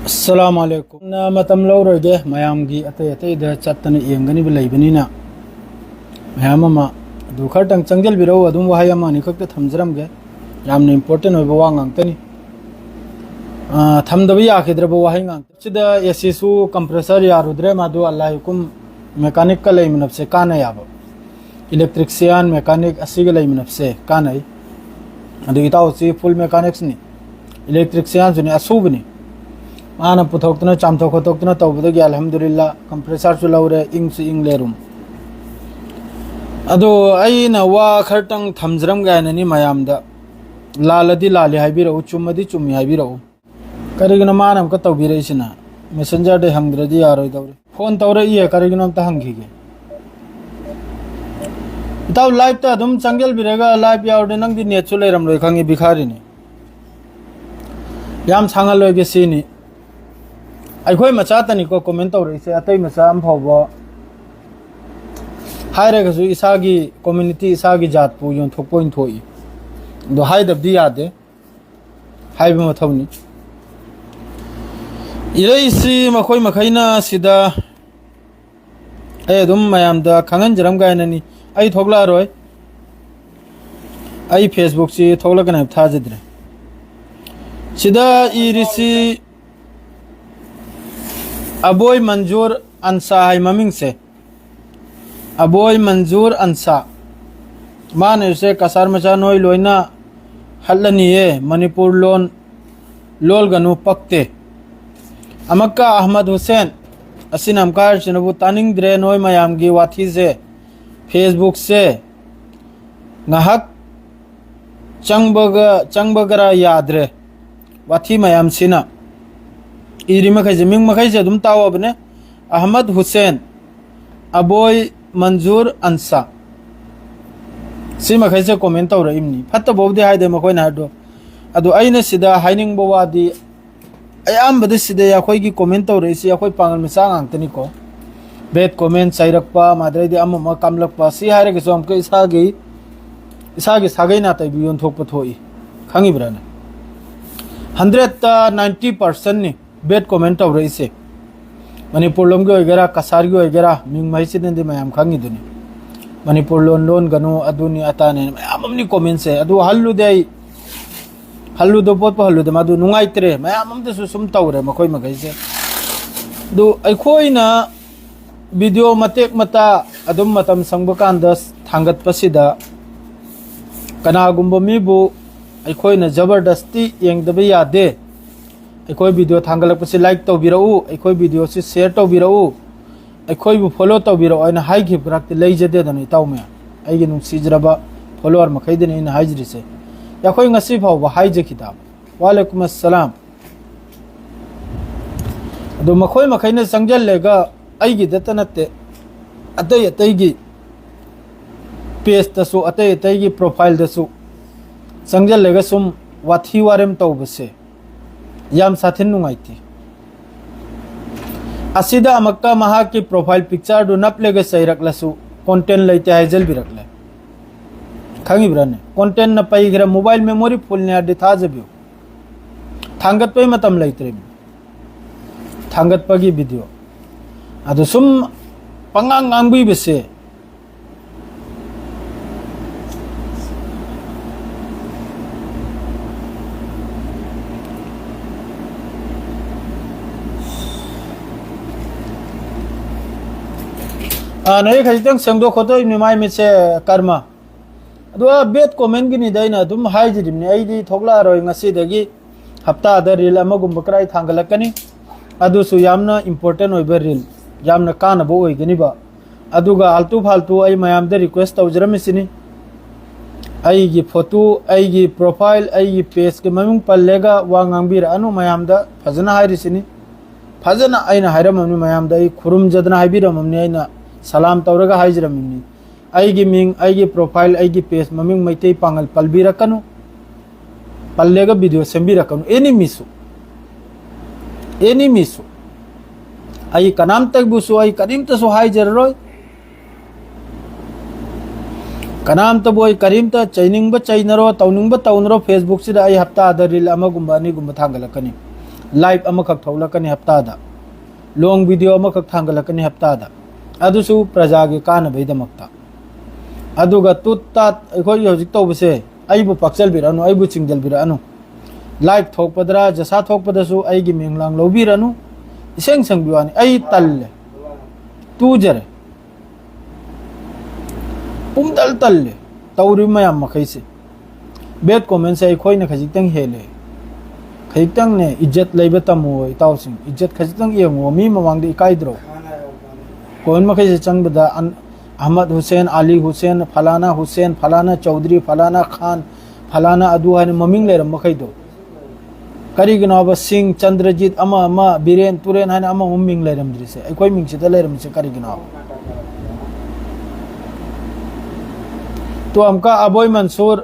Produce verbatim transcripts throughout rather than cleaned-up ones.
ꯑꯁꯂꯥꯃꯨ ꯑꯂꯩꯀꯨꯝ꯫ ꯅ ꯃꯇꯝ ꯂꯧꯔꯣꯏꯒꯦ, ꯃꯌꯥꯝꯒꯤ ꯑꯇꯩ ꯑꯇꯩꯗ ꯆꯠꯇꯅ ꯌꯦꯡꯒꯅꯤꯕ ꯂꯩꯕꯅꯤꯅ꯫ ꯃꯌꯥꯝ ꯑꯃ ꯑꯗꯨ ꯈꯔꯇꯪ ꯆꯪꯁꯤꯜꯕꯤꯔꯛꯎ꯫ ꯑꯗꯨꯝ ꯋꯥꯍꯩ ꯑꯃ ꯑꯅꯤ ꯈꯛꯇ ꯊꯝꯖꯔꯝꯒꯦ꯫ ꯌꯥꯝꯅ important ꯑꯣꯏꯕ ꯋꯥ ꯉꯥꯛꯇꯅꯤ꯫ ꯑꯥ, ꯊꯝꯗꯕ ꯌꯥꯈꯤꯗ꯭ꯔꯕ ꯋꯥꯍꯩ ꯉꯥꯛꯇ꯫ ꯁꯤꯗ AC ꯁꯨ compressor ꯌꯥꯔꯨꯗ꯭ꯔꯦ, ꯃꯗꯨ ꯑꯜꯂꯥꯍ ꯍꯨꯀꯨꯝ mechanicꯀ ꯂꯩꯃꯤꯟꯅꯕꯁꯦ ꯀꯥꯟꯅꯩ ꯍꯥꯏꯕ꯫ Electrician, mechanic ꯑꯁꯤꯒ ꯂꯩꯃꯤꯟꯅꯕꯁꯦ ꯀꯥꯟꯅꯩ꯫ ꯑꯗꯨ ꯏꯇꯥꯎꯁꯤ full mechanics ꯅꯤ, electrician ꯁꯨꯅꯤ, ꯑꯁꯨꯕꯅꯤ꯫ ꯃꯥꯅ ꯄꯨꯊꯣꯛꯇꯅ ꯆꯥꯝꯊꯣꯛ ꯈꯣꯠꯇꯣꯛꯇꯅ ꯇꯧꯕꯗꯒꯤ ꯑꯜꯍꯝꯗꯨꯂꯤꯜꯂꯥ, compressor ꯁꯨ ꯂꯧꯔꯦ, ꯏꯪꯁꯨ ꯏꯪꯂꯦ room꯫ ꯑꯗꯣ ꯑꯩꯅ ꯋꯥ ꯈꯔꯇꯪ ꯊꯝꯖꯔꯝꯒꯦ ꯍꯥꯏꯅꯅꯤ ꯃꯌꯥꯝꯗ꯫ ꯂꯥꯜꯂꯗꯤ ꯂꯥꯜꯂꯤ ꯍꯥꯏꯕꯤꯔꯛꯎ, ꯆꯨꯝꯃꯗꯤ ꯆꯨꯝꯃꯤ ꯍꯥꯏꯕꯤꯔꯛꯎ꯫ ꯀꯔꯤꯒꯤꯅꯣ ꯃꯥꯅ ꯑꯃꯨꯛꯀ ꯇꯧꯕꯤꯔꯛꯏꯁꯤꯅ? Messenger ꯗꯩ ꯍꯪꯗ꯭ꯔꯗꯤ ꯌꯥꯔꯣꯏꯗꯧꯔꯤ꯫ Phone ꯇꯧꯔꯛꯏꯌꯦ, ꯀꯔꯤꯒꯤꯅꯣ ꯑꯝꯇ ꯍꯪꯈꯤꯒꯦ꯫ ꯏꯇꯥꯎ, live ꯇ ꯑꯗꯨꯝ ꯆꯪꯖꯜꯕꯤꯔꯒ live ꯌꯥꯎꯔꯗꯤ ꯅꯪꯗꯤ net ꯁꯨ ꯂꯩꯔꯝꯂꯣꯏ ꯈꯪꯉꯤ, ꯚꯤꯈꯥꯔꯤꯅꯤ꯫ ꯌꯥꯝ ꯁꯥꯡꯍꯜꯂꯣꯏꯒꯦ ꯁꯤꯅꯤ꯫ ꯑꯩꯈꯣꯏ ꯃꯆꯥꯇꯅꯤꯀꯣ comment ꯇꯧꯔꯛꯏꯁꯦ, ꯑꯇꯩ ꯃꯆꯥ ꯑꯃ ꯐꯥꯎꯕ ꯍꯥꯏꯔꯒꯁꯨ ꯏꯁꯥꯒꯤ community, ꯏꯁꯥꯒꯤ ꯖꯥꯠꯄꯨ ꯌꯣꯟꯊꯣꯛꯄ ꯑꯣꯏꯅ ꯊꯣꯛꯏ꯫ ꯑꯗꯣ ꯍꯥꯏꯗꯕꯗꯤ ꯌꯥꯗꯦ, ꯍꯥꯏꯕ ꯃꯊꯧꯅꯤ꯫ ꯏꯔꯩꯁꯤ ꯃꯈꯣꯏ ꯃꯈꯩꯅ ꯁꯤꯗ ꯑꯩ ꯑꯗꯨꯝ ꯃꯌꯥꯝꯗ ꯈꯪꯍꯟꯖꯔꯝꯒꯦ ꯍꯥꯏꯅꯅꯤ꯫ ꯑꯩ ꯊꯣꯛꯂꯛꯑꯔꯣꯏ꯫ ꯑꯩ Facebook ꯁꯤ ꯊꯣꯛꯂꯛꯀꯅꯤ ꯍꯥꯏꯕ ꯊꯥꯖꯗ꯭ꯔꯦ꯫ ꯁꯤꯗ ꯏꯔꯤꯁꯤ ꯑꯕꯣꯏ ꯃꯟꯖꯨꯔ ꯑꯟꯁꯥ ꯍꯥꯏ ꯃꯃꯤꯡꯁꯦ꯫ ꯑꯕꯣꯏ ꯃꯟꯖꯨꯔ ꯑꯟꯁꯥ꯫ ꯃꯥꯅ ꯏꯔꯤꯁꯦ, "ꯀꯁꯥꯔ ꯃꯆꯥ ꯅꯣꯏ ꯂꯣꯏꯅ ꯍꯠꯂꯅꯤꯌꯦ, ꯃꯅꯤꯄꯨꯔ ꯂꯣꯟ ꯂꯣꯜꯒꯅꯨ, ꯄꯛꯇꯦ"꯫ ꯑꯃꯛꯀ ꯑꯍꯃꯗ ꯍꯨꯁꯦꯟ, ꯑꯁꯤꯅ ꯑꯃꯨꯛꯀ ꯍꯥꯏꯔꯤꯁꯤꯅꯕꯨ, "ꯇꯥꯅꯤꯡꯗ꯭ꯔꯦ ꯅꯣꯏ ꯃꯌꯥꯝꯒꯤ ꯋꯥꯊꯤꯁꯦ, Facebook ꯁꯦ ꯉꯥꯏꯍꯥꯛ ꯆꯪꯕꯒ, ꯆꯪꯕꯒꯔ ꯌꯥꯗ꯭ꯔꯦ ꯋꯥꯊꯤ ꯃꯌꯥꯝꯁꯤꯅ"꯫ ꯏꯔꯤ ꯃꯈꯩꯁꯦ, ꯃꯤꯡ ꯃꯈꯩꯁꯦ ꯑꯗꯨꯝ ꯇꯥꯛꯑꯣꯕꯅꯦ꯫ ꯑꯍꯃꯗ ꯍꯨꯁꯦꯟ, ꯑꯕꯣꯏ ꯃꯟꯖꯨꯔ ꯑꯟꯁꯥ, ꯁꯤ ꯃꯈꯩꯁꯦ comment ꯇꯧꯔꯛꯏꯕꯅꯤ꯫ ꯐꯠꯇꯕꯕꯨꯗꯤ ꯍꯥꯏꯗꯦ ꯃꯈꯣꯏꯅ ꯍꯥꯏꯕꯗꯣ꯫ ꯑꯗꯣ ꯑꯩꯅ ꯁꯤꯗ ꯍꯥꯏꯅꯤꯡꯕ ꯋꯥꯗꯤ, ꯑꯌꯥꯝꯕꯗ ꯁꯤꯗ ꯑꯩꯈꯣꯏꯒꯤ comment ꯇꯧꯔꯛꯏꯁꯤ ꯑꯩꯈꯣꯏ ꯄꯥꯡꯒꯜ ꯃꯆꯥ ꯉꯥꯛꯇꯅꯤꯀꯣ꯫ Bad comment ꯆꯩꯔꯛꯄ, ꯃꯗꯩꯗꯤ ꯑꯃ ꯑꯃ ꯀꯥꯝꯂꯛꯄ, ꯁꯤ ꯍꯥꯏꯔꯒꯁꯨ ꯑꯃꯨꯛꯀ ꯏꯁꯥꯒꯤ, ꯏꯁꯥꯒꯤ ꯁꯥꯒꯩ ꯅꯥꯇꯩꯕꯨ ꯌꯣꯟꯊꯣꯛꯄ ꯊꯣꯛꯏ, ꯈꯪꯉꯤꯕ꯭ꯔꯥꯅꯦ? Hundred ꯇ ninety percent ꯅꯤ꯫ ꯕꯦꯠ ꯀꯣꯃꯦꯟ ꯇꯧꯔꯛꯏꯁꯦ꯫ ꯃꯅꯤꯄꯨꯔ ꯂꯣꯝꯒꯤ ꯑꯣꯏꯒꯦꯔꯥ, ꯀꯁꯥꯔꯒꯤ ꯑꯣꯏꯒꯦꯔꯥ, ꯃꯤꯡ ꯃꯍꯩꯁꯤꯅꯗꯤ ꯃꯌꯥꯝ ꯈꯪꯉꯤꯗꯨꯅꯤ꯫ ꯃꯅꯤꯄꯨꯔ ꯂꯣꯟ ꯂꯣꯟꯒꯅꯨ, ꯑꯗꯨꯅꯤ ꯑꯇꯥꯅꯤ ꯃꯌꯥꯝ ꯑꯃꯅꯤ ꯀꯣꯃꯦꯟꯁꯦ꯫ ꯑꯗꯨ ꯍꯜꯂꯨꯗꯦ ꯑꯩ꯫ ꯍꯜꯂꯨꯗꯕ ꯄꯣꯠꯄꯨ ꯍꯜꯂꯨꯗꯦ꯫ ꯃꯗꯨ ꯅꯨꯡꯉꯥꯏꯇ꯭ꯔꯦ꯫ ꯃꯌꯥꯝ ꯑꯃꯗꯁꯨ ꯁꯨꯝ ꯇꯧꯔꯦ ꯃꯈꯣꯏ ꯃꯈꯩꯁꯦ꯫ ꯑꯗꯨ ꯑꯩꯈꯣꯏꯅ ꯚꯤꯗꯤꯑꯣ ꯃꯇꯦꯛ ꯃꯇꯥ ꯑꯗꯨꯝ ꯃꯇꯝ ꯁꯪꯕ ꯀꯥꯟꯗ ꯊꯥꯡꯒꯠꯄꯁꯤꯗ ꯀꯅꯥꯒꯨꯝꯕ ꯃꯤꯕꯨ ꯑꯩꯈꯣꯏꯅ ꯖꯕꯔꯗꯁꯇꯤ ꯌꯦꯡꯗꯕ ꯌꯥꯗꯦ꯫ ꯑꯩꯈꯣꯏ ꯚꯤꯗꯤꯑꯣ ꯊꯥꯡꯒꯠꯂꯛꯄꯁꯤ ꯂꯥꯏꯛ ꯇꯧꯕꯤꯔꯛꯎ, ꯑꯩꯈꯣꯏ ꯚꯤꯗꯤꯑꯣꯁꯤ ꯁꯤꯌꯔ ꯇꯧꯕꯤꯔꯛꯎ, ꯑꯩꯈꯣꯏꯕꯨ ꯐꯣꯂꯣ ꯇꯧꯕꯤꯔꯛꯎ ꯍꯥꯏꯅ ꯍꯥꯏꯈꯤꯕ ꯈꯔꯛꯇꯤ ꯂꯩꯖꯗꯦꯗꯅ, ꯏꯇꯥꯎ ꯃꯌꯥꯝ, ꯑꯩꯒꯤ ꯅꯨꯡꯁꯤꯖꯔꯕ ꯐꯣꯂꯣꯋꯔ ꯃꯈꯩꯗꯅꯤ ꯑꯩꯅ ꯍꯥꯏꯖꯔꯤꯁꯦ꯫ ꯑꯩꯈꯣꯏ ꯉꯁꯤ ꯐꯥꯎꯕ ꯍꯥꯏꯖꯈꯤꯗꯕ꯫ ꯋꯥꯂꯦꯀꯨꯝ ꯑꯁꯂꯥꯝ꯫ ꯑꯗꯣ ꯃꯈꯣꯏ ꯃꯈꯩꯅ ꯆꯪꯁꯤꯜꯂꯒ ꯑꯩꯒꯤꯗꯇ ꯅꯠꯇꯦ, ꯑꯇꯩ ꯑꯇꯩꯒꯤ ꯄꯦꯖꯇꯁꯨ, ꯑꯇꯩ ꯑꯇꯩꯒꯤ ꯄ꯭ꯔꯣꯐꯥꯏꯜꯗꯁꯨ ꯆꯪꯁꯤꯜꯂꯒ ꯁꯨꯝ ꯋꯥꯊꯤ ꯋꯥꯔꯦꯝ ꯇꯧꯕꯁꯦ ꯌꯥꯝ ꯁꯥꯊꯤꯅ ꯅꯨꯡꯉꯥꯏꯇꯦ꯫ ꯑꯁꯤꯗ ꯑꯃꯨꯛꯀ ꯃꯍꯥꯛꯀꯤ ꯄ꯭ꯔꯣꯐꯥꯏꯜ ꯄꯤꯛꯆꯔꯗꯨ ꯅꯞꯂꯒ ꯆꯩꯔꯛꯂꯁꯨ ꯀꯣꯟꯇꯦꯟ ꯂꯩꯇꯦ ꯍꯥꯏꯖꯤꯜꯕꯤꯔꯛꯂꯦ꯫ ꯈꯪꯉꯤꯕ꯭ꯔꯥꯅꯦ? ꯀꯣꯟꯇꯦꯟꯅ ꯄꯩꯈ꯭ꯔꯦ, ꯃꯣꯕꯥꯏꯜ ꯃꯦꯃꯣꯔꯤ ꯐꯨꯜꯅꯦ ꯍꯥꯏꯔꯗꯤ ꯊꯥꯖꯕꯤꯌꯨ꯫ ꯊꯥꯡꯒꯠꯄꯩ ꯃꯇꯝ ꯂꯩꯇ꯭ꯔꯦ꯫ ꯊꯥꯡꯒꯠꯄꯒꯤ ꯚꯤꯗꯤꯑꯣ ꯑꯗꯨ ꯁꯨꯝ ꯄꯉꯥꯡ ꯉꯥꯡꯕꯤꯕꯁꯦ꯫ ꯑꯥ, ꯅꯣꯏ ꯈꯖꯤꯛꯇꯪ ꯁꯦꯡꯗꯣꯛ ꯈꯣꯠꯇꯣꯛꯏꯕꯅꯤ ꯃꯥꯏ ꯃꯤꯠꯁꯦ, ꯀꯔꯃ꯫ ꯑꯗꯨꯒ ꯕꯦꯠ ꯀꯣꯃꯦꯟꯒꯤꯅꯤꯗ ꯑꯩꯅ ꯑꯗꯨꯝ ꯍꯥꯏꯖꯔꯤꯕꯅꯤ, ꯑꯩꯗꯤ ꯊꯣꯛꯂꯛꯑꯔꯣꯏ꯫ ꯉꯁꯤꯗꯒꯤ ꯍꯞꯇꯥꯗ ꯔꯤꯜ ꯑꯃꯒꯨꯝꯕ ꯈꯔ ꯑꯩ ꯊꯥꯡꯒꯠꯂꯛꯀꯅꯤ꯫ ꯑꯗꯨꯁꯨ ꯌꯥꯝꯅ ꯏꯝꯄꯣꯔꯇꯦꯟ ꯑꯣꯏꯕ ꯔꯤꯜ, ꯌꯥꯝꯅ ꯀꯥꯟꯅꯕ ꯑꯣꯏꯒꯅꯤꯕ꯫ ꯑꯗꯨꯒ ꯑꯥꯜꯇꯨ ꯐꯥꯜꯇꯨ ꯑꯩ ꯃꯌꯥꯝꯗ ꯔꯤꯀ꯭ꯋꯦꯁ ꯇꯧꯖꯔꯝꯃꯤꯁꯤꯅꯤ꯫ ꯑꯩꯒꯤ ꯐꯣꯇꯣ, ꯑꯩꯒꯤ ꯄ꯭ꯔꯣꯐꯥꯏꯜ, ꯑꯩꯒꯤ ꯄꯦꯖꯀꯤ ꯃꯃꯤꯡ ꯄꯜꯂꯒ ꯋꯥ ꯉꯥꯡꯕꯤꯔꯛꯑꯅꯨ, ꯃꯌꯥꯝꯗ ꯐꯖꯅ ꯍꯥꯏꯔꯤꯁꯤꯅꯤ꯫ ꯐꯖꯅ ꯑꯩꯅ ꯍꯥꯏꯔꯝꯃꯕꯅꯤ, ꯃꯌꯥꯝꯗ ꯑꯩ ꯈꯨꯔꯨꯝꯖꯗꯅ ꯍꯥꯏꯕꯤꯔꯝꯃꯕꯅꯤ, ꯑꯩꯅ ꯁꯂꯥꯝ ꯇꯧꯔꯒ ꯍꯥꯏꯖꯔꯝꯃꯤꯕꯅꯤ꯫ ꯑꯩꯒꯤ ꯃꯤꯡ, ꯑꯩꯒꯤ ꯄ꯭ꯔꯣꯐꯥꯏꯜ, ꯑꯩꯒꯤ ꯄꯦꯖ ꯃꯃꯤꯡ ꯃꯩꯇꯩ ꯄꯥꯉꯜ ꯄꯜꯕꯤꯔꯛꯀꯅꯨ, ꯄꯜꯂꯒ ꯚꯤꯗꯤꯑꯣ ꯁꯦꯝꯕꯤꯔꯛꯀꯅꯨ꯫ ꯑꯦꯅꯤ ꯃꯤꯁꯨ, ꯑꯦꯅꯤ ꯃꯤꯁꯨ, ꯑꯩ ꯀꯅꯥꯝꯇꯕꯨꯁꯨ ꯑꯩ ꯀꯔꯤꯝꯇꯁꯨ ꯍꯥꯏꯖꯔꯔꯣꯏ꯫ ꯀꯅꯥꯝꯇꯕꯨ ꯑꯩ ꯀꯔꯤꯝꯇ ꯆꯩꯅꯤꯡꯕ ꯆꯩꯅꯔꯣ, ꯇꯧꯅꯤꯡꯕ ꯇꯧꯅꯔꯣ꯫ ꯐꯦꯁꯕꯨꯛꯁꯤꯗ ꯑꯩ ꯍꯞꯇꯥꯗ ꯔꯤꯜ ꯑꯃꯒꯨꯝꯕ ꯑꯅꯤꯒꯨꯝꯕ ꯊꯥꯡꯒꯠꯂꯛꯀꯅꯤ꯫ Live ꯑꯃꯈꯛ ꯊꯣꯛꯂꯛꯀꯅꯤ ꯍꯞꯇꯥꯗ, long video ꯑꯃꯈꯛ ꯊꯥꯡꯒꯠꯂꯛꯀꯅꯤ ꯍꯞꯇꯥꯗ, ꯑꯗꯨꯁꯨ ꯄ꯭ꯔꯖꯥꯒꯤ ꯀꯥꯟꯅꯕꯒꯤꯗꯃꯛꯇ꯫ ꯑꯗꯨꯒ ꯇꯨꯠ ꯇꯥꯠ ꯑꯩꯈꯣꯏꯒꯤ ꯍꯧꯖꯤꯛ ꯇꯧꯕꯁꯦ ꯑꯩꯕꯨ ꯄꯥꯛꯆꯜꯕꯤꯔꯛꯑꯅꯨ, ꯑꯩꯕꯨ ꯆꯤꯡꯖꯜꯕꯤꯔꯛꯑꯅꯨ꯫ Live ꯊꯣꯛꯄꯗꯔ ꯖꯁꯥ ꯊꯣꯛꯄꯗꯁꯨ ꯑꯩꯒꯤ ꯃꯤꯡ ꯂꯥꯡ ꯂꯧꯕꯤꯔꯅꯨ꯫ ꯏꯁꯦꯡ ꯁꯦꯡꯕꯤ ꯋꯥꯅꯤ, ꯑꯩ ꯇꯜꯂꯦ, ꯇꯨꯖꯔꯦ, ꯄꯨꯝꯇꯜ ꯇꯜꯂꯦ ꯇꯧꯔꯤꯕ ꯃꯌꯥꯝ ꯃꯈꯩꯁꯦ꯫ Bad commentꯁꯦ ꯑꯩꯈꯣꯏꯅ ꯈꯖꯤꯛꯇꯪ ꯍꯦꯜꯂꯦ꯫ ꯈꯖꯤꯛꯇꯪꯅꯦ ꯏꯖꯠ ꯂꯩꯕ ꯇꯝꯃꯨ ꯏꯇꯥꯎꯁꯤꯡ, ꯏꯖꯠ ꯈꯖꯤꯛꯇꯪ ꯌꯦꯡꯉꯨ, ꯃꯤ ꯃꯃꯥꯡꯗ ꯏꯀꯥꯏꯗ꯭ꯔꯣ? Comment ꯃꯈꯩꯁꯦ ꯆꯪꯕꯗ ꯑꯟ-, ꯑꯍꯃꯗ ꯍꯨꯁꯦꯟ, ꯑꯂꯤ ꯍꯨꯁꯦꯟ, ꯐꯂꯥꯅꯥ ꯍꯨꯁꯦꯟ, ꯐꯂꯥꯅꯥ ꯆꯧꯗ꯭ꯔꯤ, ꯐꯂꯥꯅꯥ ꯈꯥꯟ, ꯐꯂꯥꯅꯥ ꯑꯗꯨ ꯍꯥꯏꯅ ꯃꯃꯤꯡ ꯂꯩꯔꯝꯕ ꯃꯈꯩꯗꯣ꯫ ꯀꯔꯤꯒꯤꯅꯣ ꯍꯥꯏꯕ, ꯁꯤꯡ, ꯆꯟꯗ꯭ꯔꯖꯤꯠ, ꯑꯃ ꯑꯃ, ꯕꯤꯔꯦꯟ, ꯇꯨꯔꯦꯟ ꯍꯥꯏꯅ ꯑꯃꯃꯝ ꯃꯤꯡ ꯂꯩꯔꯝꯗ꯭ꯔꯤꯁꯦ? ꯑꯩꯈꯣꯏ ꯃꯤꯡꯁꯤꯗ ꯂꯩꯔꯝꯃꯤꯁꯦ ꯀꯔꯤꯒꯤꯅꯣ ꯍꯥꯏꯕ? ꯇꯣ ꯑꯃꯨꯛꯀ ꯑꯕꯣꯏ ꯃꯟꯁꯨꯔ,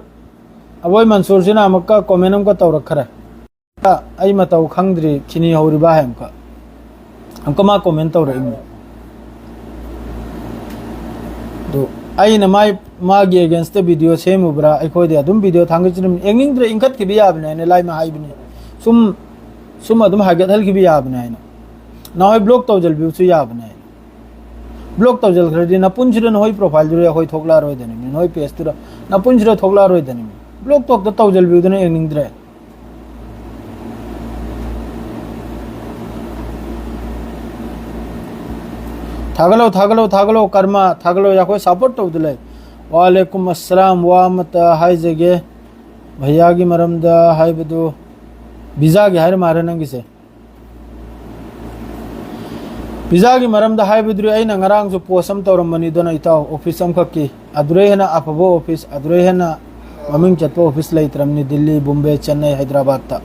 ꯑꯕꯣꯏ ꯃꯟꯁꯨꯔꯁꯤꯅ ꯑꯃꯨꯛꯀ comment ꯑꯃꯨꯛꯀ ꯇꯧꯔꯛꯈ꯭ꯔꯦ꯫ ꯑꯩ ꯃꯇꯧ ꯈꯪꯗ꯭ꯔꯤ, ꯈꯤꯅꯤ ꯍꯧꯔꯤꯕ ꯍꯥꯏ ꯑꯃꯨꯛꯀ꯫ ꯑꯃꯨꯛꯀ ꯃꯥ comment ꯇꯧꯔꯛꯏꯅꯤ꯫ ꯑꯗꯨ ꯑꯩꯅ ꯃꯥꯏ, ꯃꯥꯒꯤ againstꯇ video ꯁꯦꯝꯃꯨꯕ꯭ꯔꯥ? ꯑꯩꯈꯣꯏꯗꯤ ꯑꯗꯨꯝ video ꯊꯥꯡꯒꯠꯆꯔꯝꯃꯤ꯫ ꯌꯦꯡꯅꯤꯡꯗ꯭ꯔꯦ, ꯏꯟꯈꯠꯈꯤꯕ ꯌꯥꯕꯅꯦ ꯍꯥꯏꯅ ꯂꯥꯏꯃ ꯍꯥꯏꯕꯅꯤ꯫ ꯁꯨꯝ, ꯁꯨꯝ ꯑꯗꯨꯝ ꯍꯥꯏꯒꯠꯍꯜꯈꯤꯕ ꯌꯥꯕꯅꯦ ꯍꯥꯏꯅ꯫ ꯅꯍꯥꯟꯋꯥꯏ block ꯇꯧꯁꯤꯟꯕꯤꯕꯁꯨ ꯌꯥꯕꯅꯦ ꯍꯥꯏꯅ꯫ Block ꯇꯧꯁꯤꯟꯈ꯭ꯔꯗꯤ ꯅꯄꯨꯟꯁꯤꯗ ꯅꯈꯣꯏ profileꯗꯨꯗ ꯑꯩꯈꯣꯏ ꯊꯣꯛꯂꯛꯑꯔꯣꯏꯗꯅꯤ, ꯅꯈꯣꯏ pageꯇꯨꯗ ꯅꯄꯨꯟꯁꯤꯗ ꯊꯣꯛꯂꯛꯑꯔꯣꯏꯗꯅꯤ꯫ Block ꯇꯣꯛꯇ ꯇꯧꯁꯤꯟꯕꯤꯕꯗꯨꯅ ꯌꯦꯡꯅꯤꯡꯗ꯭ꯔꯦ꯫ ꯊꯥꯒꯠꯂꯣ, ꯊꯥꯒꯠꯂꯣ, ꯊꯥꯒꯠꯂꯣ, ꯀꯔꯃ, ꯊꯥꯒꯠꯂꯣ, ꯑꯩꯈꯣꯏ support ꯇꯧꯗ ꯂꯩ꯫ ꯋꯥꯂꯦꯀꯨꯝ ꯑꯁꯂꯥꯝ, ꯋꯥ ꯑꯃꯇ ꯍꯥꯏꯖꯒꯦ꯫ ꯚꯩꯌꯥꯒꯤ ꯃꯔꯝꯗ ꯍꯥꯏꯕꯗꯨ, visaꯒꯤ ꯍꯥꯏꯔ ꯃꯥꯜꯂꯦ ꯅꯪꯒꯤꯁꯦ꯫ Visaꯒꯤ ꯃꯔꯝꯗ ꯍꯥꯏꯕꯗꯨꯗꯤ ꯑꯩꯅ ꯉꯔꯥꯡꯁꯨ post ꯑꯃ ꯇꯧꯔꯝꯕꯅꯤꯗꯅ ꯏꯇꯥꯎ, office ꯑꯃꯈꯛꯀꯤ꯫ ꯑꯗꯨꯗꯩ ꯍꯦꯟꯅ ꯑꯐꯕ office, ꯑꯗꯨꯗꯩ ꯍꯦꯟꯅ ꯃꯃꯤꯡ ꯆꯠꯄ office ꯂꯩꯇ꯭ꯔꯕꯅꯤ ꯗꯤꯜꯂꯤ, ꯕꯣꯝꯕꯦ, ꯆꯦꯟꯅꯩ, ꯍꯥꯏꯗ꯭ꯔꯕꯥꯗꯇ꯫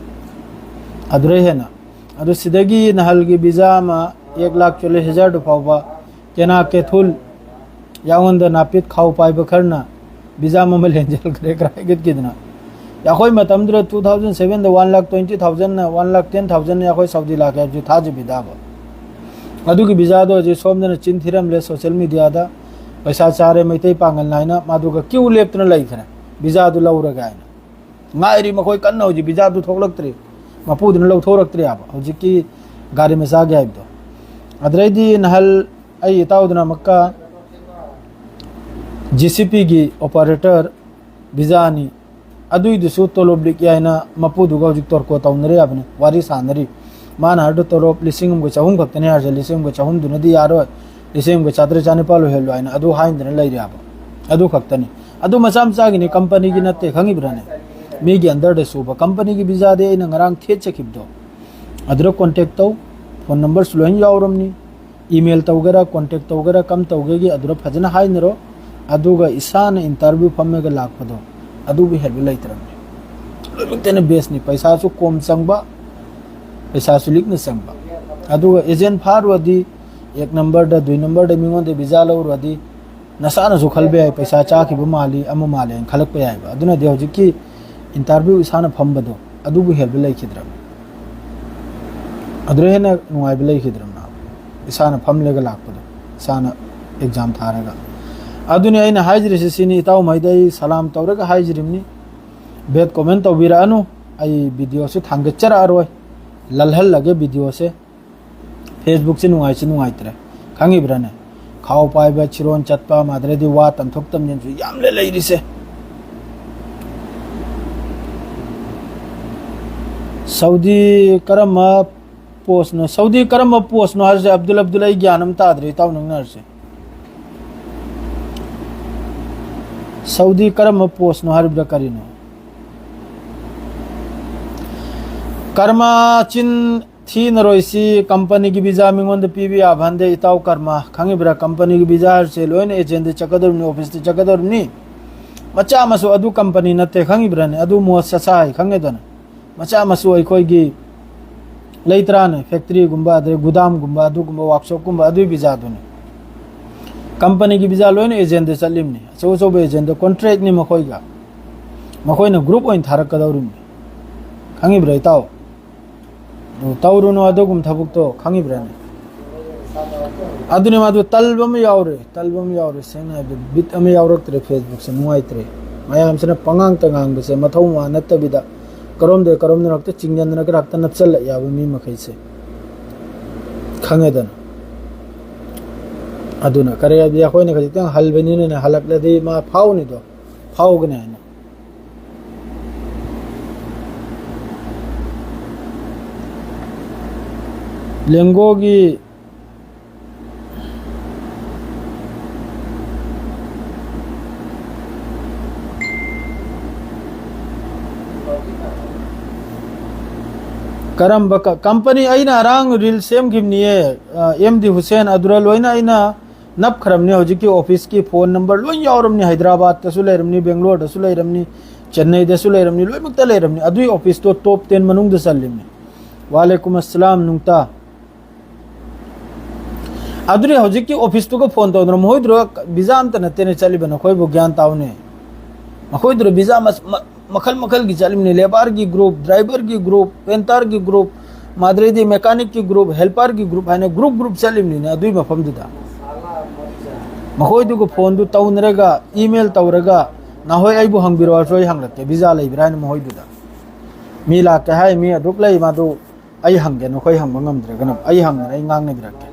ꯑꯗꯨꯗꯩ ꯍꯦꯟꯅ꯫ ꯑꯗꯨ ꯁꯤꯗꯒꯤ ꯅꯍꯜꯒꯤ visa ꯑꯃ ꯑꯦꯛ ꯂꯥꯈ ꯆꯣꯜꯂꯤꯁ ꯍꯖꯥꯔꯗꯨ ꯐꯥꯎꯕ ꯀꯦꯅꯥ ꯀꯦꯊꯨꯜ ꯌꯥꯉꯣꯟꯗ ꯅꯥꯄꯤꯠ ꯈꯥꯎ ꯄꯥꯏꯕ ꯈꯔꯅ visa ꯃꯃꯜ ꯍꯦꯟꯖꯜꯈ꯭ꯔꯦ ꯈꯔ ꯍꯥꯏꯒꯠꯈꯤꯗꯅ꯫ ꯑꯩꯈꯣꯏ ꯃꯇꯝꯗꯨꯗ two thousand sevenꯗ one lakh twenty thousandꯅ, one lakh ten thousandꯅ ꯑꯩꯈꯣꯏ ꯁꯥꯎꯗꯤ ꯂꯥꯛꯀꯦ ꯍꯥꯏꯕꯁꯤ ꯊꯥꯖꯕꯤꯗꯕ꯫ ꯑꯗꯨꯒꯤ visaꯗꯣ ꯍꯧꯖꯤꯛ ꯁꯣꯝꯗꯅ ꯆꯤꯟ ꯊꯤꯔꯝꯂꯦ social mediaꯗ, "ꯄꯩꯁꯥ ꯆꯥꯔꯦ ꯃꯩꯇꯩ ꯄꯥꯡꯒꯜ" ꯍꯥꯏꯅ, ꯃꯗꯨꯒ queue ꯂꯦꯞꯇꯨꯅ ꯂꯩꯈ꯭ꯔꯦ visaꯗꯨ ꯂꯧꯔꯒ ꯍꯥꯏꯅ꯫ ꯉꯥꯏꯔꯤ ꯃꯈꯣꯏ ꯀꯟꯅ ꯍꯧꯖꯤꯛ visaꯗꯨ ꯊꯣꯛꯂꯛꯇ꯭ꯔꯤ꯫ ꯃꯄꯨꯗꯨꯅ ꯂꯧꯊꯣꯔꯛꯇ꯭ꯔꯦꯕ ꯍꯧꯖꯤꯛꯀꯤ ꯒꯥꯔꯤ ꯃꯆꯥꯒꯤ ꯍꯥꯏꯕꯗꯣ꯫ ꯑꯗꯨꯗꯩꯗꯤ ꯅꯍꯜ ꯑꯩ ꯏꯇꯥꯎꯗꯨꯅ ꯑꯃꯨꯛꯀ ꯖꯤ ꯁꯤ ꯄꯤꯒꯤ ꯑꯣꯄꯔꯦꯇꯔ ꯕꯤꯖꯥꯅꯤ, ꯑꯗꯨꯏꯗꯨꯁꯨ ꯇꯣꯂꯣꯞ ꯂꯤꯛꯏ ꯍꯥꯏꯅ ꯃꯄꯨꯗꯨꯒ ꯍꯧꯖꯤꯛ ꯇꯣꯔꯀꯣ ꯇꯧꯅꯔꯤ ꯍꯥꯏꯕꯅꯤ, ꯋꯥꯔꯤ ꯁꯥꯟꯅꯔꯤ꯫ ꯃꯥꯅ ꯍꯥꯏꯔꯗꯣ ꯇꯣꯂꯣꯞ ꯂꯤꯁꯤꯡ ꯑꯃꯒ ꯆꯍꯨꯝ ꯈꯛꯇꯅꯤ ꯍꯥꯏꯔꯁꯦ, ꯂꯤꯁꯤꯡ ꯑꯃꯒ ꯆꯍꯨꯝꯗꯨꯅꯗꯤ ꯌꯥꯔꯣꯏ, ꯂꯤꯁꯤꯡ ꯑꯃꯒ ꯆꯥꯇ꯭ꯔꯦꯠ ꯆꯥꯅꯤꯄꯥꯜ ꯑꯣꯏꯍꯜꯂꯣ ꯍꯥꯏꯅ ꯑꯗꯨ ꯍꯥꯏꯗꯅ ꯂꯩꯔꯦ ꯍꯥꯏꯕ꯫ ꯑꯗꯨ ꯈꯛꯇꯅꯤ꯫ ꯑꯗꯨ ꯃꯆꯥ ꯃꯆꯥꯒꯤꯅꯤ, ꯀꯝꯄꯅꯤꯒꯤ ꯅꯠꯇꯦ, ꯈꯪꯉꯤꯕ꯭ꯔꯥꯅꯦ? ꯃꯤꯒꯤ ꯑꯟꯗꯔꯗ ꯁꯨꯕ꯫ ꯀꯝꯄꯅꯤꯒꯤ ꯕꯤꯖꯥꯗꯤ ꯑꯩꯅ ꯉꯔꯥꯡ ꯊꯦꯠꯆꯈꯤꯕꯗꯣ, ꯑꯗꯨꯗ ꯀꯣꯟꯇꯦꯛ ꯇꯧ, ꯐꯣꯟ ꯅꯝꯕꯔꯁꯨ ꯂꯣꯏꯅ ꯌꯥꯎꯔꯝꯅꯤ꯫ ꯏꯃꯦꯜ ꯇꯧꯒꯦꯔꯥ, ꯀꯣꯟꯇꯦꯛ ꯇꯧꯒꯦꯔꯥ, ꯀꯝ ꯇꯧꯒꯦꯒꯤ ꯑꯗꯨꯗ ꯐꯖꯅ ꯍꯥꯏꯅꯔꯣ꯫ ꯑꯗꯨꯒ ꯏꯁꯥꯅ ꯏꯟꯇꯔꯚ꯭ꯌꯨ ꯐꯝꯃꯒ ꯂꯥꯛꯄꯗꯣ, ꯑꯗꯨꯕꯨ ꯍꯦꯟꯕ ꯂꯩꯇ꯭ꯔꯕꯅꯤ꯫ ꯂꯣꯏꯅꯃꯛꯇꯅ ꯕꯦꯁꯅꯤ, ꯄꯩꯁꯥꯁꯨ ꯀꯣꯝ ꯆꯪꯕ, ꯄꯩꯁꯥꯁꯨ ꯂꯤꯛꯅ ꯆꯪꯕ꯫ ꯑꯗꯨꯒ ꯑꯦꯖꯦꯟ ꯐꯥꯔꯨꯔꯗꯤ, ꯑꯦꯛ ꯅꯝꯕꯔꯗ, ꯗꯨꯏ ꯅꯝꯕꯔꯗ ꯃꯤꯉꯣꯟꯗ ꯚꯤꯖꯥ ꯂꯧꯔꯨꯔꯗꯤ, ꯅꯁꯥꯅꯁꯨ ꯈꯜꯕ ꯌꯥꯏ, ꯄꯩꯁꯥ ꯆꯥꯈꯤꯕ ꯃꯥꯜꯂꯤ, ꯑꯃ ꯃꯥꯜꯂꯤ ꯍꯥꯏꯅ ꯈꯜꯂꯛꯄ ꯌꯥꯏꯕ꯫ ꯑꯗꯨꯅꯗꯤ ꯍꯧꯖꯤꯛꯀꯤ ꯏꯟꯇꯔꯚ꯭ꯌꯨ ꯏꯁꯥꯅ ꯐꯝꯕꯗꯣ, ꯑꯗꯨꯕꯨ ꯍꯦꯟꯕ ꯂꯩꯈꯤꯗ꯭ꯔꯕꯅꯤ꯫ ꯑꯗꯨꯗ ꯍꯦꯟꯅ ꯅꯨꯡꯉꯥꯏꯕ ꯂꯩꯈꯤꯗ꯭ꯔꯕꯅꯦ, ꯏꯁꯥꯅ ꯐꯝꯂꯒ ꯂꯥꯛꯄꯗꯣ, ꯏꯁꯥꯅ ꯑꯦꯛꯖꯥꯝ ꯊꯥꯔꯒ꯫ ꯑꯗꯨꯅꯤ ꯑꯩꯅ ꯍꯥꯏꯖꯔꯤꯁꯤ, ꯁꯤꯅꯤ ꯏꯇꯥꯎꯃꯩꯗ ꯑꯩ ꯁꯂꯥꯝ ꯇꯧꯔꯒ ꯍꯥꯏꯖꯔꯤꯕꯅꯤ꯫ ꯕꯦꯠ ꯀꯣꯃꯦꯟ ꯇꯧꯕꯤꯔꯛꯑꯅꯨ, ꯑꯩ ꯚꯤꯗꯤꯑꯣꯁꯤ ꯊꯥꯡꯒꯠꯆꯔꯛꯑꯔꯣꯏ, ꯂꯜꯍꯜꯂꯒꯦ ꯚꯤꯗꯤꯑꯣꯁꯦ꯫ ꯐꯦꯁꯕꯨꯛꯁꯤ ꯅꯨꯡꯉꯥꯏꯁꯨ ꯅꯨꯡꯉꯥꯏꯇ꯭ꯔꯦ, ꯈꯪꯉꯤꯕ꯭ꯔꯥꯅꯦ? ꯈꯥꯎ ꯄꯥꯏꯕ, ꯆꯤꯔꯣꯟ ꯆꯠꯄ, ꯃꯥꯗ꯭ꯔꯗꯤ ꯋꯥ ꯇꯝꯊꯣꯛ ꯇꯝꯁꯤꯟꯁꯨ ꯌꯥꯝꯅ ꯂꯩꯔꯤꯁꯦ꯫ ꯁꯥꯎꯗꯤ ꯀꯔꯝꯕ ꯄꯣꯁꯅꯣ? ꯁꯥꯎꯗꯤ ꯀꯔꯝꯕ ꯄꯣꯁꯅꯣ ꯍꯥꯏꯔꯤꯁꯦ? ꯑꯕꯗꯨꯜ, ꯑꯕꯗꯨꯜ, ꯑꯩ ꯒ꯭ꯌꯥꯟ ꯑꯃ ꯇꯥꯗ꯭ꯔꯦ ꯏꯇꯥꯎ ꯅꯪꯅ ꯍꯥꯏꯔꯤꯁꯦ꯫ ꯁꯥꯎꯗꯤ ꯀꯔꯝꯕ ꯄꯣꯁꯅꯣ ꯍꯥꯏꯔꯤꯕ꯭ꯔꯥ ꯀꯔꯤꯅꯣ? ꯀꯔꯃ ꯆꯤꯟ ꯊꯤꯅꯔꯣꯏꯁꯤ, ꯀꯝꯄꯅꯤꯒꯤ ꯚꯤꯖꯥ ꯃꯤꯉꯣꯟꯗ ꯄꯤꯕ ꯌꯥꯕ ꯍꯟꯗꯦ ꯏꯇꯥꯎ ꯀꯔꯃ, ꯈꯪꯉꯤꯕ꯭ꯔꯥ? ꯀꯝꯄꯅꯤꯒꯤ ꯚꯤꯖꯥ ꯍꯥꯏꯔꯤꯁꯦ ꯂꯣꯏꯅ ꯑꯦꯖꯦꯟꯗ ꯆꯠꯀꯗꯧꯔꯤꯕꯅꯤ, ꯑꯣꯐꯤꯁꯇ ꯆꯠꯀꯗꯧꯔꯤꯕꯅꯤ꯫ ꯃꯆꯥ ꯃꯁꯨ ꯑꯗꯨ ꯀꯝꯄꯅꯤ ꯅꯠꯇꯦ, ꯈꯪꯉꯤꯕ꯭ꯔꯥꯅꯦ? ꯑꯗꯨ ꯃꯣꯁ ꯆꯁꯥ ꯍꯥꯏ, ꯈꯪꯉꯦꯗꯅ? ꯃꯆꯥ ꯃꯁꯨ ꯑꯩꯈꯣꯏꯒꯤ ꯂꯩꯇ꯭ꯔꯥꯅꯦ, ꯐꯦꯛꯇ꯭ꯔꯤꯒꯨꯝꯕ, ꯑꯗꯩ ꯒꯨꯗꯥꯝꯒꯨꯝꯕ, ꯑꯗꯨꯒꯨꯝꯕ ꯋꯥꯛꯁꯣꯞꯀꯨꯝꯕ, ꯑꯗꯨꯒꯤ ꯚꯤꯖꯥꯗꯨꯅꯤ꯫ ꯀꯝꯄꯅꯤꯒꯤ ꯚꯤꯖꯥ ꯂꯣꯏꯅ ꯑꯦꯖꯦꯟꯗ ꯆꯠꯂꯤꯕꯅꯤ, ꯑꯆꯧ ꯑꯆꯧꯕ ꯑꯦꯖꯦꯟꯗ, ꯀꯣꯟꯇ꯭ꯔꯦꯛꯅꯤ ꯃꯈꯣꯏꯒ꯫ ꯃꯈꯣꯏꯅ ꯒ꯭ꯔꯨꯞ ꯑꯣꯏꯅ ꯊꯥꯔꯛꯀꯗꯧꯔꯤꯕꯅꯤ, ꯈꯪꯉꯤꯕ꯭ꯔꯥ ꯏꯇꯥꯎ? ꯑꯗꯨ ꯇꯧꯔꯨꯅꯨ ꯑꯗꯨꯒꯨꯝꯕ ꯊꯕꯛꯇꯣ, ꯈꯪꯉꯤꯕ꯭ꯔꯥꯅꯦ? ꯑꯗꯨꯅꯤ, ꯃꯥꯗꯨ ꯇꯜꯕ ꯑꯃ ꯌꯥꯎꯔꯦ, ꯇꯜꯕ ꯑꯃ ꯌꯥꯎꯔꯦ꯫ ꯁꯦꯡꯅ ꯍꯥꯏꯕꯗ ꯕꯤꯠ ꯑꯃ ꯌꯥꯎꯔꯛꯇ꯭ꯔꯦ, ꯐꯦꯁꯕꯨꯛꯁꯦ ꯅꯨꯡꯉꯥꯏꯇ꯭ꯔꯦ꯫ ꯃꯌꯥꯝꯁꯤꯅ ꯄꯉꯥꯡꯇ ꯉꯥꯡꯕꯁꯦ, ꯃꯊꯧ ꯃꯉꯥ ꯅꯠꯇꯕꯤꯗ ꯀꯔꯣꯝꯗꯩ ꯀꯔꯣꯝꯗꯅꯣ ꯍꯦꯛꯇ ꯆꯤꯡꯁꯤꯟꯗꯅ ꯈꯔ ꯍꯦꯛꯇ ꯅꯞꯁꯜꯂꯛꯑꯦꯕ ꯃꯤ ꯃꯈꯩꯁꯦ, ꯈꯪꯉꯦꯗꯅ꯫ ꯑꯗꯨꯅ ꯀꯔꯤ ꯍꯥꯏꯕꯗꯤ ꯑꯩꯈꯣꯏꯅ ꯈꯖꯤꯛꯇꯪ ꯍꯜꯕꯅꯤꯅꯅꯦ, ꯍꯜꯂꯛꯂꯗꯤ ꯃꯥ ꯐꯥꯎꯅꯤꯗꯣ, ꯐꯥꯎꯒꯅꯤ ꯍꯥꯏꯅ꯫ ꯂꯦꯡꯒꯣꯒꯤ ꯀꯔꯝꯕ ꯀ-, ꯀꯝꯄꯅꯤ? ꯑꯩꯅ ꯉꯔꯥꯡ ꯔꯤꯜ ꯁꯦꯝꯈꯤꯕꯅꯤꯌꯦ, ꯑ, ꯑꯦꯝ ꯗꯤ ꯍꯨꯁꯦꯟ, ꯑꯗꯨꯗ ꯂꯣꯏꯅ ꯑꯩꯅ ꯅꯞꯈ꯭ꯔꯕꯅꯤ꯫ ꯍꯧꯖꯤꯛꯀꯤ ꯑꯣꯐꯤꯁꯀꯤ ꯐꯣꯟ ꯅꯝꯕꯔ ꯂꯣꯏ ꯌꯥꯎꯔꯕꯅꯤ꯫ ꯍꯥꯏꯗ꯭ꯔꯕꯥꯗꯇꯁꯨ ꯂꯩꯔꯝꯅꯤ, ꯕꯦꯡꯒ꯭ꯂꯣꯔꯗꯁꯨ ꯂꯩꯔꯝꯅꯤ, ꯆꯦꯟꯅꯩꯗꯁꯨ ꯂꯩꯔꯝꯅꯤ, ꯂꯣꯏꯅꯃꯛꯇ ꯂꯩꯔꯝꯅꯤ꯫ ꯑꯗꯨꯒꯤ ꯑꯣꯐꯤꯁꯇꯣ ꯇꯣꯞ ꯇꯦꯟ ꯃꯅꯨꯡꯗ ꯆꯜꯂꯤꯕꯅꯤ꯫ ꯋꯥꯂꯦꯀꯨꯝ ꯑꯁꯂꯥꯝ ꯅꯨꯡꯇ꯫ ꯑꯗꯨꯗꯤ ꯍꯧꯖꯤꯛꯀꯤ ꯑꯣꯐꯤꯁꯇꯨꯒ ꯐꯣꯟ ꯇꯧꯗꯅ, ꯃꯈꯣꯏꯗꯨꯗ ꯚꯤꯖꯥ ꯑꯝꯇ ꯅꯠꯇꯦꯅꯦ ꯆꯠꯂꯤꯕ, ꯅꯈꯣꯏꯕꯨ ꯒ꯭ꯌꯥꯟ ꯇꯥꯎꯅꯦ꯫ ꯃꯈꯣꯏꯗꯨꯗ ꯚꯤꯖꯥ ꯃꯁ-, ꯃ-, ꯃꯈꯜ ꯃꯈꯜꯒꯤ ꯆꯠꯂꯤꯕꯅꯤ꯫ ꯂꯦꯕꯔꯒꯤ ꯒ꯭ꯔꯨꯞ, ꯗ꯭ꯔꯥꯏꯚꯔꯒꯤ ꯒ꯭ꯔꯨꯞ, ꯄꯦꯟꯇꯔꯒꯤ ꯒ꯭ꯔꯨꯞ, ꯃꯥꯗ꯭ꯔꯦꯗꯤ ꯃꯦꯀꯥꯅꯤꯛꯀꯤ ꯒ꯭ꯔꯨꯞ, ꯍꯦꯜꯄꯔꯒꯤ ꯒ꯭ꯔꯨꯞ ꯍꯥꯏꯅ ꯒ꯭ꯔꯨꯞ ꯒ꯭ꯔꯨꯞ ꯆꯠꯂꯤꯕꯅꯤꯅꯦ ꯑꯗꯨꯒꯤ ꯃꯐꯝꯗꯨꯗ꯫ ꯃꯈꯣꯏꯗꯨꯒ ꯐꯣꯟꯗꯨ ꯇꯧꯅꯔꯒ, ꯏꯃꯦꯜ ꯇꯧꯔꯒ, "ꯅꯍꯣꯏ ꯑꯩꯕꯨ ꯍꯪꯕꯤꯔꯛꯑꯣ ꯍꯥꯏꯔꯁꯨ ꯑꯩ ꯍꯪꯂꯛꯀꯦ, ꯚꯤꯖꯥ ꯂꯩꯕ꯭ꯔꯥ?" ꯍꯥꯏꯅ ꯃꯈꯣꯏꯗꯨꯗ꯫ "ꯃꯤ ꯂꯥꯛꯀꯦ ꯍꯥꯏ, ꯃꯤ ꯑꯗꯨꯛ ꯂꯩ, ꯃꯗꯨ ꯑꯩ ꯍꯪꯒꯦ, ꯅꯈꯣꯏ ꯍꯪꯕ ꯉꯝꯗ꯭ꯔꯒꯅ ꯑꯩ ꯍꯪꯗꯅ ꯑꯩ ꯉꯥꯡꯅꯕꯤꯔꯛꯀꯦ"꯫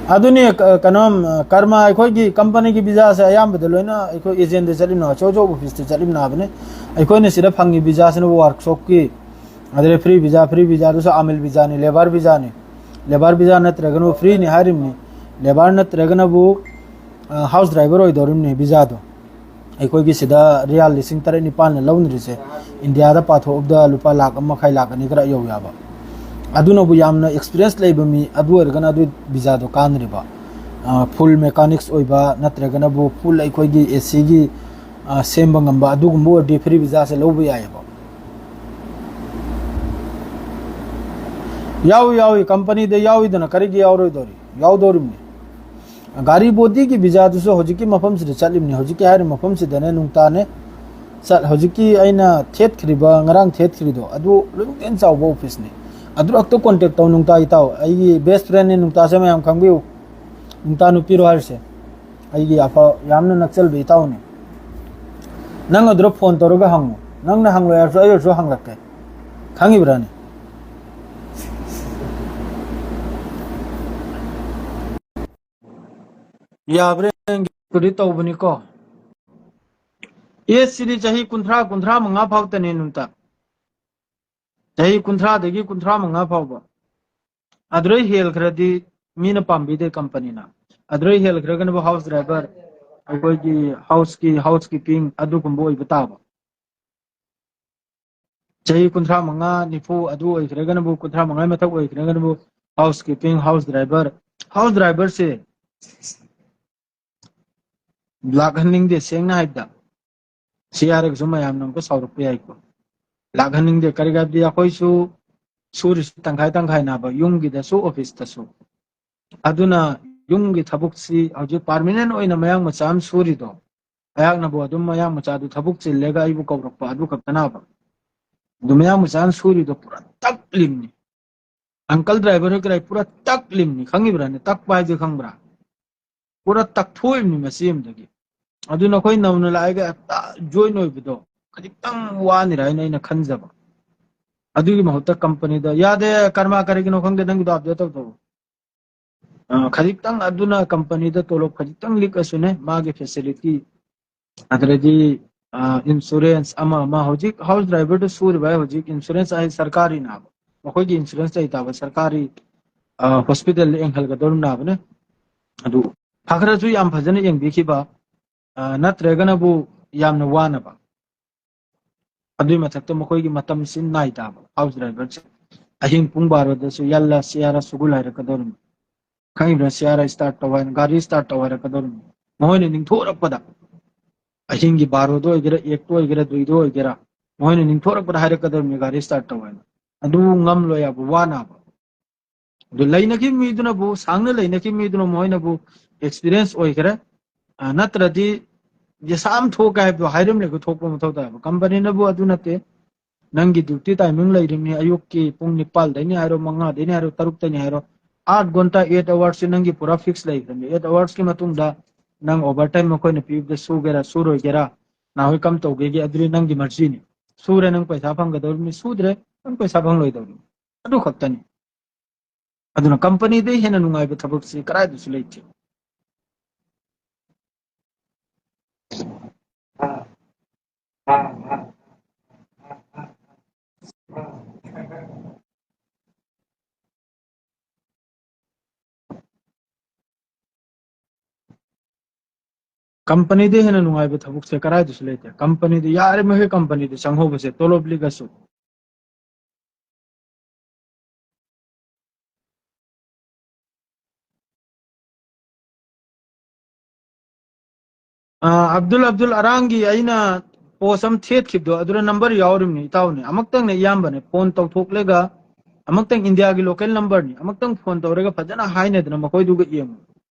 ꯑꯗꯨꯅꯤ, ꯀ-, ꯀꯩꯅꯣ, ꯀꯔꯃ ꯑꯩꯈꯣꯏꯒꯤ ꯀꯝꯄꯅꯤꯒꯤ ꯚꯤꯖꯥꯁꯦ ꯑꯌꯥꯝꯕꯗ ꯂꯣꯏꯅ ꯑꯩꯈꯣꯏ ꯑꯦꯖꯦꯟꯗ ꯆꯠꯂꯤꯕꯅ, ꯑꯆꯧ ꯑꯆꯧꯕ ꯑꯣꯐꯤꯁꯇ ꯆꯠꯂꯤꯕꯅ ꯍꯥꯏꯕꯅꯤ꯫ ꯑꯩꯈꯣꯏꯅ ꯁꯤꯗ ꯐꯪꯉꯤ ꯚꯤꯖꯥꯁꯤꯅ ꯋꯥꯔꯛꯁꯣꯞꯀꯤ, ꯑꯗꯩ ꯐ꯭ꯔꯤ ꯚꯤꯖꯥ, ꯐ꯭ꯔꯤ ꯚꯤꯖꯥꯗꯨꯁꯨ ꯑꯥꯃꯤꯜ ꯚꯤꯖꯥꯅꯤ, ꯂꯦꯕꯔ ꯚꯤꯖꯥꯅꯤ꯫ ꯂꯦꯕꯔ ꯚꯤꯖꯥ ꯅꯠꯇ꯭ꯔꯒꯅ ꯐ꯭ꯔꯤꯅꯤ ꯍꯥꯏꯔꯤꯕꯅꯤ꯫ ꯂꯦꯕꯔ ꯅꯠꯇ꯭ꯔꯒꯅꯕꯨ, ꯑ, ꯍꯥꯎꯁ ꯗ꯭ꯔꯥꯏꯚꯔ ꯑꯣꯏꯗꯧꯔꯤꯕꯅꯤ ꯚꯤꯖꯥꯗꯣ꯫ ꯑꯩꯈꯣꯏꯒꯤ ꯁꯤꯗ ꯔꯤꯌꯥꯜ ꯂꯤꯁꯤꯡ ꯇꯔꯦꯠ ꯅꯤꯄꯥꯜꯅ ꯂꯧꯅꯔꯤꯁꯦ, ꯏꯟꯗꯤꯌꯥꯗ ꯄꯥꯊꯣꯛꯑꯕꯗ ꯂꯨꯄꯥ ꯂꯥꯈ ꯑꯃ ꯃꯈꯥꯏ, ꯂꯥꯈ ꯑꯅꯤ ꯈꯔ ꯌꯧ ꯌꯥꯕ꯫ ꯑꯗꯨꯅꯕꯨ ꯌꯥꯝꯅ ꯑꯦꯛꯁꯄꯤꯔꯤꯌꯦꯟꯁ ꯂꯩꯕ ꯃꯤ ꯑꯗꯨ ꯑꯣꯏꯔꯒꯅ ꯑꯗꯨ ꯚꯤꯖꯥꯗꯣ ꯀꯥꯟꯅꯔꯤꯕ꯫ ꯑ, ꯐꯨꯜ ꯃꯦꯀꯥꯅꯤꯛꯁ ꯑꯣꯏꯕ ꯅꯠꯇ꯭ꯔꯒꯅꯕꯨ ꯐꯨꯜ ꯑꯩꯈꯣꯏꯒꯤ ꯑꯦ ꯁꯤꯒꯤ, ꯑ, ꯁꯦꯝꯕ ꯉꯝꯕ ꯑꯗꯨꯒꯨꯝꯕ ꯑꯣꯏꯔꯗꯤ ꯐ꯭ꯔꯤ ꯚꯤꯖꯥꯁꯦ ꯂꯧꯕ ꯌꯥꯏꯑꯕ꯫ ꯌꯥꯎꯏ, ꯌꯥꯎꯏ, ꯀꯝꯄꯅꯤꯗ ꯌꯥꯎꯏꯗꯅ ꯀꯔꯤꯒꯤ ꯌꯥꯎꯔꯣꯏꯗꯧꯔꯤ? ꯌꯥꯎꯗꯧꯔꯤꯕꯅꯤ꯫ ꯒꯥꯔꯤ ꯕꯣꯗꯤꯒꯤ ꯚꯤꯖꯥꯗꯨꯁꯨ ꯍꯧꯖꯤꯛꯀꯤ ꯃꯐꯝꯁꯤꯗ ꯆꯠꯂꯤꯕꯅꯤ, ꯍꯧꯖꯤꯛꯀꯤ ꯍꯥꯏꯔꯤꯕ ꯃꯐꯝꯁꯤꯗꯅꯦ ꯅꯨꯡꯇꯥꯅꯦ꯫ ꯆꯠ-, ꯍꯧꯖꯤꯛꯀꯤ ꯑꯩꯅ ꯊꯦꯠꯈ꯭ꯔꯤꯕ, ꯉꯔꯥꯡ ꯊꯦꯠꯈ꯭ꯔꯤꯗꯣ, ꯑꯗꯨ ꯂꯣꯏꯅꯃꯛꯇꯩ ꯍꯦꯟꯅ ꯆꯥꯎꯕ ꯑꯣꯐꯤꯁꯅꯤ꯫ ꯑꯗꯨꯔꯛꯇ contact ꯇꯧ ꯅꯨꯡꯇꯥ ꯏꯇꯥꯎ꯫ ꯑꯩꯒꯤ best friendꯅꯤ ꯅꯨꯡꯇꯥꯁꯦ, ꯃꯌꯥꯝ ꯈꯪꯕꯤꯌꯨ꯫ ꯅꯨꯡꯇꯥ ꯅꯨꯄꯤꯔꯣ ꯍꯥꯏꯔꯤꯁꯦ꯫ ꯑꯩꯒꯤ ꯑꯐ-, ꯌꯥꯝꯅ ꯅꯛꯆꯕ ꯏꯇꯥꯎꯅꯤ꯫ ꯅꯪ ꯑꯗꯨꯗ phone ꯇꯧꯔꯒ ꯍꯪꯉꯨ꯫ ꯅꯪꯅ ꯍꯪꯂꯣꯏ ꯍꯥꯏꯔꯁꯨ ꯑꯩ ꯑꯣꯏꯔꯁꯨ ꯍꯪꯂꯛꯀꯦ꯫ ꯈꯪꯉꯤꯕ꯭ꯔꯥꯅꯦ? ꯌꯥꯕ꯭ꯔꯥ ꯌꯦꯡꯒꯦ꯫ ꯇꯧꯕꯅꯤꯀꯣ꯫ Age ꯁꯤꯗꯤ ꯆꯍꯤ ꯀꯨꯟꯊ꯭ꯔꯥ, ꯀꯨꯟꯊ꯭ꯔꯥ ꯃꯉꯥ ꯐꯥꯎꯇꯅꯦ ꯅꯨꯡꯇ꯫ ꯆꯍꯤ ꯀꯨꯟꯊ꯭ꯔꯥꯗꯒꯤ ꯀꯨꯟꯊ꯭ꯔꯥ ꯃꯉꯥ ꯐꯥꯎꯕ꯫ ꯑꯗꯨꯗꯩ ꯍꯦꯜꯈ꯭ꯔꯗꯤ ꯃꯤꯅ ꯄꯥꯝꯕꯤꯗꯦ companyꯅ꯫ ꯑꯗꯨꯗꯩ ꯍꯦꯜꯈ꯭ꯔꯒꯅꯕꯨ house driver, ꯑꯩꯈꯣꯏꯒꯤ houseꯀꯤ, housekeeping ꯑꯗꯨꯒꯨꯝꯕ ꯑꯣꯏꯕ ꯇꯥꯕ꯫ ꯆꯍꯤ ꯀꯨꯟꯊ꯭ꯔꯥ ꯃꯉꯥ, ꯅꯤꯐꯨ ꯑꯗꯨ ꯑꯣꯏꯈ꯭ꯔꯒꯅꯕꯨ, ꯀꯨꯟꯊ꯭ꯔꯥ ꯃꯉꯥꯒꯤ ꯃꯊꯛ ꯑꯣꯏꯈ꯭ꯔꯒꯅꯕꯨ housekeeping, house driver꯫ House driverꯁꯦ ꯂꯥꯛꯍꯟꯅꯤꯡꯗꯦ, ꯁꯦꯡꯅ ꯍꯥꯏꯕꯗ꯫ ꯁꯤ ꯍꯥꯏꯔꯒꯁꯨ ꯃꯌꯥꯝꯅ ꯑꯃꯨꯛꯀ ꯁꯥꯎꯔꯛꯄ ꯌꯥꯏꯀꯣ꯫ ꯂꯥꯛꯍꯟꯅꯤꯡꯗꯦ, ꯀꯔꯤꯒꯤ ꯍꯥꯏꯕꯗꯤ ꯑꯩꯈꯣꯏꯁꯨ ꯁꯨꯔꯤꯁꯤ ꯇꯪꯈꯥꯏ ꯇꯪꯈꯥꯏꯅꯦꯕ, ꯌꯨꯝꯒꯤꯗꯁꯨ officeꯇꯁꯨ꯫ ꯑꯗꯨꯅ ꯌꯨꯝꯒꯤ ꯊꯕꯛꯁꯤ ꯍꯧꯖꯤꯛ permanent ꯑꯣꯏꯅ ꯃꯌꯥꯡ ꯃꯆꯥ ꯑꯃ ꯁꯨꯔꯤꯗꯣ, ꯑꯩꯍꯥꯛꯅꯕꯨ ꯑꯗꯨꯝ ꯃꯌꯥꯡ ꯃꯆꯥꯗꯨ ꯊꯕꯛ ꯆꯤꯜꯂꯦꯒ ꯑꯩꯕꯨ ꯀꯧꯔꯛꯄ ꯑꯗꯨ ꯈꯛꯇꯅꯦꯕ꯫ ꯑꯗꯨ ꯃꯌꯥꯡ ꯃꯆꯥꯅ ꯁꯨꯔꯤꯗꯣ ꯄꯨꯔꯥ ꯇꯛꯂꯤꯕꯅꯤ꯫ Uncle driver ꯍꯣꯏ ꯀꯔꯥꯏ ꯄꯨꯔꯥ ꯇꯛꯂꯤꯕꯅꯤ, ꯈꯪꯉꯤꯕ꯭ꯔꯥꯅꯦ? ꯇꯛꯄ ꯍꯥꯏꯁꯦ ꯈꯪꯕ꯭ꯔꯥ? ꯄꯨꯔꯥ ꯇꯛꯊꯣꯛꯏꯕꯅꯤ ꯃꯆꯦ ꯑꯃꯗꯒꯤ꯫ ꯑꯗꯨꯅ ꯑꯩꯈꯣꯏ ꯅꯧꯅ ꯂꯥꯛꯑꯒ ꯍꯦꯛꯇ join ꯑꯣꯏꯕꯗꯣ ꯈꯖꯤꯛꯇꯪ ꯋꯥꯅꯤꯔ ꯍꯥꯏꯅ ꯑꯩꯅ ꯈꯟꯖꯕ꯫ ꯑꯗꯨꯒꯤ ꯃꯍꯨꯠꯇ companyꯗ, "ꯌꯥꯗꯦ, ꯀꯔꯃ ꯀꯔꯤꯒꯤꯅꯣ ꯈꯪꯗꯦ, ꯅꯪꯒꯤꯗꯣ update ꯇꯧꯊꯣꯛꯑꯣ"꯫ ꯑ, ꯈꯖꯤꯛꯇꯪ ꯑꯗꯨꯅ companyꯗ ꯇꯣꯂꯣꯞ ꯈꯖꯤꯛꯇꯪ ꯂꯤꯛꯑꯁꯨꯅꯦ, ꯃꯥꯒꯤ facility, ꯑꯗꯨꯗꯒꯤ, ꯑ, insurance ꯑꯃ ꯑꯃ, ꯍꯧꯖꯤꯛ house driverꯗ ꯁꯨꯔꯤꯕ ꯍꯧꯖꯤꯛ insurance ꯍꯥꯏ ꯁꯔꯀꯥꯔꯤꯅꯦꯕ꯫ ꯃꯈꯣꯏꯒꯤ insurance ꯂꯩꯇꯕ ꯁꯔꯀꯥꯔꯤ, ꯑ, hospitalꯗ ꯌꯦꯡꯍꯜꯒꯗꯧꯔꯤꯕꯅꯦ꯫ ꯑꯗꯨ ꯐꯈ꯭ꯔꯁꯨ ꯌꯥꯝ ꯐꯖꯅ ꯌꯦꯡꯕꯤꯈꯤꯕ, ꯑ, ꯅꯠꯇ꯭ꯔꯒꯅꯕꯨ ꯌꯥꯝꯅ ꯋꯥꯅꯕ꯫ ꯑꯗꯨꯏ ꯃꯊꯛꯇ ꯃꯈꯣꯏꯒꯤ ꯃꯇꯝꯁꯤ ꯅꯥꯏꯗꯕ house driverꯁꯦ꯫ ꯑꯍꯤꯡ ꯄꯨꯡ ꯕꯥꯔꯣꯗꯁꯨ "ꯌꯥꯜꯂꯥ, ꯁꯤ ꯌꯥꯔꯥ, ꯁꯨꯒꯨ" ꯍꯥꯏꯔꯛꯀꯗꯧꯔꯤꯕꯅꯤ꯫ ꯈꯪꯉꯤꯕ꯭ꯔꯥ? "ꯁꯤ ꯌꯥꯔꯥ, start ꯇꯧ" ꯍꯥꯏꯅ, ꯒꯥꯔꯤ start ꯇꯧ ꯍꯥꯏꯔꯛꯀꯗꯧꯔꯤꯕꯅꯤ꯫ ꯃꯈꯣꯏꯅ ꯅꯤꯡꯊꯣꯔꯛꯄꯗ, ꯑꯍꯤꯡꯒꯤ ꯕꯥꯔꯣꯗ ꯑꯣꯏꯒꯦꯔꯥ, ꯑꯦꯛꯇ ꯑꯣꯏꯒꯦꯔꯥ, ꯗꯨꯏꯗ ꯑꯣꯏꯒꯦꯔꯥ, ꯃꯈꯣꯏꯅ ꯅꯤꯡꯊꯣꯔꯛꯄꯗ ꯍꯥꯏꯔꯛꯀꯗꯧꯔꯤꯕꯅꯤ ꯒꯥꯔꯤ start ꯇꯧ ꯍꯥꯏꯅ꯫ ꯑꯗꯨ ꯉꯝꯂꯣꯏ ꯍꯥꯏꯕ, ꯋꯥꯅꯕ꯫ ꯑꯗꯨ ꯂꯩꯅꯈꯤꯕ ꯃꯤꯗꯨꯅꯕꯨ, ꯁꯥꯡꯅ ꯂꯩꯅꯈꯤꯕ ꯃꯤꯗꯨꯅ ꯃꯈꯣꯏꯅꯕꯨ experience ꯑꯣꯏꯈ꯭ꯔꯦ꯫ ꯑ, ꯅꯠꯇ꯭ꯔꯗꯤ ꯌꯦꯁꯥꯝ ꯊꯣꯛꯀꯦ ꯍꯥꯏꯕꯗꯣ ꯍꯥꯏꯔꯝꯂꯒ ꯊꯣꯛꯄ ꯃꯊꯧ ꯇꯥꯏꯕ꯫ Companyꯅꯕꯨ ꯑꯗꯨ ꯅꯠꯇꯦ꯫ ꯅꯪꯒꯤ duty timing ꯂꯩꯔꯤꯕꯅꯤ, ꯑꯌꯨꯛꯀꯤ ꯄꯨꯡ ꯅꯤꯄꯥꯜꯗꯩꯅꯤ ꯍꯥꯏꯔꯣ, ꯃꯉꯥꯗꯩꯅꯤ ꯍꯥꯏꯔꯣ, ꯇꯔꯨꯛꯇꯩꯅꯤ ꯍꯥꯏꯔꯣ, ꯑꯥꯠ ꯘꯟꯇꯥ, eight hours ꯁꯤ ꯅꯪꯒꯤ ꯄꯨꯔꯥ fix ꯂꯩꯈ꯭ꯔꯕꯅꯤ꯫ Eight hours ꯀꯤ ꯃꯇꯨꯡꯗ ꯅꯪ overtime ꯃꯈꯣꯏꯅ ꯄꯤꯕꯗ ꯁꯨꯒꯦꯔꯥ ꯁꯨꯔꯣꯏꯒꯦꯔꯥ, ꯅꯍꯣꯏ ꯀꯝ ꯇꯧꯒꯦꯒꯦ, ꯑꯗꯨꯗꯤ ꯅꯪꯒꯤ ꯃꯔꯖꯤꯅꯤ꯫ ꯁꯨꯔꯦ, ꯅꯪ ꯄꯩꯁꯥ ꯐꯪꯒꯗꯧꯔꯤꯕꯅꯤ, ꯁꯨꯗ꯭ꯔꯦ, ꯅꯪ ꯄꯩꯁꯥ ꯐꯪꯂꯣꯏꯗꯧꯔꯤꯕꯅꯤ꯫ ꯑꯗꯨ ꯈꯛꯇꯅꯤ꯫ ꯑꯗꯨꯅ ꯀꯝꯄꯅꯤꯗꯩ ꯍꯦꯟꯅ ꯅꯨꯡꯉꯥꯏꯕ ꯊꯕꯛꯁꯤ ꯀꯗꯥꯏꯗꯁꯨ ꯂꯩꯇꯦ꯫ ꯀꯝꯄꯅꯤꯗ ꯍꯦꯟꯅ ꯅꯨꯡꯉꯥꯏꯕ ꯊꯕꯛꯁꯦ ꯀꯗꯥꯏꯗꯁꯨ ꯂꯩꯇꯦ꯫ ꯀꯝꯄꯅꯤꯗ ꯌꯥꯔꯤꯃꯈꯩ ꯀꯝꯄꯅꯤꯗ ꯆꯪꯍꯧꯕꯁꯦ, ꯇꯣꯂꯣꯞ ꯂꯤꯛꯑꯁꯨ꯫ ꯑꯥ, ꯑꯕꯗꯨꯜ, ꯑꯕꯗꯨꯜ ꯑꯔꯥꯡꯒꯤ ꯑꯩꯅ post ꯑꯃ ꯊꯦꯠꯈꯤꯕꯗꯣ, ꯑꯗꯨꯗ number ꯌꯥꯎꯔꯤꯕꯅꯤ, ꯏꯇꯥꯎꯅꯤ꯫ ꯑꯃꯨꯛꯇꯪꯅꯦ ꯏꯌꯥꯝꯕꯅꯦ phone ꯇꯧꯊꯣꯛꯂꯒ, ꯑꯃꯨꯛꯇꯪ India ꯒꯤ local number ꯅꯤ, ꯑꯃꯨꯛꯇꯪ phone ꯇꯧꯔꯒ ꯐꯖꯅ ꯍꯥꯏꯅꯗꯅ ꯃꯈꯣꯏꯗꯨꯒ ꯌꯦꯡꯉꯨ꯫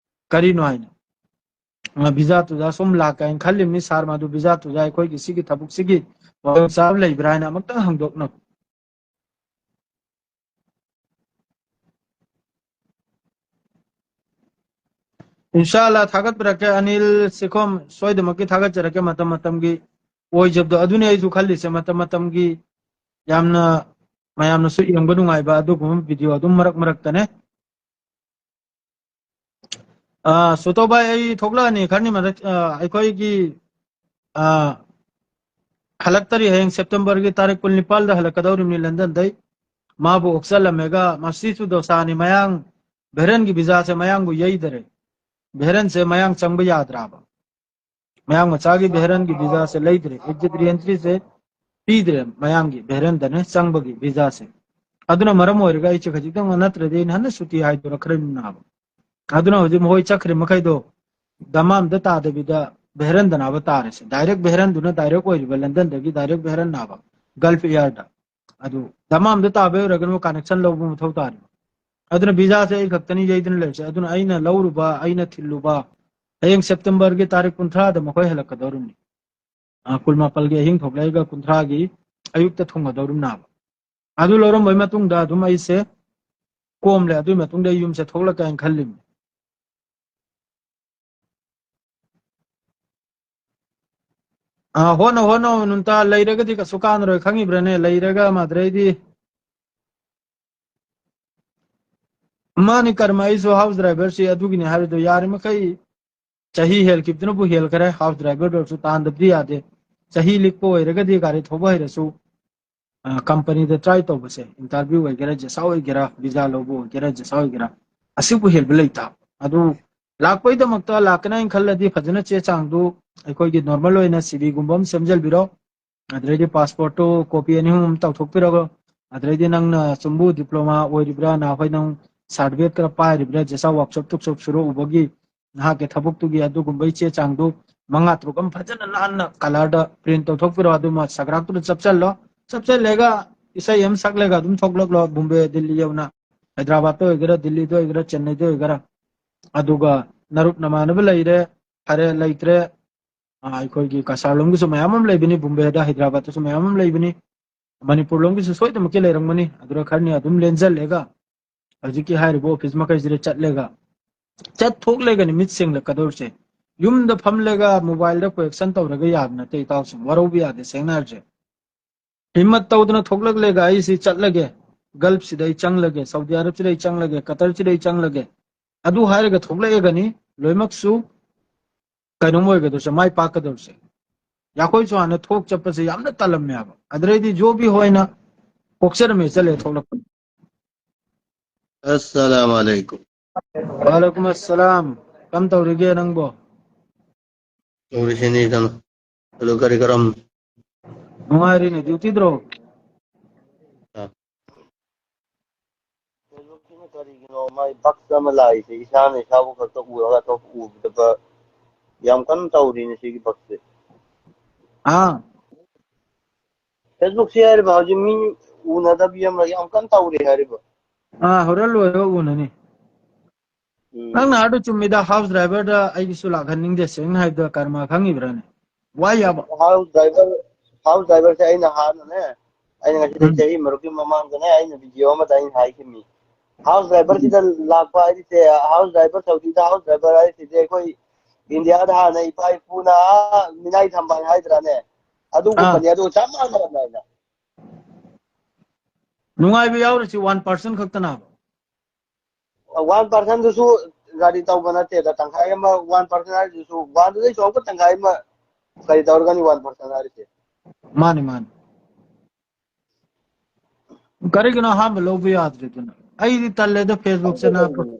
ꯀꯔꯤꯅꯣ ꯍꯥꯏꯅ꯫ ꯑ, visa ꯇꯨꯖꯥ ꯁꯨꯝ ꯂꯥꯛꯀꯦ ꯍꯥꯏꯅ ꯈꯜꯂꯤꯕꯅꯤ, ꯁꯥꯔ, ꯃꯗꯨ visa ꯇꯨꯖꯥ ꯑꯩꯈꯣꯏꯒꯤ ꯁꯤꯒꯤ ꯊꯕꯛꯁꯤꯒꯤ ꯃꯑꯣꯡ ꯆꯥꯕ ꯂꯩꯕ꯭ꯔꯥ ꯍꯥꯏꯅ ꯑꯃꯨꯛꯇꯪ ꯍꯪꯗꯣꯛꯅꯕ꯫ ꯏꯟꯁꯥ ꯑꯜꯂꯥ ꯊꯥꯒꯠꯄꯤꯔꯛꯀꯦ, ꯑꯅꯤꯜ ꯁꯤꯈꯣꯝ, ꯁꯣꯏꯗꯃꯛꯀꯤ ꯊꯥꯒꯠꯆꯔꯛꯀꯦ꯫ ꯃꯇꯝ ꯃꯇꯝꯒꯤ ꯑꯣꯏꯖꯕꯗꯣ ꯑꯗꯨꯅꯤ ꯑꯩꯁꯨ ꯈꯜꯂꯤꯁꯦ, ꯃꯇꯝ ꯃꯇꯝꯒꯤ ꯌꯥꯝꯅ ꯃꯌꯥꯝꯅꯁꯨ ꯌꯦꯡꯕ ꯅꯨꯡꯉꯥꯏꯕ ꯑꯗꯨꯒꯨꯝꯕ video ꯑꯗꯨꯝ ꯃꯔꯛ ꯃꯔꯛꯇꯅꯦ꯫ ꯑꯥ, ꯁꯨꯇꯣ ꯚꯥꯏ, ꯑꯩ ꯊꯣꯛꯂꯛꯑꯅꯤ ꯈꯔꯅꯤ ꯃꯔꯛ-, ꯑꯥ, ꯑꯩꯈꯣꯏꯒꯤ, ꯑꯥ, ꯍꯜꯂꯛꯇꯔꯤ꯫ ꯍꯌꯦꯡ September ꯒꯤ ꯇꯥꯔꯤꯛ ꯀꯨꯟꯅꯤꯄꯥꯜꯗ ꯍꯜꯂꯛꯀꯗꯧꯔꯤꯕꯅꯤ London ꯗꯩ꯫ ꯃꯥꯕꯨ ꯑꯣꯛꯆꯜꯂꯝꯃꯦꯒ ꯃꯁꯤꯁꯨ ꯗꯣꯁꯥꯅꯤ꯫ ꯃꯌꯥꯡ ꯚꯦꯔꯟꯒꯤ visa ꯁꯦ ꯃꯌꯥꯡꯕꯨ ꯌꯩꯗꯔꯦ꯫ ꯚꯦꯔꯟꯁꯦ ꯃꯌꯥꯡ ꯆꯪꯕ ꯌꯥꯗ꯭ꯔꯥꯕ? ꯃꯌꯥꯡ ꯃꯆꯥꯒꯤ ꯚꯦꯔꯟꯒꯤ visa ꯁꯦ ꯂꯩꯗ꯭ꯔꯦ, exit re-entry ꯁꯦ ꯄꯤꯗ꯭ꯔꯦ ꯃꯌꯥꯡꯒꯤ ꯚꯦꯔꯟꯗꯅꯦ ꯆꯪꯕꯒꯤ visa ꯁꯦ꯫ ꯑꯗꯨꯅ ꯃꯔꯝ ꯑꯣꯏꯔꯒ ꯑꯩꯁꯦ ꯈꯖꯤꯛꯇꯪ ꯅꯠꯇ꯭ꯔꯗꯤ ꯑꯩꯅ ꯍꯟꯅ ꯁꯨꯇꯤ ꯍꯥꯏꯗꯣꯔꯛꯈ꯭ꯔꯅꯤꯅ ꯍꯥꯏꯕ꯫ ꯑꯗꯨꯅ ꯍꯧꯖꯤꯛ ꯃꯈꯣꯏ ꯆꯠꯈ꯭ꯔꯤ ꯃꯈꯩꯗꯣ ꯗꯃꯥꯝꯗ ꯇꯥꯗꯕꯤꯗ ꯚꯦꯔꯟꯗꯅꯥꯕ ꯇꯥꯔꯦꯁꯦ꯫ Direct ꯚꯦꯔꯟꯗꯨꯅ direct ꯑꯣꯏꯔꯤꯕ London ꯗꯒꯤ direct ꯚꯦꯔꯟꯅꯥꯕ Gulf Air ꯗ꯫ ꯑꯗꯨ ꯗꯃꯥꯝꯗ ꯇꯥꯕ ꯑꯣꯏꯔꯒꯅ connection ꯂꯧꯕ ꯃꯊꯧ ꯇꯥꯔꯦ꯫ ꯑꯗꯨꯅ visa ꯁꯦ ꯑꯩ ꯈꯛꯇꯅꯤ ꯌꯩꯗꯨꯅ ꯂꯩꯔꯤꯁꯦ꯫ ꯑꯗꯨꯅ ꯑꯩꯅ ꯂꯧꯔꯨꯕ, ꯑꯩꯅ ꯊꯤꯜꯂꯨꯕ, ꯍꯌꯦꯡ September ꯒꯤ ꯇꯥꯔꯤꯛ ꯀꯨꯟꯊ꯭ꯔꯥꯗ ꯃꯈꯣꯏ ꯍꯜꯂꯛꯀꯗꯧꯔꯤꯕꯅꯤ꯫ ꯑ, ꯀꯨꯟꯃꯥꯄꯜꯒꯤ ꯑꯍꯤꯡ ꯊꯣꯛꯂꯛꯑꯒ ꯀꯨꯟꯊ꯭ꯔꯥꯒꯤ ꯑꯌꯨꯛꯇ ꯊꯨꯡꯒꯗꯧꯔꯤꯕꯅꯦꯕ꯫ ꯑꯗꯨ ꯂꯧꯔꯝꯕꯩ ꯃꯇꯨꯡꯗ ꯑꯗꯨꯝ ꯑꯩꯁꯦ ꯀꯣꯝꯂꯦ꯫ ꯑꯗꯨꯒꯤ ꯃꯇꯨꯡꯗ ꯑꯩ ꯌꯨꯝꯁꯦ ꯊꯣꯛꯂꯛꯀꯦ ꯍꯥꯏꯅ ꯈꯜꯂꯤꯕꯅꯤ꯫ ꯑꯥ, ꯍꯣꯠꯅꯧ, ꯍꯣꯠꯅꯧ, ꯅꯨꯡꯇ ꯂꯩꯔꯒꯗꯤ ꯀꯩꯁꯨ ꯀꯥꯟꯅꯔꯣꯏ, ꯈꯪꯉꯤꯕ꯭ꯔꯥꯅꯦ? ꯂꯩꯔꯒ ꯃꯗ꯭ꯔꯩꯗꯤ ꯃꯥꯅꯤ ꯀꯔꯃ, ꯑꯩꯁꯨ ꯍꯥꯎꯁ ꯗ꯭ꯔꯥꯏꯚꯔꯁꯤ ꯑꯗꯨꯒꯤꯅꯤ ꯍꯥꯏꯔꯤꯗꯣ꯫ ꯌꯥꯔꯤꯃꯈꯩ ꯆꯍꯤ ꯍꯦꯜꯈꯤꯕꯗꯨꯅꯕꯨ ꯍꯦꯜꯈꯔꯦ, ꯍꯥꯎꯁ ꯗ꯭ꯔꯥꯏꯚꯔꯗ ꯑꯣꯏꯔꯁꯨ ꯇꯥꯟꯗꯕꯗꯤ ꯌꯥꯗꯦ꯫ ꯆꯍꯤ ꯂꯤꯛꯄ ꯑꯣꯏꯔꯒꯗꯤ ꯒꯥꯔꯤ ꯊꯧꯕ ꯍꯩꯔꯁꯨ, ꯑ, ꯀꯝꯄꯅꯤꯗ ꯇ꯭ꯔꯥꯏ ꯇꯧꯕꯁꯦ, ꯏꯟꯇꯔꯚ꯭ꯌꯨ ꯑꯣꯏꯒꯦꯔꯥ, ꯖꯦꯁꯥ ꯑꯣꯏꯒꯦꯔꯥ, ꯚꯤꯖꯥ ꯂꯧꯕ ꯑꯣꯏꯒꯦꯔꯥ, ꯖꯦꯁꯥ ꯑꯣꯏꯒꯦꯔꯥ, ꯑꯁꯤꯕꯨ ꯍꯦꯜꯕ ꯂꯩꯇꯕ꯫ ꯑꯗꯨ ꯂꯥꯛꯄꯩꯗꯃꯛꯇ ꯂꯥꯛꯀꯅꯤ ꯍꯥꯏꯅ ꯈꯜꯂꯗꯤ ꯐꯖꯅ ꯆꯦ ꯆꯥꯡꯗꯨ ꯑꯩꯈꯣꯏꯒꯤ ꯅꯣꯔꯃꯦꯜ ꯑꯣꯏꯅ ꯁꯤ ꯚꯤꯒꯨꯝꯕ ꯑꯃ ꯁꯦꯝꯖꯤꯜꯕꯤꯔꯣ꯫ ꯑꯗꯨꯗꯩꯗꯤ ꯄꯥꯁꯄꯣꯔꯠꯇꯨ ꯀꯣꯄꯤ ꯑꯅꯤ ꯑꯍꯨꯝ ꯑꯃ ꯇꯧꯊꯣꯛꯄꯤꯔꯒ, ꯑꯗꯨꯗꯩꯗꯤ ꯅꯪꯅ ꯆꯨꯝꯕꯨ ꯗꯤꯄ꯭ꯂꯣꯃꯥ ꯑꯣꯏꯔꯤꯕ꯭ꯔꯥ, ꯅꯍꯥꯟꯈꯣꯏ ꯅꯪ ꯁꯥꯔꯇꯤꯐꯤꯀꯦꯠ ꯈꯔ ꯄꯥꯏꯔꯤꯕ꯭ꯔꯥ, ꯖꯦꯁꯥ ꯋꯥꯛꯁꯣꯞ ꯇꯨꯛꯁꯣꯞ ꯁꯨꯔꯛꯎꯕꯒꯤ ꯅꯍꯥꯛꯀꯤ ꯊꯕꯛꯇꯨꯒꯤ ꯑꯗꯨꯒꯨꯝꯕꯩ ꯆꯦ ꯆꯥꯡꯗꯨ ꯃꯉꯥ ꯇꯔꯨꯛ ꯑꯃ ꯐꯖꯅ ꯅꯥꯟꯅ ꯀꯂꯔꯗ ꯄ꯭ꯔꯤꯟ ꯇꯧꯊꯣꯛꯄꯤꯔꯣ꯫ ꯑꯗꯨꯃ ꯁꯒ꯭ꯔꯥꯛꯇꯨꯗ ꯆꯞꯆꯜꯂꯣ꯫ ꯆꯞꯆꯜꯂꯒ ꯏꯁꯩ ꯑꯃ ꯁꯛꯂꯒ ꯑꯗꯨꯝ ꯊꯣꯛꯂꯛꯂꯣ, ꯕꯣꯝꯕꯦ, ꯗꯤꯜꯂꯤ ꯌꯧꯅ꯫ ꯍꯥꯏꯗ꯭ꯔꯕꯥꯗꯇ ꯑꯣꯏꯒꯦꯔꯥ, ꯗꯤꯜꯂꯤꯗ ꯑꯣꯏꯒꯦꯔꯥ, ꯆꯦꯟꯅꯩꯗ ꯑꯣꯏꯒꯦꯔꯥ꯫ ꯑꯗꯨꯒ ꯅꯔꯨꯞ ꯅꯃꯥꯟꯅꯕ ꯂꯩꯔꯦ, ꯐꯔꯦ, ꯂꯩꯇ꯭ꯔꯦ, ꯑ, ꯑꯩꯈꯣꯏꯒꯤ ꯀꯁꯥꯔ ꯂꯣꯝꯒꯤꯁꯨ ꯃꯌꯥꯝ ꯑꯃ ꯂꯩꯕꯅꯤ, ꯕꯣꯝꯕꯦꯗ, ꯍꯥꯏꯗ꯭ꯔꯕꯥꯗꯇꯁꯨ ꯃꯌꯥꯝ ꯑꯃ ꯂꯩꯕꯅꯤ, ꯃꯅꯤꯄꯨꯔ ꯂꯣꯝꯒꯤꯁꯨ ꯁꯣꯏꯗꯅꯃꯛꯀꯤ ꯂꯩꯔꯝꯒꯅꯤ꯫ ꯑꯗꯨꯗ ꯈꯔꯅꯤ ꯑꯗꯨꯝ ꯂꯦꯟꯖꯜꯂꯦꯒ ꯍꯧꯖꯤꯛꯀꯤ ꯍꯥꯏꯔꯤꯕ ꯑꯣꯐꯤꯁ ꯃꯈꯩꯁꯤꯗ ꯆꯠꯂꯦꯒ, ꯆꯠꯊꯣꯛꯂꯦꯒꯅꯤ ꯃꯤꯠ ꯁꯦꯡꯂꯛꯀꯗꯧꯔꯤꯁꯦ꯫ ꯌꯨꯝꯗ ꯐꯝꯂꯒ ꯃꯣꯕꯥꯏꯜꯗ ꯀ꯭ꯋꯦꯛꯁꯟ ꯇꯧꯔꯒ ꯌꯥꯕ ꯅꯠꯇꯦ, ꯏꯇꯥꯎꯁꯤꯡ, ꯋꯥꯔꯧꯕ ꯌꯥꯗꯦ, ꯁꯦꯡꯅ ꯍꯥꯏꯔꯁꯦ꯫ ꯍꯤꯝꯃꯠ ꯇꯧꯗꯅ ꯊꯣꯛꯂꯛꯂꯦꯒ, ꯑꯩꯁꯤ ꯆꯠꯂꯒꯦ, ꯒꯜꯐꯁꯤꯗ ꯑꯩ ꯆꯪꯂꯒꯦ, ꯁꯥꯎꯗꯤ ꯑꯔꯕꯁꯤꯗ ꯑꯩ ꯆꯪꯂꯒꯦ, ꯀꯇꯔꯁꯤꯗ ꯑꯩ ꯆꯪꯂꯒꯦ, ꯑꯗꯨ ꯍꯥꯏꯔꯒ ꯊꯣꯛꯂꯛꯑꯒꯅꯤ ꯂꯣꯏꯅꯃꯛꯁꯨ ꯀꯩꯅꯣꯝ ꯑꯣꯏꯒꯗꯧꯁꯦ, ꯃꯥꯏ ꯄꯥꯛꯀꯗꯧꯁꯦ꯫ ꯌꯥꯈꯣꯏꯁꯨ ꯍꯥꯟꯅ ꯊꯣꯛ ꯆꯠꯄꯁꯦ ꯌꯥꯝꯅ ꯇꯜꯂꯝꯃꯦꯕ꯫ ꯑꯗꯨꯗꯩꯗꯤ ꯖꯣꯕꯤ ꯍꯣꯏꯅ ꯀꯣꯛꯆꯔꯝꯃꯦ ꯆꯠꯂꯦ ꯊꯣꯛꯂꯛꯄꯅꯤ꯫ ꯑꯁꯁꯂꯥꯃꯨ ꯑꯂꯩꯀꯨꯝ꯫ ꯋꯥꯂꯩꯀꯨꯝ ꯑꯁꯁꯂꯥꯝ꯫ ꯀꯝ ꯇꯧꯔꯤꯒꯦ ꯅꯪꯕꯣ? ꯇꯧꯔꯤꯁꯤꯅꯤ ꯀꯩꯅꯣ꯫ ꯑꯗꯨ ꯀꯔꯤ ꯀꯔꯝ? ꯅꯨꯡꯉꯥꯏꯔꯤꯅꯦ, ꯗ꯭ꯌꯨꯇꯤꯗ꯭ꯔꯣ? ꯑ꯫ ꯐꯦꯁꯕꯨꯛꯁꯤꯅ ꯀꯔꯤꯒꯤꯅꯣ ꯃꯥꯏ ꯕꯛꯁ ꯑꯃ ꯂꯥꯛꯏꯁꯦ? ꯏꯁꯥꯅ ꯏꯁꯥꯕꯨ ꯈꯛꯇ ꯎꯔꯒ ꯑꯇꯣꯞꯄ ꯎꯗꯕ ꯌꯥꯝ ꯀꯟꯅ ꯇꯧꯔꯤꯅꯦ ꯁꯤꯒꯤ ꯕꯛꯁꯦ꯫ ꯑꯥ꯫ ꯐꯦꯁꯕꯨꯛꯁꯤ ꯍꯥꯏꯔꯤꯕ ꯍꯧꯖꯤꯛ ꯃꯤ ꯎꯅꯗꯕꯤ ꯑꯃ ꯌꯥꯝ ꯀꯟꯅ ꯇꯧꯔꯤ ꯍꯥꯏꯔꯤꯕ꯫ ꯑꯥ, ꯍꯣꯔꯦꯟ ꯂꯣꯏꯔꯒ ꯎꯅꯅꯤ꯫ ꯎꯝ꯫ ꯅꯪꯅ ꯍꯥꯏꯗꯣ ꯆꯨꯝꯃꯤꯗ, ꯍꯥꯎꯁ ꯗ꯭ꯔꯥꯏꯚꯔꯗ ꯑꯩꯒꯤꯁꯨ ꯂꯥꯛꯍꯟꯅꯤꯡꯗꯦ, ꯁꯦꯡꯅ ꯍꯥꯏꯕꯗ꯫ ꯀꯔꯃ ꯈꯪꯉꯤꯕ꯭ꯔꯥꯅꯦ? ꯋꯥ ꯌꯥꯕ꯫ ꯍꯥꯎꯁ ꯗ꯭ꯔꯥꯏꯚꯔ, ꯍꯥꯎꯁ ꯗ꯭ꯔꯥꯏꯚꯔꯁꯦ ꯑꯩꯅ ꯍꯥꯟꯅꯅꯦ, ꯑꯩꯅ ꯉꯁꯤꯗꯩ ꯎꯝ꯫ ꯆꯍꯤ ꯃꯔꯨꯛꯀꯤ ꯃꯃꯥꯡꯗꯅꯦ, ꯑꯩꯅ ꯚꯤꯗꯤꯑꯣ ꯑꯃꯗ ꯑꯩꯅ ꯍꯥꯏꯈꯤꯕꯅꯤ꯫ ꯍꯥꯎꯁ ꯗ꯭ꯔꯥꯏꯚꯔꯁꯤꯗ ꯂꯥꯛꯄ ꯍꯥꯏꯔꯤꯁꯦ, ꯍꯥꯎꯁ ꯗ꯭ꯔꯥꯏꯚꯔ ꯁꯥꯎꯗꯤꯗ ꯍꯥꯎꯁ ꯗ꯭ꯔꯥꯏꯚꯔ ꯍꯥꯏꯔꯤꯁꯤꯗꯤ ꯑꯩꯈꯣꯏ ꯏꯟꯗꯤꯌꯥꯗ ꯍꯥꯟꯅ ꯏꯄꯥ ꯏꯄꯨꯅ ꯃꯤꯅꯥꯏ ꯊꯝꯕꯥꯜ ꯍꯥꯏꯗ꯭ꯔꯥꯅꯦ? ꯑꯗꯨꯒꯨꯝꯕꯅꯤ, ꯑꯥ꯫ ꯑꯗꯨ ꯆꯞ ꯃꯥꯟꯅꯔꯕꯅꯦ ꯍꯥꯏꯅ꯫ ꯅꯨꯡꯉꯥꯏꯕ ꯌꯥꯎꯔꯤꯁꯤ one percent ꯈꯛꯇꯅ꯫ One percentꯗꯨꯁꯨ ꯒꯥꯔꯤ ꯇꯧꯕ ꯅꯠꯇꯦꯗ, ꯇꯪꯈꯥꯏ ꯑꯃ, one percent ꯍꯥꯏꯔꯤꯗꯨꯁꯨ, oneꯗꯨꯗꯩꯁꯨ ꯑꯃꯨꯛꯀ ꯇꯪꯈꯥꯏ ꯑꯃ ꯀꯔꯤ ꯇꯧꯔꯒꯅꯤ one percent ꯍꯥꯏꯔꯤꯁꯦ? ꯃꯥꯅꯤ, ꯃꯥꯅꯤ꯫ ꯀꯔꯤꯒꯤꯅꯣ ꯑꯍꯥꯟꯕ ꯂꯧꯕ ꯌꯥꯗ꯭ꯔꯤꯗꯨꯅ? ꯑꯩꯗꯤ ꯇꯜꯂꯦꯗ Facebook ꯈꯪꯗꯦ ꯆꯦꯅꯥ꯫ ꯀꯩꯒꯤꯅꯣ꯫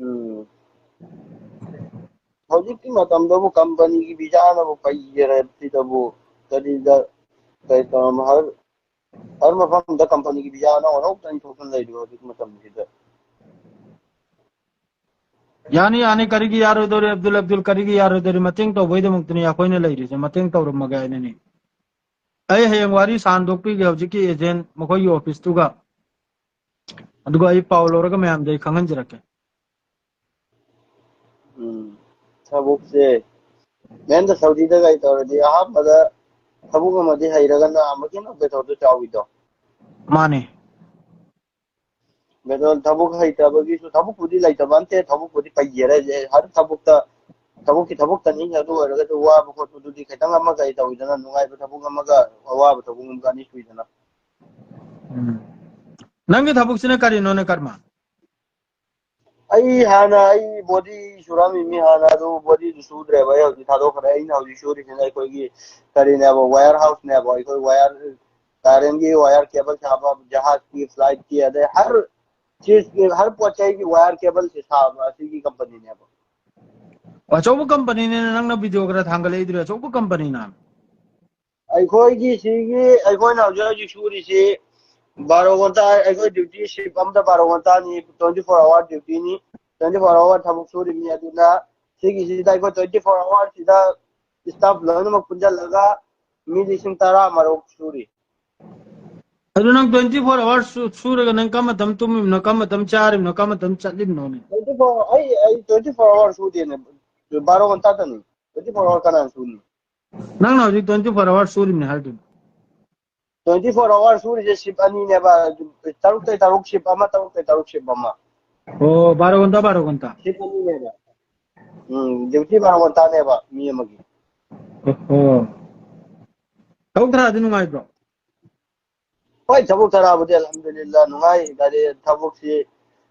ꯎꯝ꯫ ꯍꯧꯖꯤꯛꯀꯤ ꯃꯇꯝꯗꯕꯨ ꯀꯝꯄꯅꯤꯒꯤ ꯚꯤꯖꯥꯅꯕꯨ ꯄꯩꯒꯦꯔꯥ ꯁꯤꯗꯕꯨ ꯀꯔꯤꯗ ꯀꯩ ꯇꯧꯔꯝ-, ꯍꯔ, ꯍꯔ ꯃꯐꯝꯗ ꯀꯝꯄꯅꯤꯒꯤ ꯚꯤꯖꯥ ꯑꯅꯧ ꯑꯅꯧꯕꯇ ꯊꯣꯛꯇꯅ ꯂꯩꯔꯤꯕ ꯍꯧꯖꯤꯛ ꯃꯇꯝꯁꯤꯗ꯫ ꯌꯥꯅꯤ, ꯌꯥꯅꯤ, ꯀꯔꯤꯒꯤ ꯌꯥꯔꯣꯏꯗꯧꯔꯤ, ꯑꯕꯗꯨꯜ, ꯑꯕꯗꯨꯜ, ꯀꯔꯤꯒꯤ ꯌꯥꯔꯣꯏꯗꯧꯔꯤ? ꯃꯇꯦꯡ ꯇꯧꯕꯩꯗꯃꯛꯇꯅꯤ ꯑꯩꯈꯣꯏꯅ ꯂꯩꯔꯤꯁꯦ, ꯃꯇꯦꯡ ꯇꯧꯔꯝꯃꯒꯦ ꯍꯥꯏꯅꯅꯤ꯫ ꯑꯩ ꯍꯌꯦꯡ ꯋꯥꯔꯤ ꯁꯥꯟꯗꯣꯛꯄꯤꯒꯦ ꯍꯧꯖꯤꯛꯀꯤ ꯑꯦꯖꯦꯟ, ꯃꯈꯣꯏꯒꯤ ꯑꯣꯐꯤꯁꯇꯨꯒ, ꯑꯗꯨꯒ ꯑꯩ ꯄꯥꯎ ꯂꯧꯔꯒ ꯃꯌꯥꯝꯗ ꯑꯩ ꯈꯪꯍꯟꯖꯔꯛꯀꯦ꯫ ꯎꯝ, ꯊꯕꯛꯁꯦ ꯃꯦꯟꯗ ꯁꯥꯎꯗꯤꯗ ꯀꯩ ꯇꯧꯔꯗꯤ ꯑꯍꯥꯟꯕꯗ ꯊꯕꯛ ꯑꯃꯗꯤ ꯍꯩꯔꯒꯅ ꯑꯃꯨꯛꯀꯤ ꯍꯦꯟꯅ ꯄꯩꯊꯣꯛꯇ ꯆꯥꯎꯋꯤꯗꯣ꯫ ꯃꯥꯅꯦ꯫ ꯃꯦꯗꯣꯟ ꯊꯕꯛ ꯍꯩꯇꯕꯒꯤꯁꯨ, ꯊꯕꯛꯄꯨꯗꯤ ꯂꯩꯇꯕ ꯅꯠꯇꯦ, ꯊꯕꯛꯄꯨꯗꯤ ꯄꯩꯒꯦꯔ ꯍꯥꯏꯁꯦ, ꯍꯥꯏꯗꯤ ꯊꯕꯛꯇ, ꯊꯕꯛꯀꯤ ꯊꯕꯛꯇꯅꯤ, ꯑꯗꯨ ꯑꯣꯏꯔꯒꯁꯨ ꯋꯥꯕ ꯈꯣꯠꯄꯗꯨꯗꯤ ꯈꯤꯇꯪ ꯑꯃ ꯀꯩ ꯇꯧꯋꯤꯗꯅ, ꯅꯨꯡꯉꯥꯏꯕ ꯊꯕꯛ ꯑꯃꯒ ꯑꯋꯥꯕ ꯊꯕꯛ ꯑꯃꯒ ꯑꯅꯤ ꯁꯨꯏꯗꯅ꯫ ꯎꯝ꯫ ꯅꯪꯒꯤ ꯊꯕꯛꯁꯤꯅ ꯀꯔꯤꯅꯣꯅꯦ, ꯀꯔꯃ? ꯑꯩ ꯍꯥꯟꯅ ꯑꯩ ꯕꯣꯗꯤ ꯁꯨꯔꯝꯃꯤꯅꯤ ꯍꯥꯟꯅ, ꯑꯗꯨ ꯕꯣꯗꯤꯗꯨ ꯁꯨꯗ꯭ꯔꯦꯕ, ꯑꯩ ꯍꯧꯖꯤꯛ ꯊꯥꯗꯣꯛꯈ꯭ꯔꯦ꯫ ꯑꯩꯅ ꯍꯧꯖꯤꯛ ꯁꯨꯔꯤꯁꯤꯅ ꯑꯩꯈꯣꯏꯒꯤ ꯀꯔꯤꯅꯦꯕ, ꯋꯥꯌꯔ ꯍꯥꯎꯁꯅꯦꯕ, ꯑꯩꯈꯣꯏ ꯋꯥꯌꯔ, ꯀꯔꯦꯟꯒꯤ ꯋꯥꯌꯔ ꯀꯦꯕꯜ ꯁꯥꯕ, ꯖꯍꯥꯖꯀꯤ, ꯐ꯭ꯂꯥꯏꯠꯀꯤ, ꯑꯗꯩ ꯍꯔ ꯆꯤꯖꯀꯤ, ꯍꯔ ꯄꯣꯠ ꯆꯩꯒꯤ ꯋꯥꯌꯔ ꯀꯦꯕꯜꯁꯦ ꯁꯥꯕ ꯑꯁꯤꯒꯤ ꯀꯝꯄꯅꯤꯅꯦꯕ꯫ ꯑꯆꯧꯕ ꯀꯝꯄꯅꯤꯅꯦ ꯅꯪꯅ ꯚꯤꯗꯤꯑꯣ ꯈꯔ ꯊꯥꯡꯒꯠꯂꯛꯏꯗꯨꯗꯤ, ꯑꯆꯧꯕ ꯀꯝꯄꯅꯤꯅ꯫ ꯑꯩꯈꯣꯏꯒꯤ ꯁꯤꯒꯤ, ꯑꯩꯈꯣꯏꯅ ꯍꯧꯖꯤꯛ ꯍꯧꯖꯤꯛ ꯁꯨꯔꯤꯁꯤ ꯕꯥꯔꯣ ꯉꯟꯇꯥ, ꯑꯩꯈꯣꯏ ꯗ꯭ꯌꯨꯇꯤ ꯁꯤꯞ ꯑꯃꯗ ꯕꯥꯔꯣ ꯉꯟꯇꯥꯅꯤ, twenty four hour ꯗ꯭ꯌꯨꯇꯤꯅꯤ, twenty four hour ꯊꯕꯛ ꯁꯨꯔꯤꯕꯅꯤ꯫ ꯑꯗꯨꯅ ꯁꯤꯒꯤꯁꯤꯗ ꯑꯩꯈꯣꯏ twenty four hour ꯁꯤꯗ staff ꯂꯣꯏꯅꯃꯛ ꯄꯨꯟꯁꯤꯜꯂꯒ ꯃꯤ ꯂꯤꯁꯤꯡ ꯇꯔꯥ ꯃꯔꯨꯛ ꯁꯨꯔꯤ꯫ ꯑꯗꯨ ꯅꯪ twenty four hours ꯁꯨ-, ꯁꯨꯔꯒ ꯅꯪ ꯀꯔꯝꯕ ꯃꯇꯝ ꯇꯨꯝꯃꯤꯕꯅꯣ, ꯀꯔꯝꯕ ꯃꯇꯝ ꯆꯥꯔꯤꯕꯅꯣ, ꯀꯔꯝꯕ ꯃꯇꯝ ꯆꯠꯂꯤꯕꯅꯣꯅꯦ? Twenty four, ꯑꯩ, ꯑꯩ twenty four hour ꯁꯨꯗꯦꯅꯦ, ꯕꯥꯔꯣ ꯉꯟꯇꯥꯗꯅꯤ꯫ Twenty four hour ꯀꯅꯥꯅ ꯁꯨꯅꯤ? ꯅꯪꯅ ꯍꯧꯖꯤꯛ twenty four hours ꯁꯨꯔꯤꯕꯅꯦ ꯍꯥꯏꯗꯨꯅꯤ꯫ Twenty four hours ꯁꯨꯔꯤꯁꯦ shift ꯑꯅꯤꯅꯦꯕ꯫ ꯇꯔꯨꯛꯇꯩ ꯇꯔꯨꯛ shift ꯑꯃ, ꯇꯔꯨꯛꯇꯩ ꯇꯔꯨꯛ shift ꯑꯃ꯫ ꯑꯣ, ꯕꯥꯔꯣ ꯘꯟꯇꯥ, ꯕꯥꯔꯣ ꯘꯟꯇꯥ꯫ Shift ꯑꯅꯤꯅꯦꯕ꯫ ꯎꯝ, duty ꯕꯥꯔꯣ ꯘꯟꯇꯥꯅꯦꯕ ꯃꯤ ꯑꯃꯒꯤ꯫ ꯑꯣ꯫ ꯊꯕꯛ ꯊꯔꯥꯗꯤ ꯅꯨꯡꯉꯥꯏꯕ꯭ꯔꯣ? ꯍꯣꯏ, ꯊꯕꯛ ꯊꯔꯥꯕꯨꯗꯤ ꯑꯜꯍꯝꯗꯨꯂꯤꯜꯂꯥ ꯅꯨꯡꯉꯥꯏ꯫ ꯒꯥꯔꯤ ꯊꯕꯛꯁꯤ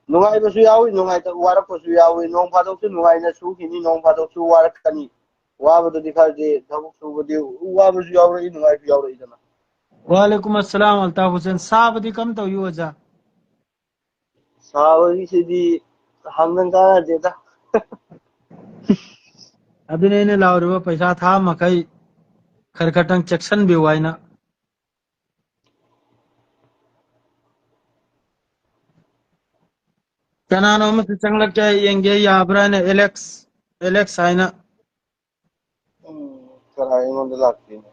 ꯅꯨꯡꯉꯥꯏꯕꯁꯨ ꯌꯥꯎꯏ, ꯅꯨꯡꯉꯥꯏꯇꯕ, ꯋꯥꯔꯛꯄꯁꯨ ꯌꯥꯎꯏ꯫ ꯅꯣꯡ ꯐꯥꯗꯣꯛꯁꯨ ꯅꯨꯡꯉꯥꯏꯅ ꯁꯨꯈꯤꯅꯤ, ꯅꯣꯡ ꯐꯥꯗꯣꯛꯁꯨ ꯋꯥꯔꯛꯀꯅꯤ꯫ ꯋꯥꯕꯗꯨꯗꯤ ꯈꯔꯗꯤ ꯊꯕꯛ ꯁꯨꯕꯗꯤ ꯋꯥꯕꯁꯨ ꯌꯥꯎꯔꯛꯏ, ꯅꯨꯡꯉꯥꯏꯕꯁꯨ ꯌꯥꯎꯔꯛꯏꯗꯅ꯫ ꯋꯥꯂꯦꯀꯨꯝ ꯑꯁꯂꯥꯝ ꯑꯜꯇꯥꯐ ꯍꯨꯁꯦꯟ꯫ ꯁꯥꯕꯗꯤ ꯀꯝ ꯇꯧꯏ ꯑꯣꯖꯥ? ꯁꯥꯕꯒꯤꯁꯤꯗꯤ ꯍꯪꯅ ꯀꯥꯟꯅꯗꯦꯗ꯫ ꯑꯗꯨꯅꯦ ꯑꯩꯅ ꯂꯥꯎꯔꯤꯕ ꯄꯩꯁꯥ ꯊꯥ ꯃꯈꯩ ꯈꯔ ꯈꯔꯇꯪ ꯆꯦꯛꯁꯤꯟꯕꯤꯌꯨ ꯍꯥꯏꯅ꯫ ꯀꯅꯥꯅꯣ ꯑꯃꯁꯨ ꯆꯪꯂꯛꯀꯦ ꯌꯦꯡꯒꯦ ꯌꯥꯕ꯭ꯔꯥꯅ, ꯑꯦꯂꯦꯛꯁ, ꯑꯦꯂꯦꯛꯁ ꯍꯥꯏꯅ꯫ ꯎꯝ, ꯀꯅꯥ ꯑꯩꯉꯣꯟꯗ ꯂꯥꯛꯇꯦꯅꯦ?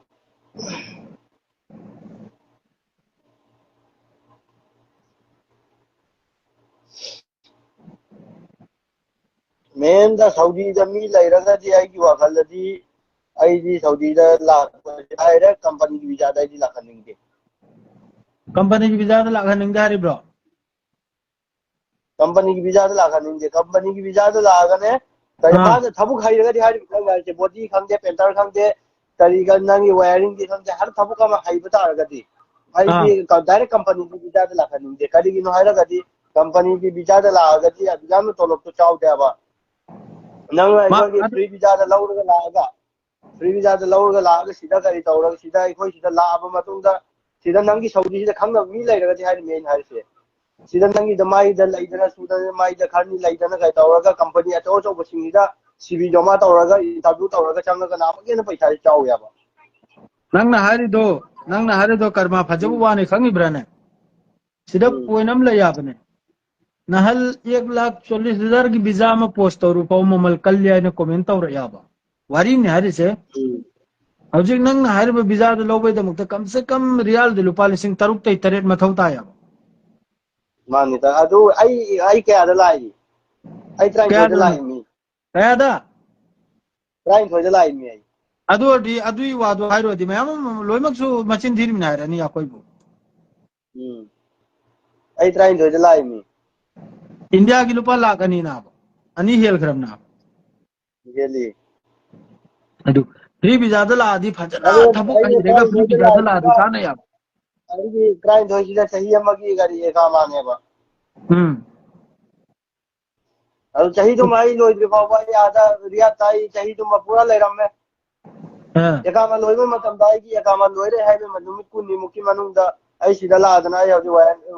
ꯃꯦꯟꯗ ꯁꯥꯎꯗꯤꯗ ꯃꯤ ꯂꯩꯔꯒꯗꯤ ꯑꯩꯒꯤ ꯋꯥꯈꯜꯗꯗꯤ ꯑꯩꯗꯤ ꯁꯥꯎꯗꯤꯗ ꯂꯥꯛꯄꯁꯦ ꯍꯥꯏꯔꯦ, ꯀꯝꯄꯅꯤꯒꯤ ꯚꯤꯖꯥꯗ ꯑꯩꯗꯤ ꯂꯥꯛꯍꯟꯅꯤꯡꯗꯦ꯫ ꯀꯝꯄꯅꯤꯒꯤ ꯚꯤꯖꯥꯗ ꯂꯥꯛꯍꯟꯅꯤꯡꯗꯦ ꯍꯥꯏꯔꯤꯕ꯭ꯔꯣ? ꯀꯝꯄꯅꯤꯒꯤ ꯚꯤꯖꯥꯗ ꯂꯥꯛꯍꯟꯅꯤꯡꯗꯦ꯫ ꯀꯝꯄꯅꯤꯒꯤ ꯚꯤꯖꯥꯗ ꯂꯥꯛꯑꯒꯅꯦ, ꯀꯔꯤ ꯑꯥ꯫ ꯃꯥꯅ ꯊꯕꯛ ꯍꯩꯔꯒꯗꯤ ꯍꯥꯏꯔꯤꯕ ꯅꯪꯅ ꯍꯥꯏꯁꯦ, ꯕꯣꯗꯤ ꯈꯪꯗꯦ, ꯄꯦꯟꯇꯔ ꯈꯪꯗꯦ, ꯀꯔꯤ ꯈꯪ-, ꯅꯪꯒꯤ ꯋꯥꯌꯔꯤꯡꯒꯤ ꯈꯪꯗꯦ, ꯍꯥꯏꯔ ꯊꯕꯛ ꯑꯃ ꯍꯩꯕ ꯇꯥꯔꯒꯗꯤ ꯑꯩꯗꯤ ꯑꯥ꯫ ꯀ-, ꯗꯥꯏꯔꯦꯛ ꯀꯝꯄꯅꯤꯒꯤ ꯚꯤꯖꯥꯗ ꯂꯥꯛꯍꯟꯅꯤꯡꯗꯦ꯫ ꯀꯔꯤꯒꯤꯅꯣ ꯍꯥꯏꯔꯒꯗꯤ ꯀꯝꯄꯅꯤꯒꯤ ꯚꯤꯖꯥꯗ ꯂꯥꯛꯑꯒꯗꯤ ꯑꯗꯨꯛ ꯌꯥꯝꯅ ꯇꯣꯂꯣꯞꯇꯣ ꯆꯥꯎꯗꯦ ꯍꯥꯏꯕ꯫ ꯅꯪꯅ ꯃꯥ-, ꯑꯩꯈꯣꯏꯒꯤ ꯑꯗꯨ ꯐ꯭ꯔꯤ ꯚꯤꯖꯥꯗ ꯂꯧꯔꯒ ꯂꯥꯛꯑꯒ, ꯐ꯭ꯔꯤ ꯚꯤꯖꯥꯗ ꯂꯧꯔꯒ ꯂꯥꯛꯑꯒ ꯁꯤꯗ ꯀꯔꯤ ꯇꯧꯔꯒ, ꯁꯤꯗ ꯑꯩꯈꯣꯏ ꯁꯤꯗ ꯂꯥꯛꯑꯕ ꯃꯇꯨꯡꯗ ꯁꯤꯗ ꯅꯪꯒꯤ ꯁꯥꯎꯗꯤꯁꯤꯗ ꯈꯪꯅꯕ ꯃꯤ ꯂꯩꯔꯒꯗꯤ ꯍꯥꯏꯔꯤꯅꯦ ꯑꯩꯅ ꯍꯥꯏꯔꯤꯁꯦ꯫ ꯁꯤꯗ ꯅꯪꯒꯤꯗ ꯃꯥꯏꯗ ꯂꯩꯗꯅ ꯁꯨꯗꯅ ꯃꯥꯏꯗ ꯈꯔꯅꯤ ꯂꯩꯗꯅ ꯀꯩ ꯇꯧꯔꯒ ꯀꯝꯄꯅꯤ ꯑꯆꯧ ꯑꯆꯧꯕꯁꯤꯡꯁꯤꯗ ꯁꯤ ꯚꯤ ꯖꯃꯥ ꯇꯧꯔꯒ interview ꯇꯧꯔꯒ ꯆꯪꯉꯒꯅ ꯑꯃꯨꯛꯀ ꯍꯦꯟꯅ ꯄꯩꯁꯥꯁꯦ ꯆꯥꯎꯋꯦꯕ꯫ ꯅꯪꯅ ꯍꯥꯏꯔꯤꯗꯣ, ꯅꯪꯅ ꯍꯥꯏꯔꯤꯗꯣ ꯀꯔꯃ ꯐꯖꯕ ꯎꯝ꯫ ꯋꯥꯅꯤ, ꯈꯪꯉꯤꯕ꯭ꯔꯥꯅꯦ? ꯁꯤꯗ ꯎꯝ꯫ point ꯑꯃ ꯂꯩ ꯌꯥꯕꯅꯦ꯫ ꯅꯍꯜ ꯑꯦꯛ ꯂꯥꯈ ꯆꯣꯜꯂꯤꯁ ꯍꯖꯥꯔꯒꯤ ꯚꯤꯖꯥ ꯑꯃ post ꯇꯧꯔꯨ ꯐꯥꯎ ꯃꯃꯜ ꯀꯜꯂꯤ ꯍꯥꯏꯅ comment ꯇꯧꯔꯛꯑꯦꯕ꯫ ꯋꯥꯔꯤꯅꯤ ꯍꯥꯏꯔꯤꯁꯦ꯫ ꯎꯝ꯫ ꯍꯧꯖꯤꯛ ꯅꯪꯅ ꯍꯥꯏꯔꯤꯕ ꯚꯤꯖꯥꯗꯨ ꯂꯧꯕꯩꯗꯃꯛꯇ ꯀꯝ ꯁꯦ ꯀꯝ ꯔꯤꯌꯥꯜꯗꯤ ꯂꯨꯄꯥ ꯂꯤꯁꯤꯡ ꯇꯔꯨꯛꯇꯩ ꯇꯔꯦꯠ ꯃꯊꯧ ꯇꯥꯏꯌꯦꯕ꯫ ꯃꯥꯅꯤꯗ꯫ ꯑꯗꯨ ꯑꯩ, ꯑꯩ ꯀꯌꯥꯗ ꯂꯥꯛꯏ? ꯑꯩ ꯇꯔꯥꯅꯤꯊꯣꯏꯗ ꯀꯌꯥꯗꯅꯣ? ꯂꯥꯛꯏꯅꯤ꯫ ꯀꯌꯥꯗ? ꯇꯔꯥꯅꯤꯊꯣꯏꯗ ꯂꯥꯛꯏꯅꯤ ꯑꯩ꯫ ꯑꯗꯨ ꯑꯣꯏꯔꯗꯤ ꯑꯗꯨꯒꯤ ꯋꯥꯗꯣ ꯍꯥꯏꯔꯨꯔꯗꯤ ꯃꯌꯥꯝ ꯑꯃ ꯂꯣꯏꯅꯃꯛꯁꯨ ꯃꯆꯤꯟ ꯊꯤꯔꯤꯕꯅꯤ ꯍꯥꯏꯔꯅꯤ ꯑꯩꯈꯣꯏꯕꯨ꯫ ꯎꯝ꯫ ꯑꯩ ꯇꯔꯥꯅꯤꯊꯣꯏꯗ ꯂꯥꯛꯏꯅꯤ꯫ ꯏꯟꯗꯤꯌꯥꯒꯤ ꯂꯨꯄꯥ ꯂꯥꯛ ꯑꯅꯤ ꯅꯥꯕ, ꯑꯅꯤ ꯍꯦꯜꯈ꯭ꯔꯕꯅꯦ꯫ ꯍꯦꯜꯂꯤ꯫ ꯑꯗꯨ ꯐ꯭ꯔꯤ ꯚꯤꯖꯥꯗ ꯂꯥꯛꯑꯗꯤ ꯐꯖꯅ ꯑꯗꯣ ꯊꯕꯛ ꯑꯩꯅ ꯍꯩꯔꯒ ꯐ꯭ꯔꯤ ꯇꯔꯥꯅꯤꯊꯣꯏꯗ ꯚꯤꯖꯥꯗ ꯂꯥꯛꯑꯗꯤ ꯂꯥꯛꯏꯁꯤꯅ ꯀꯥꯟꯅ ꯌꯥꯕ꯫ ꯑꯩꯒꯤ ꯇꯔꯥꯅꯤꯊꯣꯏꯁꯤꯗ ꯆꯍꯤ ꯑꯃꯒꯤ ꯒꯥꯔꯤ ꯑꯦꯀꯥꯃꯥꯅꯦꯕ꯫ ꯎꯝ꯫ ꯑꯗꯨ ꯆꯍꯤꯗꯨꯃ ꯑꯩ ꯂꯣꯏꯗ꯭ꯔꯤ ꯐꯥꯎꯕ ꯑꯩ ꯑꯥꯗ ꯔꯤꯌꯥꯗꯇ ꯑꯩ ꯆꯍꯤꯗꯨꯃ ꯄꯨꯔꯥ ꯂꯩꯔꯝꯃꯦ꯫ ꯑꯥ꯫ ꯑꯦꯀꯥꯃꯥ ꯂꯣꯏꯕ ꯃꯇꯝꯗ ꯑꯩꯒꯤ ꯑꯦꯀꯥꯃꯥ ꯂꯣꯏꯔꯦ ꯍꯥꯏꯕ ꯅꯨꯃꯤꯠ ꯀꯨꯟꯅꯤꯃꯨꯛꯀꯤ ꯃꯅꯨꯡꯗ ꯑꯩ ꯁꯤꯗ ꯂꯥꯛꯑꯗꯅ ꯑꯩ ꯍꯧꯖꯤꯛ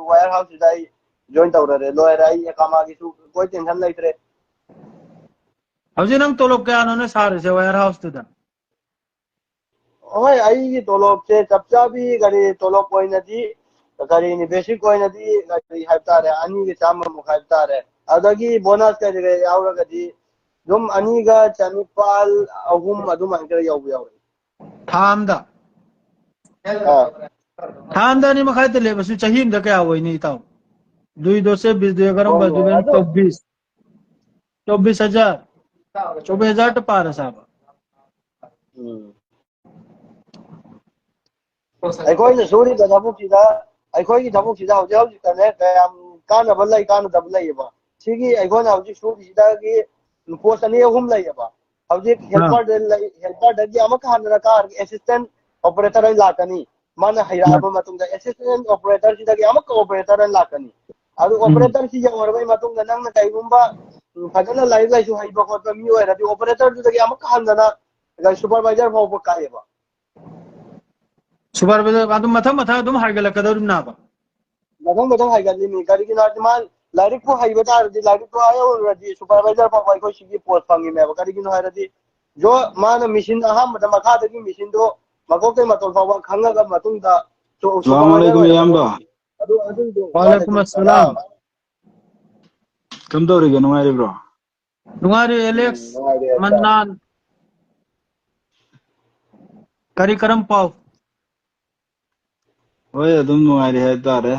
ꯋꯥꯌꯔ ꯍꯥꯎꯁꯁꯤꯗ ꯑꯩ ꯖꯣꯏꯟ ꯇꯧꯔꯔꯦ, ꯂꯣꯏꯔꯦ꯫ ꯑꯩ ꯑꯦꯀꯥꯃꯥꯒꯤꯁꯨ ꯀꯣꯏ ꯇꯦꯟꯁꯟ ꯂꯩꯇ꯭ꯔꯦ꯫ ꯍꯧꯖꯤꯛ ꯅꯪ ꯇꯣꯂꯣꯞ ꯀꯌꯥꯅꯣꯅꯦ ꯁꯥꯔꯤꯁꯦ ꯋꯥꯌꯔ ꯍꯥꯎꯁꯇꯨꯗ? ꯍꯣꯏ, ꯑꯩꯒꯤ ꯇꯣꯂꯣꯞꯁꯦ ꯆꯞ ꯆꯥꯕꯤ ꯀꯔꯤ ꯇꯣꯂꯣꯞ ꯑꯣꯏꯅꯗꯤ ꯀꯔꯤꯅꯤ, ꯕꯦꯁꯤꯛ ꯑꯣꯏꯅꯗꯤ ꯀꯔꯤ ꯍꯥꯏꯕ ꯇꯥꯔꯦ, ꯑꯅꯤꯒ ꯆꯥꯝꯃꯃꯨꯛ ꯍꯥꯏꯕ ꯇꯥꯔꯦ꯫ ꯑꯗꯒꯤ ꯕꯣꯅꯁ ꯀꯔꯤ ꯀꯔꯤ ꯌꯥꯎꯔꯒꯗꯤ ꯑꯗꯨꯝ ꯑꯅꯤꯒ ꯆꯅꯤꯄꯥꯜ, ꯑꯍꯨꯝ ꯑꯗꯨꯃꯥꯏꯅ ꯈꯔ ꯌꯧꯕ ꯌꯥꯎꯔꯦ꯫ ꯊꯥ ꯑꯝꯗ? ꯑꯥ꯫ ꯊꯥ ꯑꯝꯗ ꯑꯅꯤ ꯃꯈꯥꯏ ꯇ ꯂꯦꯞꯄꯁꯨ ꯆꯍꯤ ꯑꯝꯗ ꯀꯌꯥ ꯑꯣꯏꯅꯤ ꯏꯇꯥꯎ? ꯗꯨꯏ ꯗꯣꯁꯦ ꯕꯤꯁ ꯗꯨꯏ ꯑꯒꯔꯝ ꯍꯣꯏ, ꯕꯁ ꯗꯨꯏ ꯍꯣꯏ꯫ ꯑꯗꯣ ꯆꯧꯕꯤꯁ꯫ ꯆꯧꯕꯤꯁ ꯍꯖꯥꯔ꯫ ꯆꯧꯕꯤꯁ ꯍꯖꯥꯔ ꯇ ꯄꯥꯔ ꯁꯥꯕ꯫ ꯎꯝ꯫ ꯑꯩꯈꯣꯏꯅ ꯁꯨꯔꯤꯕ ꯊꯕꯛꯁꯤꯗ, ꯑꯩꯈꯣꯏꯒꯤ ꯊꯕꯛꯁꯤꯗ ꯍꯧꯖꯤꯛ ꯍꯧꯖꯤꯛꯇꯅꯦ ꯀꯌꯥꯝ ꯀꯥꯟꯅꯕ ꯂꯩ, ꯀꯥꯟꯅꯗꯕ ꯂꯩꯌꯦꯕ꯫ ꯁꯤꯒꯤ ꯑꯩꯈꯣꯏꯅ ꯍꯧꯖꯤꯛ ꯁꯨꯔꯤꯁꯤꯗꯒꯤ ꯄꯣꯁ ꯑꯅꯤ ꯑꯍꯨꯝ ꯂꯩꯌꯦꯕ꯫ ꯍꯧꯖꯤꯛ ꯑꯥ꯫ ꯍꯦꯜꯄꯔꯗ ꯂꯩ, ꯍꯦꯜꯄꯔꯗꯒꯤ ꯑꯃꯨꯛꯀ ꯍꯟꯅ ꯀꯥꯔꯒ ꯑꯦꯁꯤꯁꯇꯦꯟ ꯑꯣꯄꯔꯦꯇꯔ ꯑꯣꯏꯅ ꯂꯥꯛꯀꯅꯤ꯫ ꯃꯥꯅ ꯍꯩꯔꯛꯑꯕ ꯃꯇꯨꯡꯗ ꯑꯦꯁꯤꯁꯇꯦꯟ ꯑꯣꯄꯔꯦꯇꯔꯁꯤꯗꯒꯤ ꯑꯃꯨꯛꯀ ꯑꯣꯄꯔꯦꯇꯔ ꯑꯣꯏꯅ ꯂꯥꯛꯀꯅꯤ꯫ ꯑꯗꯨ ꯎꯝ꯫ ꯑꯣꯄꯔꯦꯇꯔꯁꯤ ꯌꯧꯔꯕꯩ ꯃꯇꯨꯡꯗ ꯅꯪꯅ ꯀꯩꯒꯨꯝꯕ, ꯎꯝ, ꯐꯖꯅ ꯂꯥꯏꯔꯤꯛ ꯂꯥꯏꯁꯨ ꯍꯩꯕ ꯈꯣꯠꯄ ꯃꯤ ꯑꯣꯏꯔꯗꯤ ꯑꯣꯄꯔꯦꯇꯔꯗꯨꯗꯒꯤ ꯑꯃꯨꯛꯀ ꯍꯟꯗꯅ ꯁꯨꯄꯔꯚꯥꯏꯖꯔ ꯐꯥꯎꯕ ꯀꯥꯏꯌꯦꯕ꯫ ꯁꯨꯄꯔꯚꯥꯏꯖꯔ ꯑꯗꯨꯝ ꯃꯊꯪ ꯃꯊꯪ ꯑꯗꯨꯝ ꯍꯥꯏꯒꯠꯂꯛꯀꯗꯧꯔꯤꯕꯅꯦꯕ꯫ ꯃꯊꯪ ꯃꯊꯪ ꯍꯥꯏꯒꯠꯂꯤꯅꯤ꯫ ꯀꯔꯤꯒꯤꯅꯣ ꯍꯥꯏꯔꯗꯤ ꯃꯥ ꯂꯥꯏꯔꯤꯛꯄꯨ ꯍꯩꯕ ꯇꯥꯔꯗꯤ, ꯂꯥꯏꯔꯤꯛꯇꯣ ꯑꯥ ꯌꯧꯔꯨꯔꯗꯤ ꯁꯨꯄꯔꯚꯥꯏꯖꯔ ꯐꯥꯎꯕ ꯑꯩꯈꯣꯏ ꯁꯤꯒꯤ ꯄꯣꯁ ꯐꯪꯉꯤꯅꯦꯕ꯫ ꯀꯔꯤꯒꯤꯅꯣ ꯍꯥꯏꯔꯗꯤ ꯖꯣ ꯃꯥꯅ ꯃꯦꯆꯤꯟ ꯑꯍꯥꯟꯕꯗ ꯃꯈꯥꯗꯒꯤ ꯃꯦꯆꯤꯟꯗꯣ ꯃꯀꯣꯛꯇꯩ ꯃꯇꯣꯟ ꯐꯥꯎꯕ ꯈꯪꯉꯒ ꯃꯇꯨꯡꯗ ꯁꯨ-, ꯑꯁꯂꯥꯃꯨ ꯁꯨꯄꯔꯚꯥꯏꯖꯔ ꯑꯂꯥꯏꯀꯨꯝ ꯑꯣꯏꯔꯒ ꯏꯌꯥꯝꯕ꯫ ꯑꯗꯨ, ꯑꯗꯨꯗꯣ, ꯋꯥꯂꯥꯏꯀꯨꯝ ꯑꯁꯂꯥꯝ꯫ ꯀꯝꯗꯧꯔꯤꯒꯦ, ꯅꯨꯡꯉꯥꯏꯔꯤꯕ꯭ꯔꯣ? ꯅꯨꯡꯉꯥꯏꯔꯤ ꯑꯦꯂꯦꯛꯁ, ꯎꯝ, ꯅꯨꯡꯉꯥꯏꯔꯤ ꯍꯥꯏꯇꯥꯔꯦ꯫ ꯃꯟꯅꯥꯟ꯫ ꯀꯔꯤ ꯀꯔꯝ ꯄꯥꯎ? ꯍꯣꯏ, ꯑꯗꯨꯝ ꯅꯨꯡꯉꯥꯏꯔꯤ ꯍꯥꯏꯇꯥꯔꯦ꯫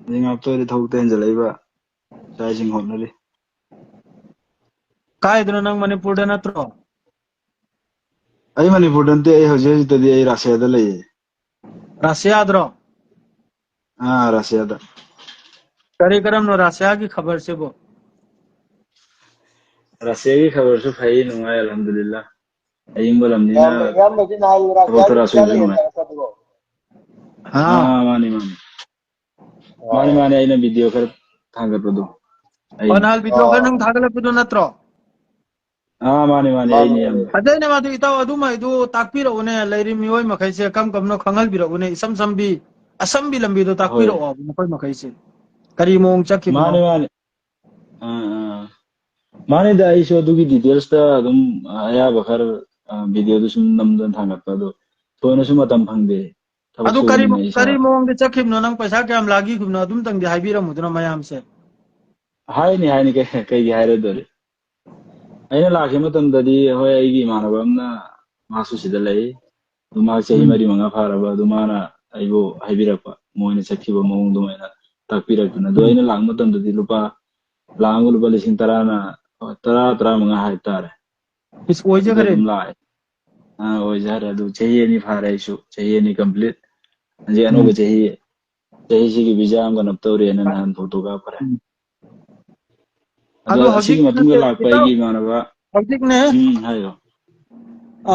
ꯍꯧꯖꯤꯛ ꯉꯥꯛꯇꯣꯏꯗꯤ ꯊꯕꯛꯇ ꯍꯦꯟꯖꯜꯂꯛꯏꯕ ꯏꯆꯥ ꯏꯁꯤꯡ ꯍꯣꯠꯅꯔꯤ꯫ ꯀꯥꯏꯗꯅꯣ ꯅꯪ, ꯃꯅꯤꯄꯨꯔꯗ ꯅꯠꯇ꯭ꯔꯣ? ꯑꯩ ꯃꯅꯤꯄꯨꯔꯗ ꯅꯠꯇꯦ, ꯑꯩ ꯍꯧꯖꯤꯛ ꯍꯧꯖꯤꯛꯇꯗꯤ ꯑꯩ ꯔꯁꯤꯌꯥꯗ ꯂꯩꯌꯦ꯫ ꯔꯁꯤꯌꯥꯗ꯭ꯔꯣ? ꯑꯥ, ꯔꯁꯤꯌꯥꯗ꯫ ꯀꯔꯤ ꯀꯔꯝꯅꯣ ꯔꯁꯤꯌꯥꯒꯤ ꯈꯕꯔꯁꯤꯕꯨ? ꯔꯁꯤꯌꯥꯒꯤ ꯈꯕꯔꯁꯨ ꯐꯩ, ꯅꯨꯡꯉꯥꯏ, ꯑꯜꯍꯝꯗꯨꯂꯤꯜꯂꯥ꯫ ꯑꯏꯪꯕ ꯂꯝꯅꯤꯅ ꯏꯌꯥꯝꯕ ꯏꯌꯥꯝꯕꯒꯤ ꯅꯍꯥꯟ ꯊꯕꯛ ꯈꯔ ꯔꯁꯤꯌꯥꯒꯤ ꯁꯨꯕꯁꯨ ꯆꯠꯂꯦ ꯅꯨꯡꯉꯥꯏ꯫ ꯍꯥꯏꯔꯛꯄꯗꯨꯕꯣ? ꯍꯥ? ꯑꯥ, ꯃꯥꯅꯤ, ꯃꯥꯅꯤ꯫ ꯃꯥꯅꯤ, ꯃꯥꯅꯤ, ꯑꯩꯅ ꯚꯤꯗꯤꯑꯣ ꯈꯔ ꯊꯥꯒꯠꯄꯗꯣ꯫ ꯑꯩ ꯑꯣ, ꯅꯍꯥꯟ ꯚꯤꯗꯤꯑꯣ ꯈꯔ ꯅꯪ ꯊꯥꯒꯠꯂꯛꯄꯗꯣ ꯅꯠꯇ꯭ꯔꯣ? ꯑꯥ, ꯃꯥꯅꯤ, ꯃꯥꯅꯤ, ꯃꯥꯅꯤ, ꯑꯩꯅꯤ, ꯃꯥꯅꯤ꯫ ꯏꯌꯥꯝꯕ꯫ ꯐꯖꯩꯅꯦ ꯃꯥꯗꯨ, ꯏꯇꯥꯎ, ꯑꯗꯨꯃꯥꯏꯗꯨ ꯇꯥꯛꯄꯤꯔꯛꯎꯅꯦ, ꯂꯩꯔꯤ ꯃꯤꯑꯣꯏ ꯃꯈꯩꯁꯦ ꯀꯝ ꯀꯝꯅꯣ ꯈꯪꯍꯜꯕꯤꯔꯛꯎꯅꯦ, ꯏꯁꯝ ꯁꯝꯕꯤ, ꯑꯁꯝꯕꯤ ꯂꯝꯕꯤꯗꯣ ꯍꯣꯏ꯫ ꯇꯥꯛꯄꯤꯔꯛꯑꯣ ꯃꯈꯣꯏ ꯃꯈꯩꯁꯦ꯫ ꯀꯔꯤ ꯃꯑꯣꯡ ꯆꯠꯈꯤꯕꯅꯣ? ꯃꯥꯅꯤ, ꯃꯥꯅꯤ꯫ ꯑꯥ, ꯑꯥ꯫ ꯃꯥꯅꯤꯗ, ꯑꯩꯁꯨ ꯑꯗꯨꯒꯤ ꯗꯤꯇꯦꯜꯁꯇ ꯑꯗꯨꯝ, ꯑ, ꯑꯌꯥꯕ ꯈꯔ, ꯑ, ꯚꯤꯗꯤꯑꯣꯗꯨ ꯁꯨꯝ ꯅꯝꯗꯅ ꯊꯥꯡꯒꯠꯄ, ꯑꯗꯣ ꯊꯣꯏꯅꯁꯨ ꯃꯇꯝ ꯐꯪꯗꯦ꯫ ꯊꯕꯛ ꯑꯗꯨ ꯀꯔꯤ ꯁꯨꯕꯅꯤꯅ ꯏꯁꯥ꯫ ꯀꯔꯤ ꯃꯑꯣꯡꯗ ꯆꯠꯈꯤꯕꯅꯣ, ꯅꯪ ꯄꯩꯁꯥ ꯀꯌꯥꯝ ꯂꯥꯛꯈꯤꯕꯅꯣ, ꯑꯗꯨꯝꯇꯪꯗꯤ ꯍꯥꯏꯕꯤꯔꯝꯃꯨꯗꯅ ꯃꯌꯥꯝꯁꯦ꯫ ꯍꯥꯏꯅꯤ, ꯍꯥꯏꯅꯤ, ꯀꯩ-, ꯀꯩꯒꯤ ꯍꯥꯏꯔꯣꯏꯗꯣꯔꯤ? ꯑꯩꯅ ꯂꯥꯛꯈꯤꯕ ꯃꯇꯝꯗꯗꯤ, ꯍꯣꯏ, ꯑꯩꯒꯤ ꯏꯃꯥꯟꯅꯕ ꯑꯃꯅ ꯃꯥꯁꯨ ꯁꯤꯗ ꯂꯩ꯫ ꯑꯗꯨ ꯃꯥ ꯆꯍꯤ ꯎꯝ꯫ ꯃꯔꯤ ꯃꯉꯥ ꯐꯥꯔꯕ, ꯑꯗꯨ ꯃꯥꯅ ꯑꯩꯕꯨ ꯍꯥꯏꯕꯤꯔꯛꯄ, ꯃꯣꯏꯅ ꯆꯠꯈꯤꯕ ꯃꯑꯣꯡꯗꯨꯃꯥꯏꯅ ꯇꯥꯛꯄꯤꯔꯛꯇꯅ꯫ ꯑꯗꯣ ꯎꯝ꯫ ꯑꯩꯅ ꯂꯥꯛꯄ ꯃꯇꯝꯗꯗꯤ ꯂꯨꯄꯥ ꯂꯥꯛ ꯑꯃꯒ ꯂꯨꯄꯥ ꯂꯤꯁꯤꯡ ꯇꯔꯥꯅ, ꯇꯔꯥ, ꯇꯔꯥ ꯃꯉꯥ ꯍꯥꯏꯇꯥꯔꯦ꯫ ꯏꯁ, ꯑꯗꯨꯗ ꯑꯣꯏꯖꯈ꯭ꯔꯦ꯫ ꯑꯗꯨꯝ ꯂꯥꯛꯑꯦ꯫ ꯑꯥ, ꯑꯣꯏꯖꯈ꯭ꯔꯦ꯫ ꯑꯗꯨ ꯆꯍꯤ ꯑꯅꯤ ꯐꯥꯔꯦ ꯑꯩꯁꯨ, ꯆꯍꯤ ꯑꯅꯤ complete꯫ ꯍꯧꯖꯤꯛ ꯎꯝ꯫ ꯑꯅꯧꯕ ꯆꯍꯤ, ꯆꯍꯤꯁꯤꯒꯤ ꯚꯤꯖꯥ ꯑꯃꯒ ꯅꯞꯇꯧꯔꯦꯅ ꯅꯍꯥꯟ ꯐꯣꯇꯣ ꯀꯥꯞꯈ꯭ꯔꯦ꯫ ꯎꯝ꯫ ꯑꯗꯣ ꯑꯗꯣ ꯑꯁꯤꯒꯤ ꯍꯧꯖꯤꯛ ꯃꯇꯨꯡꯗ ꯅꯠꯇꯦ, ꯂꯥꯛꯄ ꯏꯇꯥꯎ, ꯑꯩꯒꯤ ꯏꯃꯥꯟꯅꯕ꯫ ꯍꯧꯖꯤꯛꯅꯦ, ꯎꯝ, ꯍꯥꯏꯌꯣ꯫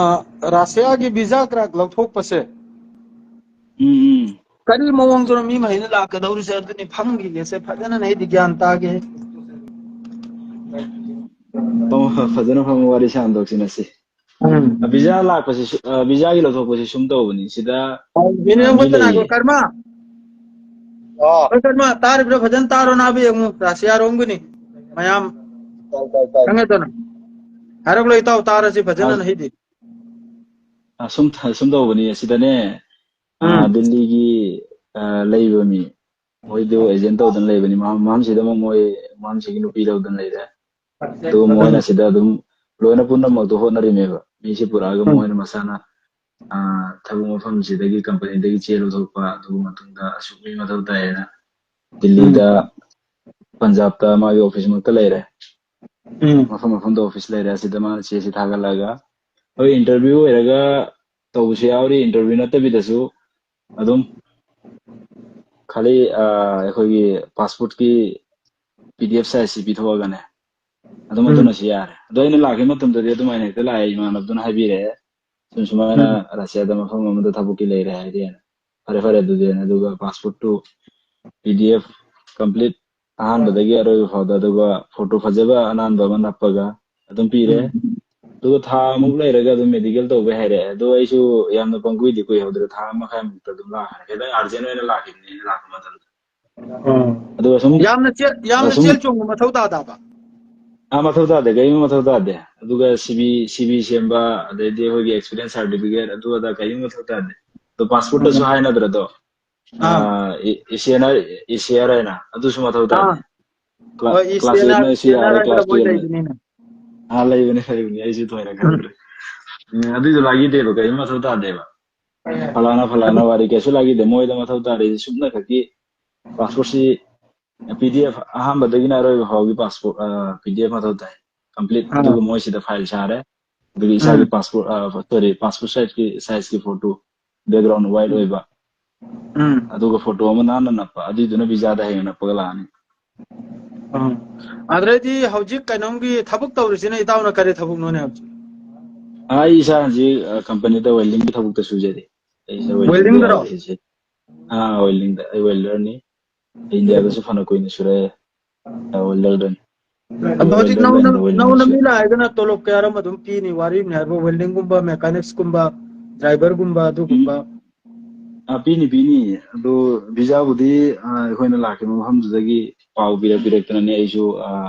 ꯑ, ꯔꯁꯤꯌꯥꯒꯤ ꯚꯤꯖꯥ ꯀ꯭ꯔꯥꯛ ꯂꯧꯊꯣꯛꯄꯁꯦ ꯎꯝ, ꯎꯝ꯫ ꯀꯔꯤ ꯃꯑꯣꯡꯗꯅꯣ ꯃꯤ ꯃꯈꯩꯅ ꯂꯥꯛꯀꯗꯧꯔꯤꯁꯦ? ꯑꯗꯨꯅꯤ ꯐꯪꯈꯤꯒꯦꯁꯦ, ꯐꯖꯅ ꯑꯩꯗꯤ ꯒ꯭ꯌꯥꯟ ꯇꯥꯒꯦ꯫ ꯐꯝꯃꯣ, ꯐꯖꯅ ꯐꯝꯃꯣ, ꯋꯥꯔꯤ ꯁꯥꯟꯅꯊꯣꯛꯁꯤ ꯉꯁꯤ꯫ ꯎꯝ꯫ ꯑ, ꯚꯤꯖꯥ ꯂꯥꯛꯄꯁꯤ ꯁꯨ-, ꯑ, ꯚꯤꯖꯥꯒꯤ ꯂꯧꯊꯣꯛꯄꯁꯤ ꯁꯨꯝ ꯇꯧꯕꯅꯤ꯫ ꯁꯤꯗ, ꯃꯤꯅꯤꯠ ꯑ, ꯃꯤ ꯑꯃꯈꯛꯇ ꯉꯥꯏꯈꯣ, ꯂꯩꯌꯦ꯫ ꯀꯔꯃ꯫ ꯑꯣ꯫ ꯍꯣꯏ, ꯀꯔꯃ, ꯇꯥꯔꯤꯕ꯭ꯔꯥ? ꯐꯖꯅ ꯇꯥꯔꯣ, ꯅꯥꯕ ꯌꯦꯡꯉꯨ, ꯔꯁꯤꯌꯥꯔꯣꯝꯒꯤꯅꯤ꯫ ꯃꯌꯥꯝ ꯇꯥꯏ, ꯇꯥꯏ, ꯇꯥꯏ꯫ ꯈꯪꯉꯦꯗꯅ꯫ ꯍꯥꯏꯔꯛꯂꯣ, ꯏꯇꯥꯎ, ꯇꯥꯔꯁꯤ ꯐꯖꯅ ꯑ-, ꯍꯩꯗꯤ꯫ ꯑ, ꯁꯨꯝ, ꯁꯨꯝ ꯇꯧꯕꯅꯤ꯫ ꯑꯁꯤꯗꯅꯦ, ꯑ, ꯎꯝ꯫ ꯗꯤꯜꯂꯤꯒꯤ, ꯑ, ꯂꯩꯕ ꯃꯤ, ꯃꯣꯏꯗꯨ ꯑꯦꯖꯦꯟ ꯇꯧꯗꯅ ꯂꯩꯕꯅꯤ꯫ ꯃꯍꯥꯝ-, ꯃꯍꯥꯝꯁꯤꯗꯃꯛ ꯃꯣꯏ, ꯃꯍꯥꯝꯁꯤꯒꯤ ꯅꯨꯄꯤ ꯂꯧꯗꯅ ꯂꯩꯔꯦ꯫ ꯑꯗꯨꯒ ꯃꯣꯏꯅ ꯁꯤꯗ ꯑꯗꯨꯝ ꯂꯣꯏꯅ ꯄꯨꯝꯅꯃꯛꯇꯣ ꯍꯣꯠꯅꯔꯤꯃꯦꯕ꯫ ꯃꯤꯁꯤ ꯄꯨꯔꯛꯑꯒ ꯎꯝ꯫ ꯃꯣꯏꯅ ꯃꯁꯥꯅ, ꯑ, ꯊꯕꯛ ꯃꯐꯝꯁꯤꯗꯒꯤ, ꯀꯝꯄꯅꯤꯗꯒꯤ ꯆꯦ ꯂꯧꯊꯣꯛꯄ, ꯑꯗꯨꯒꯤ ꯃꯇꯨꯡꯗ ꯑꯁꯨꯛ ꯃꯤ ꯃꯊꯧ ꯇꯥꯏꯌꯦꯅ ꯗꯤꯜꯂꯤꯗ, ꯄꯟꯖꯥꯕꯇ ꯃꯥꯒꯤ ꯑꯣꯐꯤꯁꯃꯛꯇ ꯂꯩꯔꯦ꯫ ꯎꯝ꯫ ꯃꯐꯝ ꯃꯐꯝꯗ ꯑꯣꯐꯤꯁ ꯂꯩꯔꯦ꯫ ꯑꯁꯤꯗ ꯃꯥꯅ ꯆꯦꯁꯤ ꯊꯥꯒꯠꯂꯒ ꯍꯣꯏ, ꯏꯟꯇꯔꯚꯤꯌꯨ ꯑꯣꯏꯔꯒ ꯇꯧꯕꯁꯨ ꯌꯥꯎꯔꯤ, ꯏꯟꯇꯔꯚꯤꯌꯨ ꯅꯠꯇꯕꯤꯗꯁꯨ ꯑꯗꯨꯝ ꯈꯥꯂꯤ ꯑꯩꯈꯣꯏꯒꯤ ꯄꯥꯁꯄꯣꯔꯠꯀꯤ PDF ꯁꯥꯏꯖꯁꯤ ꯄꯤꯊꯣꯛꯑꯒꯅꯦ, ꯑꯗꯨꯝ ꯑꯗꯨꯅꯁꯨ ꯌꯥꯔꯦ꯫ ꯑꯗꯣ ꯑꯩꯅ ꯂꯥꯛꯈꯤꯕ ꯃꯇꯝꯗꯗꯤ ꯑꯗꯨꯃꯥꯏꯅ ꯍꯦꯛꯇ ꯂꯥꯛꯑꯦ, ꯏꯃꯥꯟꯅꯕꯗꯨꯅ ꯍꯥꯏꯕꯤꯔꯛꯑꯦ, ꯁꯨꯝ ꯁꯨꯃꯥꯏꯅ ꯔꯁꯤꯌꯥꯗ ꯃꯐꯝ ꯑꯃꯗ ꯊꯕꯛꯀꯤ ꯂꯩꯔꯦ ꯍꯥꯏꯔꯦꯅ꯫ ꯐꯔꯦ ꯐꯔꯦ ꯑꯗꯨꯗꯤ, ꯑꯗꯨꯒ ꯄꯥꯁꯄꯣꯔꯠꯇꯨ PDF complete, ꯑꯍꯥꯟꯕꯗꯒꯤ ꯑꯔꯣꯏꯕ ꯐꯥꯎꯗ, ꯑꯗꯨꯒ ꯐꯣꯇꯣ ꯐꯖꯕ ꯑꯅꯥꯟꯕ ꯑꯃ ꯅꯞꯄꯒ ꯑꯗꯨꯝ ꯄꯤꯔꯦ꯫ ꯑꯗꯨꯒ ꯊꯥ ꯑꯃꯨꯛ ꯂꯩꯔꯒ ꯑꯗꯨꯝ ꯃꯦꯗꯤꯀꯦꯜ ꯇꯧꯕ ꯍꯥꯏꯔꯛꯑꯦ꯫ ꯑꯗꯣ ꯑꯩꯁꯨ ꯌꯥꯝꯅ ꯄꯪꯀꯨꯏꯗꯤ ꯀꯨꯏꯍꯧꯗ꯭ꯔꯦ, ꯊꯥ ꯑꯃ ꯃꯈꯥꯏꯃꯨꯛꯇ ꯑꯗꯨꯝ ꯂꯥꯛꯈ꯭ꯔꯦ꯫ ꯈꯤꯇꯪ ꯑꯥꯔꯖꯦꯟ ꯑꯣꯏꯅ ꯂꯥꯛꯈꯤꯕꯅꯦ ꯑꯩꯅ ꯂꯥꯛꯄ ꯃꯇꯝꯗ꯫ ꯑꯗꯨꯒ ꯁꯨꯝ ꯌꯥꯝꯅ ꯆꯦꯜ ꯌꯥꯝꯅ ꯁꯨꯝ ꯆꯦꯜ ꯆꯣꯡꯕ ꯃꯊꯧ ꯇꯥꯗꯕ꯫ ꯑꯥ, ꯃꯊꯧ ꯇꯥꯗꯦ, ꯀꯔꯤꯝ ꯃꯊꯧ ꯇꯥꯗꯦ꯫ ꯑꯗꯨꯒ ꯁꯤꯕꯤ ꯁꯤꯕꯤ ꯁꯦꯝꯕ, ꯑꯗꯩꯗꯤ ꯑꯩꯈꯣꯏꯒꯤ ꯑꯦꯛꯁꯄꯤꯔꯤꯌꯦꯟꯁ ꯁꯥꯔꯇꯤꯐꯤꯀꯦꯠ, ꯑꯗꯨ ꯑꯗꯥ ꯀꯔꯤꯝ ꯃꯊꯧ ꯇꯥꯗꯦ꯫ ꯑꯗꯣ ꯄꯥꯁꯄꯣꯔꯠꯇꯁꯨ ꯍꯥꯏꯅꯗ꯭ꯔꯗꯣ, ꯑꯥ꯫ ꯑꯦꯁꯤꯑꯦꯟ ꯑꯦꯁꯤꯑꯦꯟ ꯍꯥꯏꯅ ꯑꯗꯨꯁꯨ ꯃꯊꯧ ꯇꯥꯗꯦ꯫ ꯑꯥ꯫ ꯍꯣꯏ, ꯀ꯭ꯂꯥꯁ ꯏꯁꯇꯦꯟ ꯇꯨꯌꯦꯜꯞꯅ ꯑꯦꯁꯤꯑꯦꯟ ꯏꯁꯇꯦꯟ ꯍꯥꯏꯔꯦ, ꯍꯥꯏꯔꯒ ꯀ꯭ꯂꯥꯁ ꯃꯣꯏ ꯇꯨꯌꯦꯜꯞꯅ ꯂꯩꯕꯅꯤꯅꯦ꯫ ꯑꯥ, ꯂꯩꯕꯅꯦ ꯂꯩꯕꯅꯦ, ꯑꯩꯁꯨ ꯊꯣꯏꯅ ꯈꯪꯗ꯭ꯔꯦ꯫ ꯎꯝ, ꯑꯗꯨꯏꯗꯣ ꯂꯥꯒꯤꯗꯦꯕ, ꯀꯔꯤꯝ ꯃꯊꯧ ꯇꯥꯗꯦꯕ꯫ ꯐꯂꯥꯅ ꯐꯂꯥꯅ ꯋꯥꯔꯤ ꯀꯩꯁꯨ ꯂꯥꯒꯤꯗꯦ, ꯃꯣꯏꯗ ꯃꯊꯧ ꯇꯥꯔꯤꯁꯦ ꯁꯨꯞꯅ ꯈꯛꯀꯤ ꯄꯥꯁꯄꯣꯔꯠꯁꯤ PDF ꯑꯍꯥꯟꯕꯗꯒꯤꯅ ꯑꯔꯣꯏꯕ ꯐꯥꯎꯒꯤ ꯄꯥꯁꯄꯣꯔꯠ PDF ꯃꯊꯧ ꯇꯥꯏ, ꯀꯝꯄ꯭ꯂꯤꯠ꯫ ꯑꯥ꯫ ꯑꯗꯨꯒ ꯃꯣꯏꯁꯤꯗ ꯐꯥꯏꯜ ꯁꯥꯔꯦ, ꯑꯗꯨꯒ ꯎꯝ꯫ ꯏꯁꯥꯒꯤ ꯄꯥꯁꯄꯣꯔꯠ, ꯁꯣꯔꯤ, ꯄꯥꯁꯄꯣꯔꯠ ꯁꯥꯏꯖꯀꯤ ꯁꯥꯏꯖꯀꯤ ꯐꯣꯇꯣ, ꯕꯦꯛꯒ꯭ꯔꯥꯎꯟ ꯋꯥꯏꯠ ꯑꯣꯏꯕ, ꯎꯝ꯫ ꯑꯗꯨꯒ ꯐꯣꯇꯣ ꯑꯃ ꯅꯥꯟꯅ ꯅꯞꯄ, ꯑꯗꯨꯏꯗꯨꯅ ꯚꯤꯖꯥꯗ ꯍꯌꯦꯡ ꯅꯞꯄꯒ ꯂꯥꯛꯑꯅꯤ꯫ ꯎꯝ꯫ ꯑꯗꯨꯗꯩꯗꯤ ꯍꯧꯖꯤꯛ ꯀꯩꯅꯣꯝꯒꯤ ꯊꯕꯛ ꯇꯧꯔꯤꯁꯤꯅ ꯏꯇꯥꯎꯅ ꯀꯔꯤ ꯊꯕꯛꯅꯣꯅꯦ ꯍꯧꯖꯤꯛ? ꯑꯥ, ꯑꯩ ꯏꯁꯥ ꯍꯧꯖꯤꯛ ꯀꯝꯄꯅꯤꯗ ꯋꯦꯜꯗꯤꯡꯒꯤ ꯊꯕꯛꯇ ꯁꯨꯖꯔꯤ꯫ ꯑꯩ ꯏꯁꯥ ꯋꯦꯜꯗꯤꯡꯗ ꯋꯦꯜꯗꯤꯡꯗꯔꯣ? ꯌꯥꯎꯔꯤ ꯍꯧꯖꯤꯛ꯫ ꯑꯥ, ꯋꯦꯜꯗꯤꯡꯗ꯫ ꯑꯩ ꯋꯦꯜꯗꯔꯅꯤ꯫ ꯏꯟꯗꯤꯌꯥꯗꯁꯨ ꯐꯅ ꯀꯨꯏꯅ ꯁꯨꯔꯛꯑꯦ, ꯑꯥ, ꯋꯦꯜꯗꯔꯗꯅꯤ꯫ ꯑꯗꯣ ꯍꯧꯖꯤꯛ ꯋꯦꯜꯗꯔ ꯅꯧꯅ ꯂꯥꯏꯟꯗ ꯋꯦꯜꯗꯤꯡ ꯅꯧꯅ ꯁꯨ- ꯃꯤ ꯂꯥꯛꯑꯒꯅ ꯇꯣꯂꯣꯞ ꯀꯌꯥꯔꯣꯝ ꯑꯗꯨꯝ ꯄꯤꯅꯤ? ꯋꯥꯔꯤꯕꯅꯦ ꯍꯥꯏꯕ, ꯋꯦꯜꯗꯤꯡꯒꯨꯝꯕ, ꯃꯦꯀꯥꯅꯤꯛꯁꯀꯨꯝꯕ, ꯗ꯭ꯔꯥꯏꯚꯔꯒꯨꯝꯕ ꯑꯗꯨꯒꯨꯝꯕ꯫ ꯑꯥ, ꯄꯤꯅꯤ ꯄꯤꯅꯤ꯫ ꯑꯗꯨ ꯚꯤꯖꯥꯕꯨꯗꯤ, ꯑꯥ, ꯑꯩꯈꯣꯏꯅ ꯂꯥꯛꯈꯤꯕ ꯃꯐꯝꯗꯨꯗꯒꯤ ꯄꯥꯎ ꯄꯤꯔꯛ ꯄꯤꯔꯛꯇꯅꯅꯦ, ꯑꯩꯁꯨ, ꯑꯥ,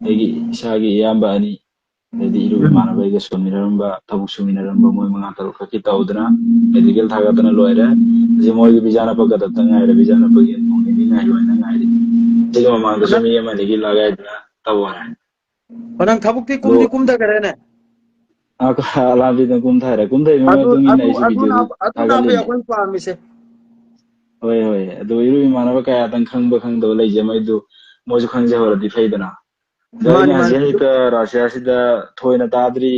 ꯑꯩꯒꯤ ꯏꯁꯥꯒꯤ ꯏꯌꯥꯝꯕ ꯑꯅꯤ, ꯑꯗꯩꯗꯤ ꯏꯔꯨꯞ ꯏꯃꯥꯟꯅꯕ ꯑꯩꯒ ꯁꯣꯟꯃꯤꯟꯅꯔꯝꯕ, ꯊꯕꯛ ꯁꯨꯃꯤꯟꯅꯔꯝꯕ ꯃꯣꯏ ꯃꯉꯥ ꯇꯔꯨꯛ ꯈꯛꯀꯤ ꯇꯧꯗꯅ ꯃꯦꯗꯤꯀꯦꯜ ꯊꯥꯒꯠꯇꯅ ꯂꯣꯏꯔꯦ꯫ ꯍꯧꯖꯤꯛ ꯃꯣꯏꯒꯤ ꯚꯤꯖꯥ ꯅꯞꯄꯛꯀꯗꯕꯇ ꯉꯥꯏꯔꯦ, ꯚꯤꯖꯥ ꯅꯞꯄꯒꯤ ꯅꯣꯡ ꯅꯤꯅꯤ ꯉꯥꯏꯌꯣ ꯍꯥꯏꯅ ꯉꯥꯏꯔꯤ꯫ ꯁꯤꯒꯤ ꯃꯃꯥꯡꯗꯁꯨ ꯃꯤ ꯑꯃ ꯑꯅꯤꯒꯤ ꯂꯥꯛ ꯌꯥꯏꯗꯅ ꯇꯧ ꯍꯥꯏ꯫ ꯑꯣ, ꯅꯪ ꯊꯕꯛꯇꯤ ꯑꯗꯣ ꯀꯨꯝꯗꯤ ꯀꯨꯝꯊꯈꯔꯦꯅꯦ? ꯑ, ꯑꯂꯥꯝꯕꯤꯗ ꯀꯨꯝꯊꯔꯦ꯫ ꯀꯨꯝꯊꯔꯤꯕ ꯑꯗꯨ ꯃꯇꯨꯡ ꯏꯟꯅ ꯑꯗꯨ ꯑꯩꯁꯨ ꯑꯗꯨꯅ ꯚꯤꯗꯤꯑꯣꯗꯨ ꯑꯗꯨꯅ ꯊꯥꯒꯠꯂꯤꯅꯦ꯫ ꯑꯩꯈꯣꯏ ꯄꯥꯝꯃꯤꯁꯦ꯫ ꯍꯣꯏ ꯍꯣꯏ꯫ ꯑꯗꯨ ꯏꯔꯨꯞ ꯏꯃꯥꯟꯅꯕ ꯀꯌꯥꯗꯪ ꯈꯪꯕ ꯈꯪꯗꯕ ꯂꯩꯖꯩ, ꯃꯩꯗꯨ ꯃꯣꯏꯁꯨ ꯈꯪꯖꯍꯧꯔꯗꯤ ꯐꯩꯗꯅ꯫ ꯑꯗꯣ ꯃꯥꯅꯤ, ꯑꯩꯅ ꯃꯥꯅꯤ꯫ ꯍꯧꯖꯤꯛ ꯍꯧꯖꯤꯛꯇ ꯔꯁꯤꯌꯥꯁꯤꯗ ꯊꯣꯏꯅ ꯇꯥꯗ꯭ꯔꯤ,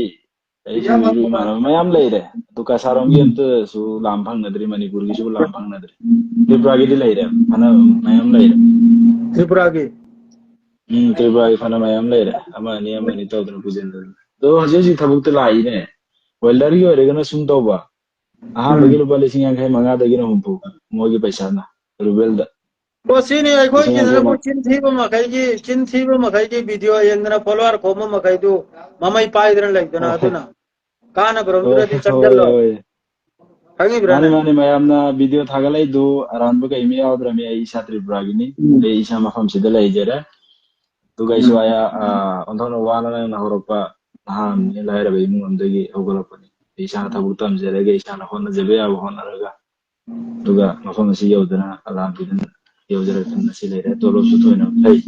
ꯑꯩꯁꯨ ꯏꯔꯨ ꯏꯃꯥꯟꯅꯕ ꯃꯌꯥꯝ ꯂꯩꯔꯦ꯫ ꯑꯗꯨ ꯀꯁꯥꯔꯣꯝꯒꯤ ꯑꯝꯇꯁꯨ ꯂꯥꯝ ꯐꯪꯅꯗ꯭ꯔꯤ, ꯃꯅꯤꯄꯨꯔꯒꯤꯁꯨ ꯂꯥꯝ ꯐꯪꯅꯗ꯭ꯔꯤ꯫ ꯇ꯭ꯔꯤꯄꯨꯔꯥꯒꯤꯗꯤ ꯂꯩꯔꯦ, ꯐꯅ ꯃꯌꯥꯝ ꯂꯩꯔꯦ꯫ ꯇ꯭ꯔꯤꯄꯨꯔꯥꯒꯤ? ꯎꯝ, ꯇ꯭ꯔꯤꯄꯨꯔꯥꯒꯤ ꯐꯅ ꯃꯌꯥꯝ ꯂꯩꯔꯦ, ꯑꯃ ꯑꯅꯤ, ꯑꯃ ꯑꯅꯤ ꯇꯧꯗꯅ ꯄꯨꯁꯤꯟꯗꯅ꯫ ꯑꯗꯣ ꯍꯧꯖꯤꯛ ꯍꯧꯖꯤꯛ ꯊꯕꯛꯇ ꯂꯥꯛꯏꯅꯦ, ꯋꯦꯜꯗꯔꯒꯤ ꯑꯣꯏꯔꯒꯅ ꯁꯨꯝ ꯇꯧꯕ, ꯑꯍꯥꯟꯕꯒꯤ ꯎꯝ꯫ ꯂꯨꯄꯥ ꯂꯤꯁꯤꯡ ꯌꯥꯡꯈꯩ ꯃꯉꯥꯗꯒꯤꯅ ꯍꯨꯝꯐꯨ, ꯃꯣꯏꯒꯤ ꯄꯩꯁꯥꯅ ꯔꯨꯕꯦꯜꯗ꯫ ꯑꯣ, ꯁꯤꯅꯤ ꯑꯩꯈꯣꯏꯒꯤ ꯂꯤꯁꯤꯡ ꯌꯥꯡꯈꯩ ꯅꯪꯕꯨ ꯃ- ꯆꯤꯟ ꯊꯤꯕ ꯃꯈꯩꯒꯤ, ꯆꯤꯟ ꯊꯤꯕ ꯃꯈꯩꯒꯤ ꯚꯤꯗꯤꯑꯣ ꯌꯦꯡꯗꯅ ꯐꯣꯂꯣꯋꯔ ꯈꯣꯝꯕ ꯃꯈꯩꯗꯨ ꯃꯃꯩ ꯄꯥꯏꯗꯅ ꯂꯩꯗꯅ꯫ ꯑꯣ꯫ ꯑꯗꯨꯅ ꯀꯥꯟꯅꯕꯔꯣꯝꯗꯨꯗꯗꯤ ꯍꯣꯏ, ꯆꯪꯁꯤꯜꯂꯣ꯫ ꯍꯣꯏ꯫ ꯈꯪꯉꯤꯕ꯭ꯔꯥꯅꯦ? ꯃꯥꯅꯤ, ꯃꯥꯅꯤ, ꯃꯌꯥꯝꯅ ꯚꯤꯗꯤꯑꯣ ꯊꯥꯒꯠꯂꯛꯏꯗꯨ ꯑꯔꯥꯟꯕ ꯀꯔꯤꯝ ꯌꯥꯎꯗ꯭ꯔꯕꯅꯤ꯫ ꯑꯩ ꯏꯁꯥ ꯇ꯭ꯔꯤꯄꯨꯔꯥꯒꯤꯅꯤ꯫ ꯎꯝ꯫ ꯑꯩ ꯏꯁꯥ ꯃꯐꯝꯁꯤꯗ ꯂꯩꯖꯔꯦ꯫ ꯑꯗꯨꯒ ꯑꯩꯁꯨ ꯎꯝ꯫ ꯑꯌꯥ-, ꯑ, ꯑꯣꯟꯊꯣꯛꯅ ꯋꯥꯅ ꯅꯪꯅ ꯍꯧꯔꯛꯄ ꯅꯍꯥ ꯑꯃꯅꯤ, ꯂꯥꯏꯔꯕ ꯏꯃꯨꯡ ꯑꯃꯗꯒꯤ ꯍꯧꯒꯠꯂꯛꯄꯅꯤ꯫ ꯑꯩ ꯏꯁꯥꯅ ꯊꯕꯛꯇꯨ ꯇꯝꯖꯔꯒ, ꯏꯁꯥꯅ ꯍꯣꯠꯅꯖꯕ ꯌꯥꯕ ꯍꯣꯠꯅꯔꯒ, ꯑꯗꯨꯒ ꯃꯐꯝ ꯑꯁꯤ ꯌꯧꯗꯅ ꯑꯂꯥꯝꯕꯤꯗꯨꯅ ꯌꯧꯖꯔꯛꯇꯅ ꯉꯁꯤ ꯂꯩꯔꯦ꯫ ꯇꯣꯂꯣꯞꯁꯨ ꯊꯣꯏꯅ ꯐꯩ꯫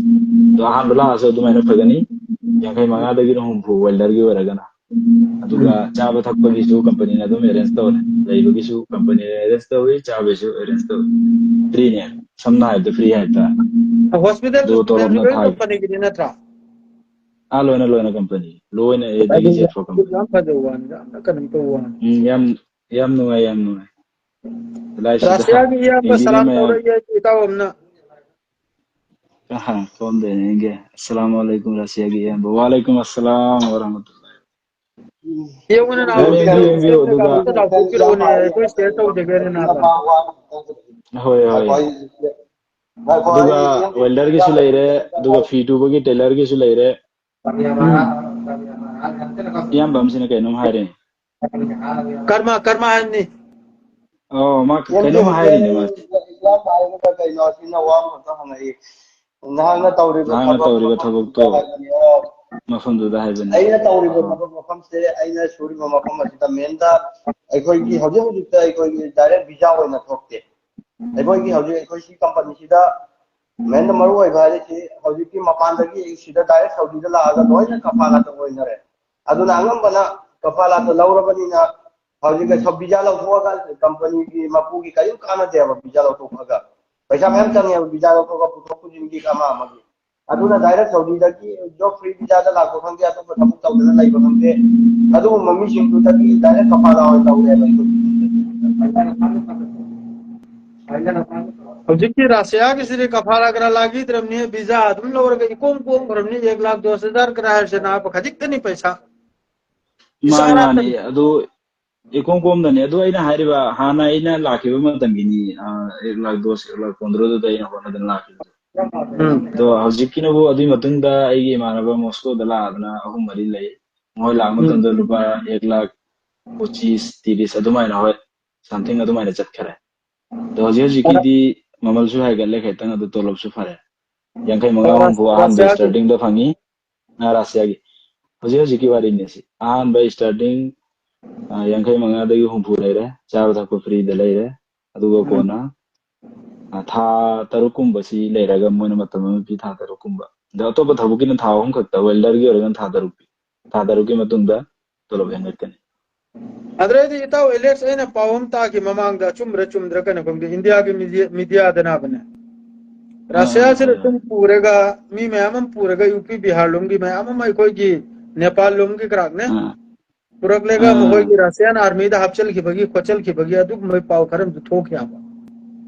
ꯑꯗꯣ ꯑꯍꯥꯟꯕ ꯂꯥꯛꯑꯁꯨ ꯑꯗꯨꯃꯥꯏꯅ ꯐꯒꯅꯤ꯫ ꯌꯥꯡꯈꯩ ꯃꯉꯥꯗꯒꯤꯅ ꯍꯨꯝꯐꯨ ꯋꯦꯜꯗꯔꯒꯤ ꯑꯣꯏꯔꯒꯅ꯫ ꯑꯗꯨꯒ ꯆꯥꯕ ꯊꯛꯄꯒꯤꯁꯨ ꯀꯝꯄꯅꯤꯅ ꯑꯗꯨꯝ ꯑꯦꯔꯦꯟꯖ ꯇꯧꯔꯦ꯫ ꯂꯩꯕꯒꯤꯁꯨ ꯀꯝꯄꯅꯤꯅ ꯑꯦꯔꯦꯟꯖ ꯇꯧꯏ, ꯆꯥꯕꯒꯤꯁꯨ ꯑꯦꯔꯦꯟꯖ ꯇꯧꯏ꯫ ꯐ꯭ꯔꯤꯅꯦ꯫ ꯁꯝꯅ ꯍꯥꯏꯔꯕꯗ ꯐ꯭ꯔꯤ ꯍꯥꯏꯇꯥꯔꯦ꯫ ꯍꯣꯁꯄꯤꯇꯥꯜ ꯑꯗꯨ ꯇꯣꯂꯣꯞꯅ ꯂꯣꯏ ꯊꯥꯒꯤ꯫ ꯀꯝꯄꯅꯤꯒꯤꯗꯤ ꯅꯠꯇ꯭ꯔꯥ? ꯑꯥ, ꯂꯣꯏꯅ, ꯂꯣꯏꯅ ꯀꯝꯄꯅꯤ꯫ ꯂꯣꯏꯅ A ꯗꯒꯤ ꯑꯗꯨ Z ꯐꯥꯎ ꯀꯝꯄꯅꯤ꯫ ꯌꯥꯝ ꯐꯖꯕ ꯋꯥꯅꯤꯗ, ꯑꯝꯇ ꯀꯩꯅꯣ ꯇꯧꯕ ꯋꯥꯅꯤ꯫ ꯎꯝ, ꯌꯥꯝ, ꯌꯥꯝ ꯅꯨꯡꯉꯥꯏ, ꯌꯥꯝ ꯅꯨꯡꯉꯥꯏ꯫ ꯂꯥꯏꯁꯤꯗ ꯔꯥꯁꯤꯌꯥꯒꯤ ꯏꯌꯥꯝꯕ ꯏꯟꯗꯤꯒꯤ ꯁꯂꯥꯝ ꯃꯌꯥꯝ꯫ ꯇꯧꯔꯛꯏ ꯏꯇꯥꯎ ꯑꯃꯅ꯫ ꯑꯍꯥ, ꯁꯣꯝꯗꯅꯦ ꯑꯩꯒꯤ꯫ ꯑꯁꯂꯥꯃꯨ ꯑꯂꯩꯀꯨꯝ ꯔꯥꯁꯤꯌꯥꯒꯤ ꯏꯌꯥꯝꯕ꯫ ꯋꯥꯂꯩꯀꯨꯝ ꯑꯁꯂꯥꯝ ꯋꯥꯔꯍꯃꯇꯨꯜꯂꯥꯍꯤ꯫ ꯌꯦꯡꯉꯨꯅꯦ, ꯅꯥꯕ, ꯌꯥꯝ ꯌꯦꯡꯕꯤꯌꯨ, ꯌꯦꯡꯕꯤꯌꯨ, ꯑꯗꯨꯒ ꯑꯝꯇ ꯂꯥꯎꯊꯣꯛꯄꯤꯔꯛꯑꯣꯅꯦ, ꯑꯩꯈꯣꯏ ꯁꯤꯌꯔ ꯇꯧꯖꯒꯦꯅꯦ, ꯅꯥꯕ꯫ ꯍꯣꯏ, ꯍꯣꯏ꯫ ꯑꯗꯨꯒ ꯋꯦꯜꯗꯔꯒꯤꯁꯨ ꯂꯩꯔꯦ, ꯑꯗꯨꯒ ꯐꯤ ꯇꯨꯕꯒꯤ ꯇꯦꯂꯔꯒꯤꯁꯨ ꯂꯩꯔꯦ꯫ ꯎꯝ꯫ ꯏꯌꯥꯝꯕ ꯑꯃꯁꯤꯅ ꯀꯩꯅꯣꯝ ꯍꯥꯏꯔꯦ꯫ ꯀꯔꯃ, ꯀꯔꯃ ꯍꯥꯏꯕꯅꯤ꯫ ꯑꯣ, ꯃꯥ ꯀꯩꯅꯣꯝ ꯍꯥꯏꯔꯤꯅꯦ ꯃꯥꯁꯦ꯫ ꯏꯌꯥꯝꯕ ꯍꯥꯏꯕꯗ ꯀꯩꯅꯣ, ꯑꯁꯤꯅ ꯋꯥ ꯑꯃꯈꯛꯇ ꯍꯪꯉꯛꯏ꯫ ꯅꯍꯥꯛꯅ ꯇꯧꯔꯤꯕ ꯅꯍꯥꯛꯅ ꯊꯕꯛ ꯇꯧꯔꯤꯕ ꯃꯐꯝꯗꯨꯗ ꯊꯕꯛꯇꯣ ꯍꯥꯏꯕꯅꯤ꯫ ꯑꯣ꯫ ꯃꯐꯝꯗꯨꯗ ꯍꯥꯏꯕꯅꯤ꯫ ꯑꯩꯅ ꯇꯧꯔꯤꯕ ꯑꯣ꯫ ꯊꯕꯛ ꯃꯐꯝꯁꯦ ꯑꯩꯅ ꯁꯨꯔꯤꯕ ꯃꯐꯝ ꯑꯁꯤꯗ ꯃꯦꯟꯗ ꯑꯩꯈꯣꯏꯒꯤ ꯍꯧꯖꯤꯛ ꯍꯧꯖꯤꯛꯇ ꯑꯩꯈꯣꯏꯒꯤ ꯗꯥꯏꯔꯦꯛ ꯚꯤꯖꯥ ꯑꯣꯏꯅ ꯊꯣꯛꯇꯦ꯫ ꯑꯩꯈꯣꯏꯒꯤ ꯍꯧꯖꯤꯛ ꯑꯩꯈꯣꯏ ꯁꯤ ꯀꯝꯄꯅꯤꯁꯤꯗ ꯃꯦꯟꯗ ꯃꯔꯨ ꯑꯣꯏꯕ ꯍꯥꯏꯔꯤꯁꯤ ꯍꯧꯖꯤꯛꯇꯤ ꯃꯄꯥꯟꯗꯒꯤ ꯁꯤꯗ ꯗꯥꯏꯔꯦꯛ ꯁꯥꯎꯗꯤꯗ ꯂꯥꯛꯑꯒ ꯂꯣꯏꯅ ꯀꯐꯥꯂꯥꯠꯇ ꯑꯣꯏꯅꯔꯦ꯫ ꯑꯗꯨꯅ ꯑꯉꯝꯕꯅ ꯀꯐꯥꯂꯥꯠꯇ ꯂꯧꯔꯕꯅꯤꯅ ꯍꯧꯖꯤꯛ ꯚꯤꯖꯥ ꯂꯧꯊꯣꯛꯑꯒ ꯀꯝꯄꯅꯤꯒꯤ ꯃꯄꯨꯒꯤ ꯀꯔꯤꯝ ꯀꯥꯟꯅꯗꯦꯕ ꯚꯤꯖꯥ ꯂꯧꯊꯣꯛꯑꯒ꯫ ꯄꯩꯁꯥ ꯃꯌꯥꯝ ꯆꯪꯉꯦꯕ ꯚꯤꯖꯥ ꯂꯧꯊꯣꯛꯑꯒ ꯄꯨꯊꯣꯛ ꯄꯨꯁꯤꯟꯒꯤ ꯑꯃ ꯑꯃꯒꯤ꯫ ꯑꯗꯨꯅ ꯗꯥꯏꯔꯦꯛ ꯁꯥꯎꯗꯤꯗꯒꯤ ꯖꯣꯕ ꯐ꯭ꯔꯤ ꯚꯤꯖꯥꯗ ꯂꯥꯛꯄ ꯈꯪꯗꯦ, ꯑꯇꯣꯞꯄ ꯊꯕꯛ ꯇꯧꯗꯅ ꯂꯩꯕ ꯈꯪꯗꯦ, ꯑꯗꯨꯒꯨꯝꯕ ꯃꯤꯁꯤꯡꯗꯨꯗꯒꯤ ꯗꯥꯏꯔꯦꯛ ꯀꯐꯥꯂꯥ ꯑꯣꯏꯅ ꯇꯧꯔꯦꯕ꯫ ꯍꯧꯖꯤꯛꯀꯤ ꯔꯥꯁꯤꯌꯥꯒꯤꯁꯤꯗꯤ ꯀꯐꯥꯂꯥ ꯀꯔꯥ ꯂꯥꯒꯤꯗ꯭ꯔꯕꯅꯤ, ꯚꯤꯖꯥ ꯑꯗꯨꯝ ꯂꯧꯔꯒ ꯏꯀꯣꯝ ꯀꯣꯝꯈ꯭ꯔꯕꯅꯤ꯫ ꯑꯦꯛ ꯂꯥꯈ ꯗꯣꯁ ꯍꯖꯥꯔ ꯀꯔꯥ ꯍꯥꯏꯔꯁꯦ ꯅꯥꯕ ꯈꯖꯤꯛꯇꯅꯤ ꯄꯩꯁꯥ꯫ ꯃꯥꯅꯤ ꯃꯥꯅꯤ꯫ ꯑꯗꯨ ꯏꯀꯣꯝ ꯀꯣꯝꯗꯅꯤ꯫ ꯑꯗꯨ ꯑꯩꯅ ꯍꯥꯏꯔꯤꯕ ꯍꯥꯟꯅ ꯑꯩꯅ ꯂꯥꯛꯈꯤꯕ ꯃꯇꯝꯒꯤꯅꯤ, ꯑꯦꯛ ꯂꯥꯈ ꯗꯣꯁ ꯑꯦꯛ ꯂꯥꯈ ꯄꯣꯟꯗ꯭ꯔꯣꯗꯨꯗ ꯑꯩꯅ ꯍꯣꯠꯅꯗꯅ ꯂꯥꯛꯈꯤꯕꯗꯣ꯫ ꯑꯗꯣ ꯍꯧꯖꯤꯛꯀꯤꯅꯕꯨ ꯑꯗꯨꯒꯤ ꯃꯇꯨꯡꯗ ꯑꯩꯒꯤ ꯏꯃꯥꯟꯅꯕ ꯃꯣꯁꯀꯣꯗ ꯂꯥꯛꯑꯗꯅ ꯑꯍꯨꯝ ꯃꯔꯤ ꯂꯩ꯫ ꯃꯣꯏ ꯂꯥꯛꯄ ꯃꯇꯝꯗ ꯂꯨꯄꯥ ꯑꯦꯛ ꯂꯥꯈ ꯄꯣꯆꯤꯁ ꯇꯤꯔꯤꯁ ꯑꯗꯨꯃꯥꯏꯅ, ꯍꯣꯏ, ꯁꯝꯊꯤꯡ ꯑꯗꯨꯃꯥꯏꯅ ꯆꯠꯈꯔꯦ꯫ ꯑꯗꯣ ꯍꯧꯖꯤꯛ ꯍꯧꯖꯤꯛꯀꯤꯗꯤ ꯃꯃꯜꯁꯨ ꯍꯥꯏꯒꯠꯂꯦ ꯈꯤꯇꯪ, ꯑꯗꯨ ꯇꯣꯂꯣꯞꯁꯨ ꯐꯔꯦ꯫ ꯌꯥꯡꯈꯩ ꯃꯉꯥ ꯍꯨꯝꯐꯨ ꯑꯍꯥꯟꯕ ꯏꯁꯇꯥꯔꯇꯤꯡꯗ ꯐꯪꯉꯤ꯫ ꯔꯥꯁꯤꯌꯥꯒꯤ ꯍꯧꯖꯤꯛ ꯍꯧꯖꯤꯛꯀꯤ ꯋꯥꯔꯤꯅꯤ ꯁꯤ꯫ ꯑꯍꯥꯟꯕ ꯏꯁꯇꯥꯔꯇꯤꯡ ꯌꯥꯡꯈꯩ ꯃꯉꯥꯗꯒꯤ ꯍꯨꯝꯐꯨ ꯂꯩꯔꯦ, ꯆꯥꯕ ꯊꯛꯄ ꯐ꯭ꯔꯤꯗ ꯂꯩꯔꯦ꯫ ꯑꯗꯨꯒ ꯀꯣꯟꯅ ꯊꯥ ꯇꯔꯨꯛꯀꯨꯝꯕꯁꯤ ꯂꯩꯔꯒ, ꯃꯣꯏꯅ ꯃꯇꯝ ꯑꯃ ꯄꯤ, ꯊꯥ ꯇꯔꯨꯛꯀꯨꯝꯕ꯫ ꯑꯗꯣ ꯑꯇꯣꯞꯄ ꯊꯕꯛꯀꯤꯅ ꯊꯥ ꯑꯍꯨꯝ ꯈꯛꯇ, ꯋꯦꯜꯗꯔꯒꯤ ꯑꯣꯏꯔꯒꯅ ꯊꯥ ꯇꯔꯨꯛ ꯄꯤ꯫ ꯊꯥ ꯇꯔꯨꯛꯀꯤ ꯃꯇꯨꯡꯗ ꯇꯣꯂꯣꯞ ꯍꯦꯟꯒꯠꯀꯅꯤ꯫ ꯑꯗꯨꯗꯩꯗꯤ ꯏꯇꯥꯎ ꯑꯦꯂꯦꯛꯁ, ꯑꯩꯅ ꯄꯥꯎ ꯑꯃ ꯇꯥꯈꯤ ꯃꯃꯥꯡꯗ, ꯑꯆꯨꯝꯕ꯭ꯔꯥ ꯆꯨꯝꯗ꯭ꯔꯥ ꯀꯩꯅꯣ ꯈꯪꯗꯦ, ꯏꯟꯗꯤꯌꯥꯒꯤ ꯃꯤꯗꯤꯌꯥꯗꯅꯕꯅꯦ, ꯔꯥꯁꯤꯌꯥꯁꯤꯗ ꯁꯨꯝ ꯄꯨꯔꯒ, ꯃꯤ ꯃꯌꯥꯝ ꯑꯃ ꯄꯨꯔꯒ, ꯌꯨ ꯄꯤ ꯕꯤꯍꯥꯔ ꯂꯣꯝꯒꯤ ꯃꯌꯥꯝ ꯑꯃ, ꯑꯩꯈꯣꯏꯒꯤ ꯅꯦꯄꯥꯜ ꯂꯣꯝꯒꯤ ꯀ꯭ꯔꯥꯛꯅꯦ, ꯄꯨꯔꯛꯂꯒ ꯃꯈꯣꯏꯒꯤ ꯔꯥꯁꯤꯌꯥꯟ ꯑꯥꯔꯃꯤꯗ ꯍꯥꯞꯆꯤꯟꯈꯤꯕꯒꯤ ꯈꯣꯠꯆꯤꯟꯈꯤꯕꯒꯤ ꯑꯗꯨꯒꯨꯝꯕꯒꯤ ꯄꯥꯎ ꯈꯔ ꯑꯃꯁꯨ ꯊꯣꯛꯈꯤ ꯍꯥꯏꯕ꯫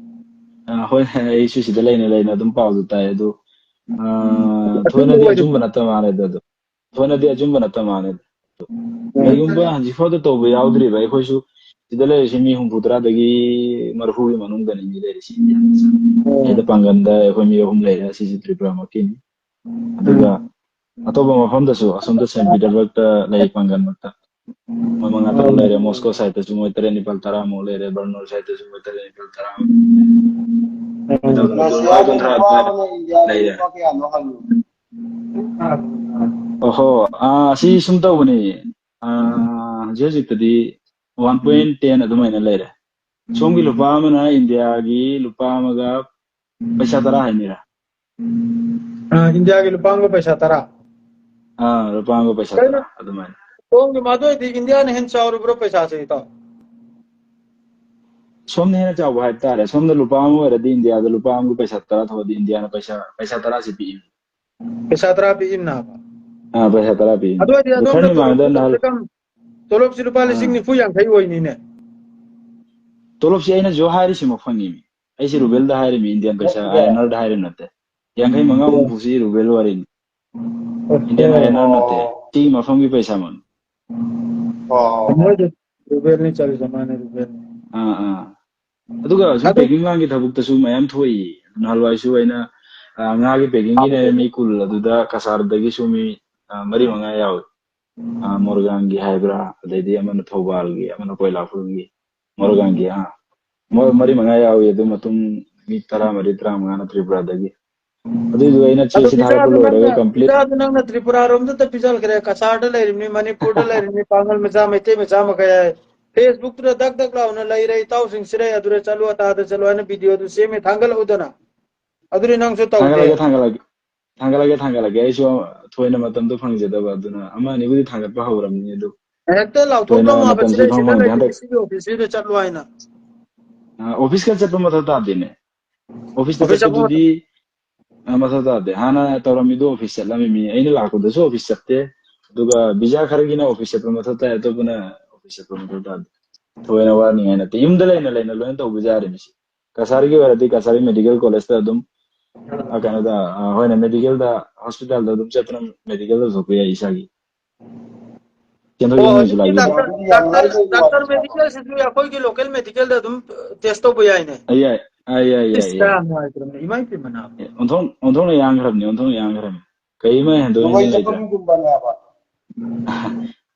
ꯑ, ꯍꯣꯏ, ꯑꯩꯁꯨ ꯁꯤꯗ ꯂꯩꯅ ꯂꯩꯅ ꯑꯗꯨꯝ ꯄꯥꯎꯗꯨ ꯇꯥꯏ꯫ ꯑꯗꯨ ꯊꯣꯏꯅꯗꯤ ꯑꯆꯨꯝꯕ ꯅꯠꯇ ꯃꯥꯜꯂꯦꯗ꯫ ꯑꯗꯨ ꯊꯣꯏꯅꯗꯤ ꯑꯆꯨꯝꯕ ꯅꯠꯇ ꯃꯥꯜꯂꯦꯗ꯫ ꯀꯩꯒꯨꯝꯕ ꯍꯧꯖꯤꯛꯐꯥꯎꯗ ꯇꯧꯕ ꯌꯥꯎꯗ꯭ꯔꯤꯕ, ꯑꯩꯈꯣꯏꯁꯨ ꯁꯤꯗ ꯂꯩꯔꯤꯁꯤ ꯃꯤ ꯍꯨꯝꯐꯨ ꯇꯔꯥꯗꯒꯤ ꯃꯔꯐꯨꯒꯤ ꯃꯅꯨꯡꯗꯅꯤ ꯃꯤ ꯂꯩꯔꯤꯁꯤ ꯏꯟꯗꯤꯌꯥꯗ꯫ ꯑꯩꯗ ꯄꯥꯡꯒꯟꯗ ꯑꯩꯈꯣꯏ ꯃꯤ ꯑꯍꯨꯝ ꯂꯩꯔꯦ, ꯑꯁꯤꯁꯤ ꯇ꯭ꯔꯤꯄꯨꯔꯥꯃꯛꯀꯤꯅꯤ꯫ ꯑꯗꯨꯒ ꯑꯇꯣꯞꯄ ꯃꯐꯝꯗꯁꯨ, ꯑꯁꯣꯝꯗ ꯁꯦꯟ ꯄꯤꯇꯔꯕꯔꯒꯇ ꯂꯩ ꯄꯥꯡꯒꯟꯃꯛꯇ꯫ ꯃꯣꯏ ꯃꯉꯥ ꯇꯔꯨꯛ ꯂꯩꯔꯦ꯫ ꯃꯣꯁꯀꯣ ꯁꯥꯏꯠꯇꯁꯨ ꯃꯣꯏ ꯇꯔꯦꯠ ꯅꯤꯄꯥꯜ ꯇꯔꯥꯃꯨꯛ ꯂꯩꯔꯦ꯫ ꯕꯔꯅꯣꯜ ꯁꯥꯏꯠꯇꯁꯨ ꯃꯣꯏ ꯇꯔꯦꯠ ꯅꯤꯄꯥꯜ ꯇꯔꯥꯃꯨꯛ ꯂꯩꯔꯦ꯫ ꯃꯣꯏ ꯇꯔꯨꯛ ꯅꯤꯄꯥꯜ ꯀꯨꯟꯊ꯭ꯔꯥ ꯀꯨꯟꯊ꯭ꯔꯥ ꯂꯩꯔꯦ꯫ ꯑꯣꯍꯣ, ꯑꯥ, ꯁꯤ ꯁꯨꯝ ꯇꯧꯕꯅꯤ꯫ ꯑꯥ, ꯍꯧꯖꯤꯛ ꯍꯧꯖꯤꯛꯇꯗꯤ ꯋꯥꯟ ꯄꯣꯏꯟ ꯇꯦꯟ ꯑꯗꯨꯃꯥꯏꯅ ꯂꯩꯔꯦ꯫ ꯁꯣꯝꯒꯤ ꯂꯨꯄꯥ ꯑꯃꯅ ꯏꯟꯗꯤꯌꯥꯒꯤ ꯂꯨꯄꯥ ꯑꯃꯒ ꯄꯩꯁꯥ ꯇꯔꯥ ꯍꯥꯏꯅꯤꯔꯥ? ꯑꯥ, ꯏꯟꯗꯤꯌꯥꯒꯤ ꯂꯨꯄꯥ ꯑꯃꯒ ꯄꯩꯁꯥ ꯇꯔꯥ꯫ ꯑꯥ, ꯂꯨꯄꯥ ꯑꯃꯒ ꯄꯩꯁꯥ ꯀꯩꯅꯣ? ꯇꯔꯥ ꯑꯗꯨꯃꯥꯏꯅ꯫ ꯁꯣꯝꯒꯤ ꯃꯗꯨ ꯑꯣꯏꯗꯤ ꯏꯟꯗꯤꯌꯥꯅ ꯍꯦꯟꯅ ꯆꯥꯎꯔꯕ꯭ꯔꯣ ꯄꯩꯁꯥꯁꯦ, ꯏꯇꯥꯎ? ꯁꯣꯝꯅ ꯍꯦꯟꯅ ꯆꯥꯎꯕ ꯍꯥꯏꯕ ꯇꯥꯔꯦ꯫ ꯁꯣꯝꯗ ꯂꯨꯄꯥ ꯑꯃ ꯑꯣꯏꯔꯗꯤ ꯏꯟꯗꯤꯌꯥꯗ ꯂꯨꯄꯥ ꯑꯃꯒꯤ ꯄꯩꯁꯥ ꯇꯔꯥ ꯊꯣꯛꯑꯗꯤ ꯏꯟꯗꯤꯌꯥꯅ ꯄꯩꯁꯥ, ꯄꯩꯁꯥ ꯇꯔꯥꯁꯤ ꯄꯤꯛꯏ꯫ ꯄꯩꯁꯥ ꯇꯔꯥ ꯄꯤꯏꯝꯅꯥꯕ꯫ ꯑꯥ, ꯄꯩꯁꯥ ꯇꯔꯥ ꯄꯤ꯫ ꯑꯗꯨ ꯑꯣꯏꯗꯤ ꯑꯗꯨ ꯑꯗꯣꯝꯗ ꯈꯔ ꯃꯃꯥꯡꯗ ꯇꯣꯂꯣꯞ ꯅꯍꯥꯟ ꯆꯠꯄꯗ ꯀꯝ-, ꯇꯣꯂꯣꯞꯁꯤ ꯂꯨꯄꯥ ꯑꯥ꯫ ꯂꯤꯁꯤꯡ ꯅꯤꯐꯨ ꯌꯥꯡꯈꯩ ꯑꯣꯏꯅꯤꯅꯦ꯫ ꯇꯣꯂꯣꯞꯁꯤ ꯑꯩꯅꯁꯨ ꯍꯥꯏꯔꯤꯁꯤ ꯃꯐꯝꯅꯤꯃꯤ꯫ ꯑꯩꯁꯤ ꯔꯨꯕꯦꯜꯗ ꯍꯥꯏꯔꯤꯃꯤ, ꯏꯟꯗꯤꯌꯥꯟ ꯄꯩꯁꯥ, ꯑꯥꯏ ꯑꯦꯟ ꯑꯥꯔꯗ ꯍꯥꯏꯔꯤꯝ ꯅꯠꯇꯦ꯫ ꯌꯥꯡꯈꯩ ꯃꯉꯥ ꯍꯨꯝꯐꯨꯁꯤ ꯔꯨꯕꯦꯜ ꯋꯥꯔꯤꯅꯤ꯫ ꯏꯟꯗꯤꯌꯥꯟ ꯑꯥꯏ ꯑꯦꯟ ꯑꯥꯔ ꯅꯠꯇꯦ꯫ ꯁꯤ ꯃꯐꯝꯒꯤ ꯄꯩꯁꯥ ꯃꯛꯅꯤ꯫ ꯑꯣ꯫ ꯃꯣꯏꯗꯤ ꯔꯨꯕꯦꯜꯅꯤ ꯆꯠꯂꯤꯗꯣ, ꯃꯥꯅꯦ ꯔꯨꯕꯦꯜ꯫ ꯑꯥ, ꯑꯥ꯫ ꯑꯗꯨꯒ ꯁꯨꯝ ꯑꯗꯨ packing ꯂꯥꯡꯒꯤ ꯊꯕꯛꯇꯁꯨ ꯃꯌꯥꯝ ꯊꯣꯛꯏ꯫ ꯅꯍꯥꯟꯋꯥꯏꯁꯨ ꯑꯩꯅ, ꯑ, ꯉꯥꯒꯤ packing ꯒꯤꯅꯦ ꯃꯤ ꯀꯨꯜ, ꯑꯗꯨꯗ ꯀꯁꯥꯔꯗꯒꯤꯁꯨ ꯃꯤ, ꯑ, ꯃꯔꯤ ꯃꯉꯥ ꯌꯥꯎꯏ꯫ ꯑ, ꯃꯣꯔꯒꯥꯡꯒꯤ ꯍꯥꯏꯕ꯭ꯔꯥ, ꯑꯗꯩꯗꯤ ꯑꯃꯅ ꯊꯧꯕꯥꯜꯒꯤ, ꯑꯃꯅ ꯀꯣꯏꯂꯥꯄꯨꯔꯒꯤ, ꯃꯣꯔꯒꯥꯡꯒꯤ, ꯑ, ꯃꯣꯏ ꯃꯔꯤ ꯃꯉꯥ ꯌꯥꯎꯏ꯫ ꯑꯗꯨ ꯃꯇꯨꯡ ꯃꯤ ꯇꯔꯥꯃꯔꯤ, ꯇꯔꯥꯃꯉꯥꯅ ꯇ꯭ꯔꯤꯄꯨꯔꯥꯗꯒꯤ꯫ ꯑꯗꯨꯏꯗꯨꯒ ꯑꯩꯅ ꯑꯗꯨ ꯆꯦꯁꯤ ꯊꯥꯒꯠꯄ ꯚꯤꯖꯥꯗꯨ ꯅꯪꯅ, ꯂꯣꯏꯔꯒ complete ꯚꯤꯖꯥꯗꯨ ꯅꯪꯅ ꯇ꯭ꯔꯤꯄꯨꯔꯥꯔꯣꯝꯗꯇ ꯄꯤꯖꯜꯈ꯭ꯔꯦ, ꯀꯁꯥꯔꯗ ꯂꯩꯔꯤꯕꯅꯤ, ꯃꯅꯤꯄꯨꯔꯗ ꯂꯩꯔꯤꯕꯅꯤ, ꯄꯥꯡꯒꯜ ꯃꯆꯥ, ꯃꯩꯇꯩ ꯃꯆꯥ ꯃꯈꯩ ꯍꯥꯏ꯫ Facebook ꯇꯨꯗ ꯗꯛ ꯗꯛ ꯂꯥꯎꯅ ꯂꯩꯔꯦ, ꯏꯇꯥꯎꯁꯤꯡ ꯁꯤꯔꯦ, ꯑꯗꯨꯗ ꯆꯠꯂꯨ, ꯑꯗꯥꯗ ꯆꯠꯂꯨ ꯍꯥꯏꯅ video ꯗꯨ ꯁꯦꯝꯃꯦ, ꯊꯥꯡꯒꯠꯂꯛꯎꯗꯅ꯫ ꯑꯗꯨꯗꯤ ꯅꯪꯁꯨ ꯇꯧꯗꯦ꯫ ꯊꯥꯡꯒꯠꯂꯒꯦ, ꯊꯥꯡꯒꯠꯂꯒꯦ, ꯊꯥꯡꯒꯠꯂꯒꯦ, ꯊꯥꯡꯒꯠꯂꯒꯦ꯫ ꯑꯩꯁꯨ ꯊꯣꯏꯅ ꯃꯇꯝꯗꯣ ꯐꯪꯖꯗꯕ, ꯑꯗꯨꯅ ꯑꯃ ꯑꯅꯤꯕꯨꯗꯤ ꯊꯥꯡꯒꯠꯄ ꯍꯧꯔꯝꯅꯤ꯫ ꯑꯗꯨ ꯍꯦꯛꯇ ꯂꯥꯎꯊꯣꯛ ꯊꯣꯏꯅ ꯂꯥꯎ ꯍꯥꯏꯕ, ꯃꯇꯝꯁꯤ ꯁꯤꯗꯩ ꯐꯪ ꯁꯤꯗ ꯐꯪꯗꯦ ꯂꯩꯔꯤꯕꯅꯤ, ꯍꯟꯗꯛ꯫ ꯁꯤꯒꯤ office ꯁꯤꯗ ꯆꯠꯂꯨ ꯍꯥꯏꯅ꯫ ꯑ, office ꯀ ꯆꯠꯄ ꯃꯊꯧ ꯇꯥꯗꯦꯅꯦ꯫ Office ꯇ Office ꯆꯠꯄ ꯆꯠꯄꯗꯨꯗꯤ, ꯑ, ꯃꯊꯧ ꯇꯥꯗꯦ꯫ ꯍꯥꯟꯅ ꯇꯧꯔꯝꯃꯤꯗꯣ office ꯆꯠꯂꯝꯃꯤꯃꯤ꯫ ꯑꯩꯅ ꯂꯥꯛꯄꯗꯁꯨ office ꯆꯠꯇꯦ꯫ ꯑꯗꯨꯒ visa ꯈꯔꯒꯤꯅ office ꯆꯠꯄ ꯃꯊꯧ ꯇꯥꯏ, ꯑꯇꯣꯞꯄꯅ office ꯆꯠꯄ ꯃꯊꯧ ꯇꯥꯗꯦ꯫ ꯊꯣꯏꯅ ꯋꯥꯅꯤꯡꯉꯥꯏ ꯅꯠꯇꯦ꯫ ꯌꯨꯝꯗ ꯂꯩꯅ ꯂꯩꯅ ꯂꯣꯏꯅ ꯇꯧꯕ ꯌꯥꯔꯦ ꯃꯁꯤ꯫ ꯀꯁꯥꯔꯒꯤ ꯑꯣꯏꯔꯗꯤ ꯀꯁꯥꯔꯒꯤ medical college ꯇ ꯑꯗꯨꯝ, ꯑ, ꯀꯩꯅꯣꯗ, ꯑ, ꯍꯣꯏꯅꯦ, medical ꯗ, hospital ꯗ ꯑꯗꯨꯝ ꯆꯠꯇꯅ medical ꯇꯧꯊꯣꯛꯄ ꯌꯥꯏ ꯏꯁꯥꯒꯤ꯫ ꯁꯦꯟꯗꯣꯏ ꯑꯣ, ꯂꯧꯅꯤꯡꯉꯥꯏꯁꯨ ꯍꯧꯖꯤꯛꯇꯤ ꯂꯥꯛꯏ꯫ doctor, doctor, doctor medical ꯁꯤꯁꯨ ꯑꯩꯈꯣꯏꯒꯤ local medical ꯗ ꯑꯗꯨꯝ test ꯇꯧꯕ ꯌꯥꯏꯅꯦ꯫ ꯑ, ꯌꯥꯏ꯫ ꯑ, ꯌꯥꯏ, ꯌꯥꯏ, ꯏꯁ, ꯌꯥꯏ꯫ ꯌꯥꯝ ꯅꯨꯡꯉꯥꯏꯇ꯭ꯔꯕꯅꯦ, ꯏꯃꯥꯏ ꯄꯦꯝꯃ ꯅꯥꯕ꯫ ꯑꯦ, ꯑꯣꯟꯊꯣꯛ-, ꯑꯣꯟꯊꯣꯛꯅ ꯌꯥꯡꯈ꯭ꯔꯕꯅꯤ, ꯑꯣꯟꯊꯣꯛꯅ ꯌꯥꯡꯈ꯭ꯔꯕꯅꯤ꯫ ꯀꯔꯤꯃ ꯍꯦꯟꯗꯣꯛ ꯗꯨꯕꯥꯏ ꯍꯦꯟꯖꯤꯟ ꯂꯩꯇ꯭ꯔꯦ꯫ ꯆꯠꯐꯝꯒꯨꯝꯕꯅꯦꯕ꯫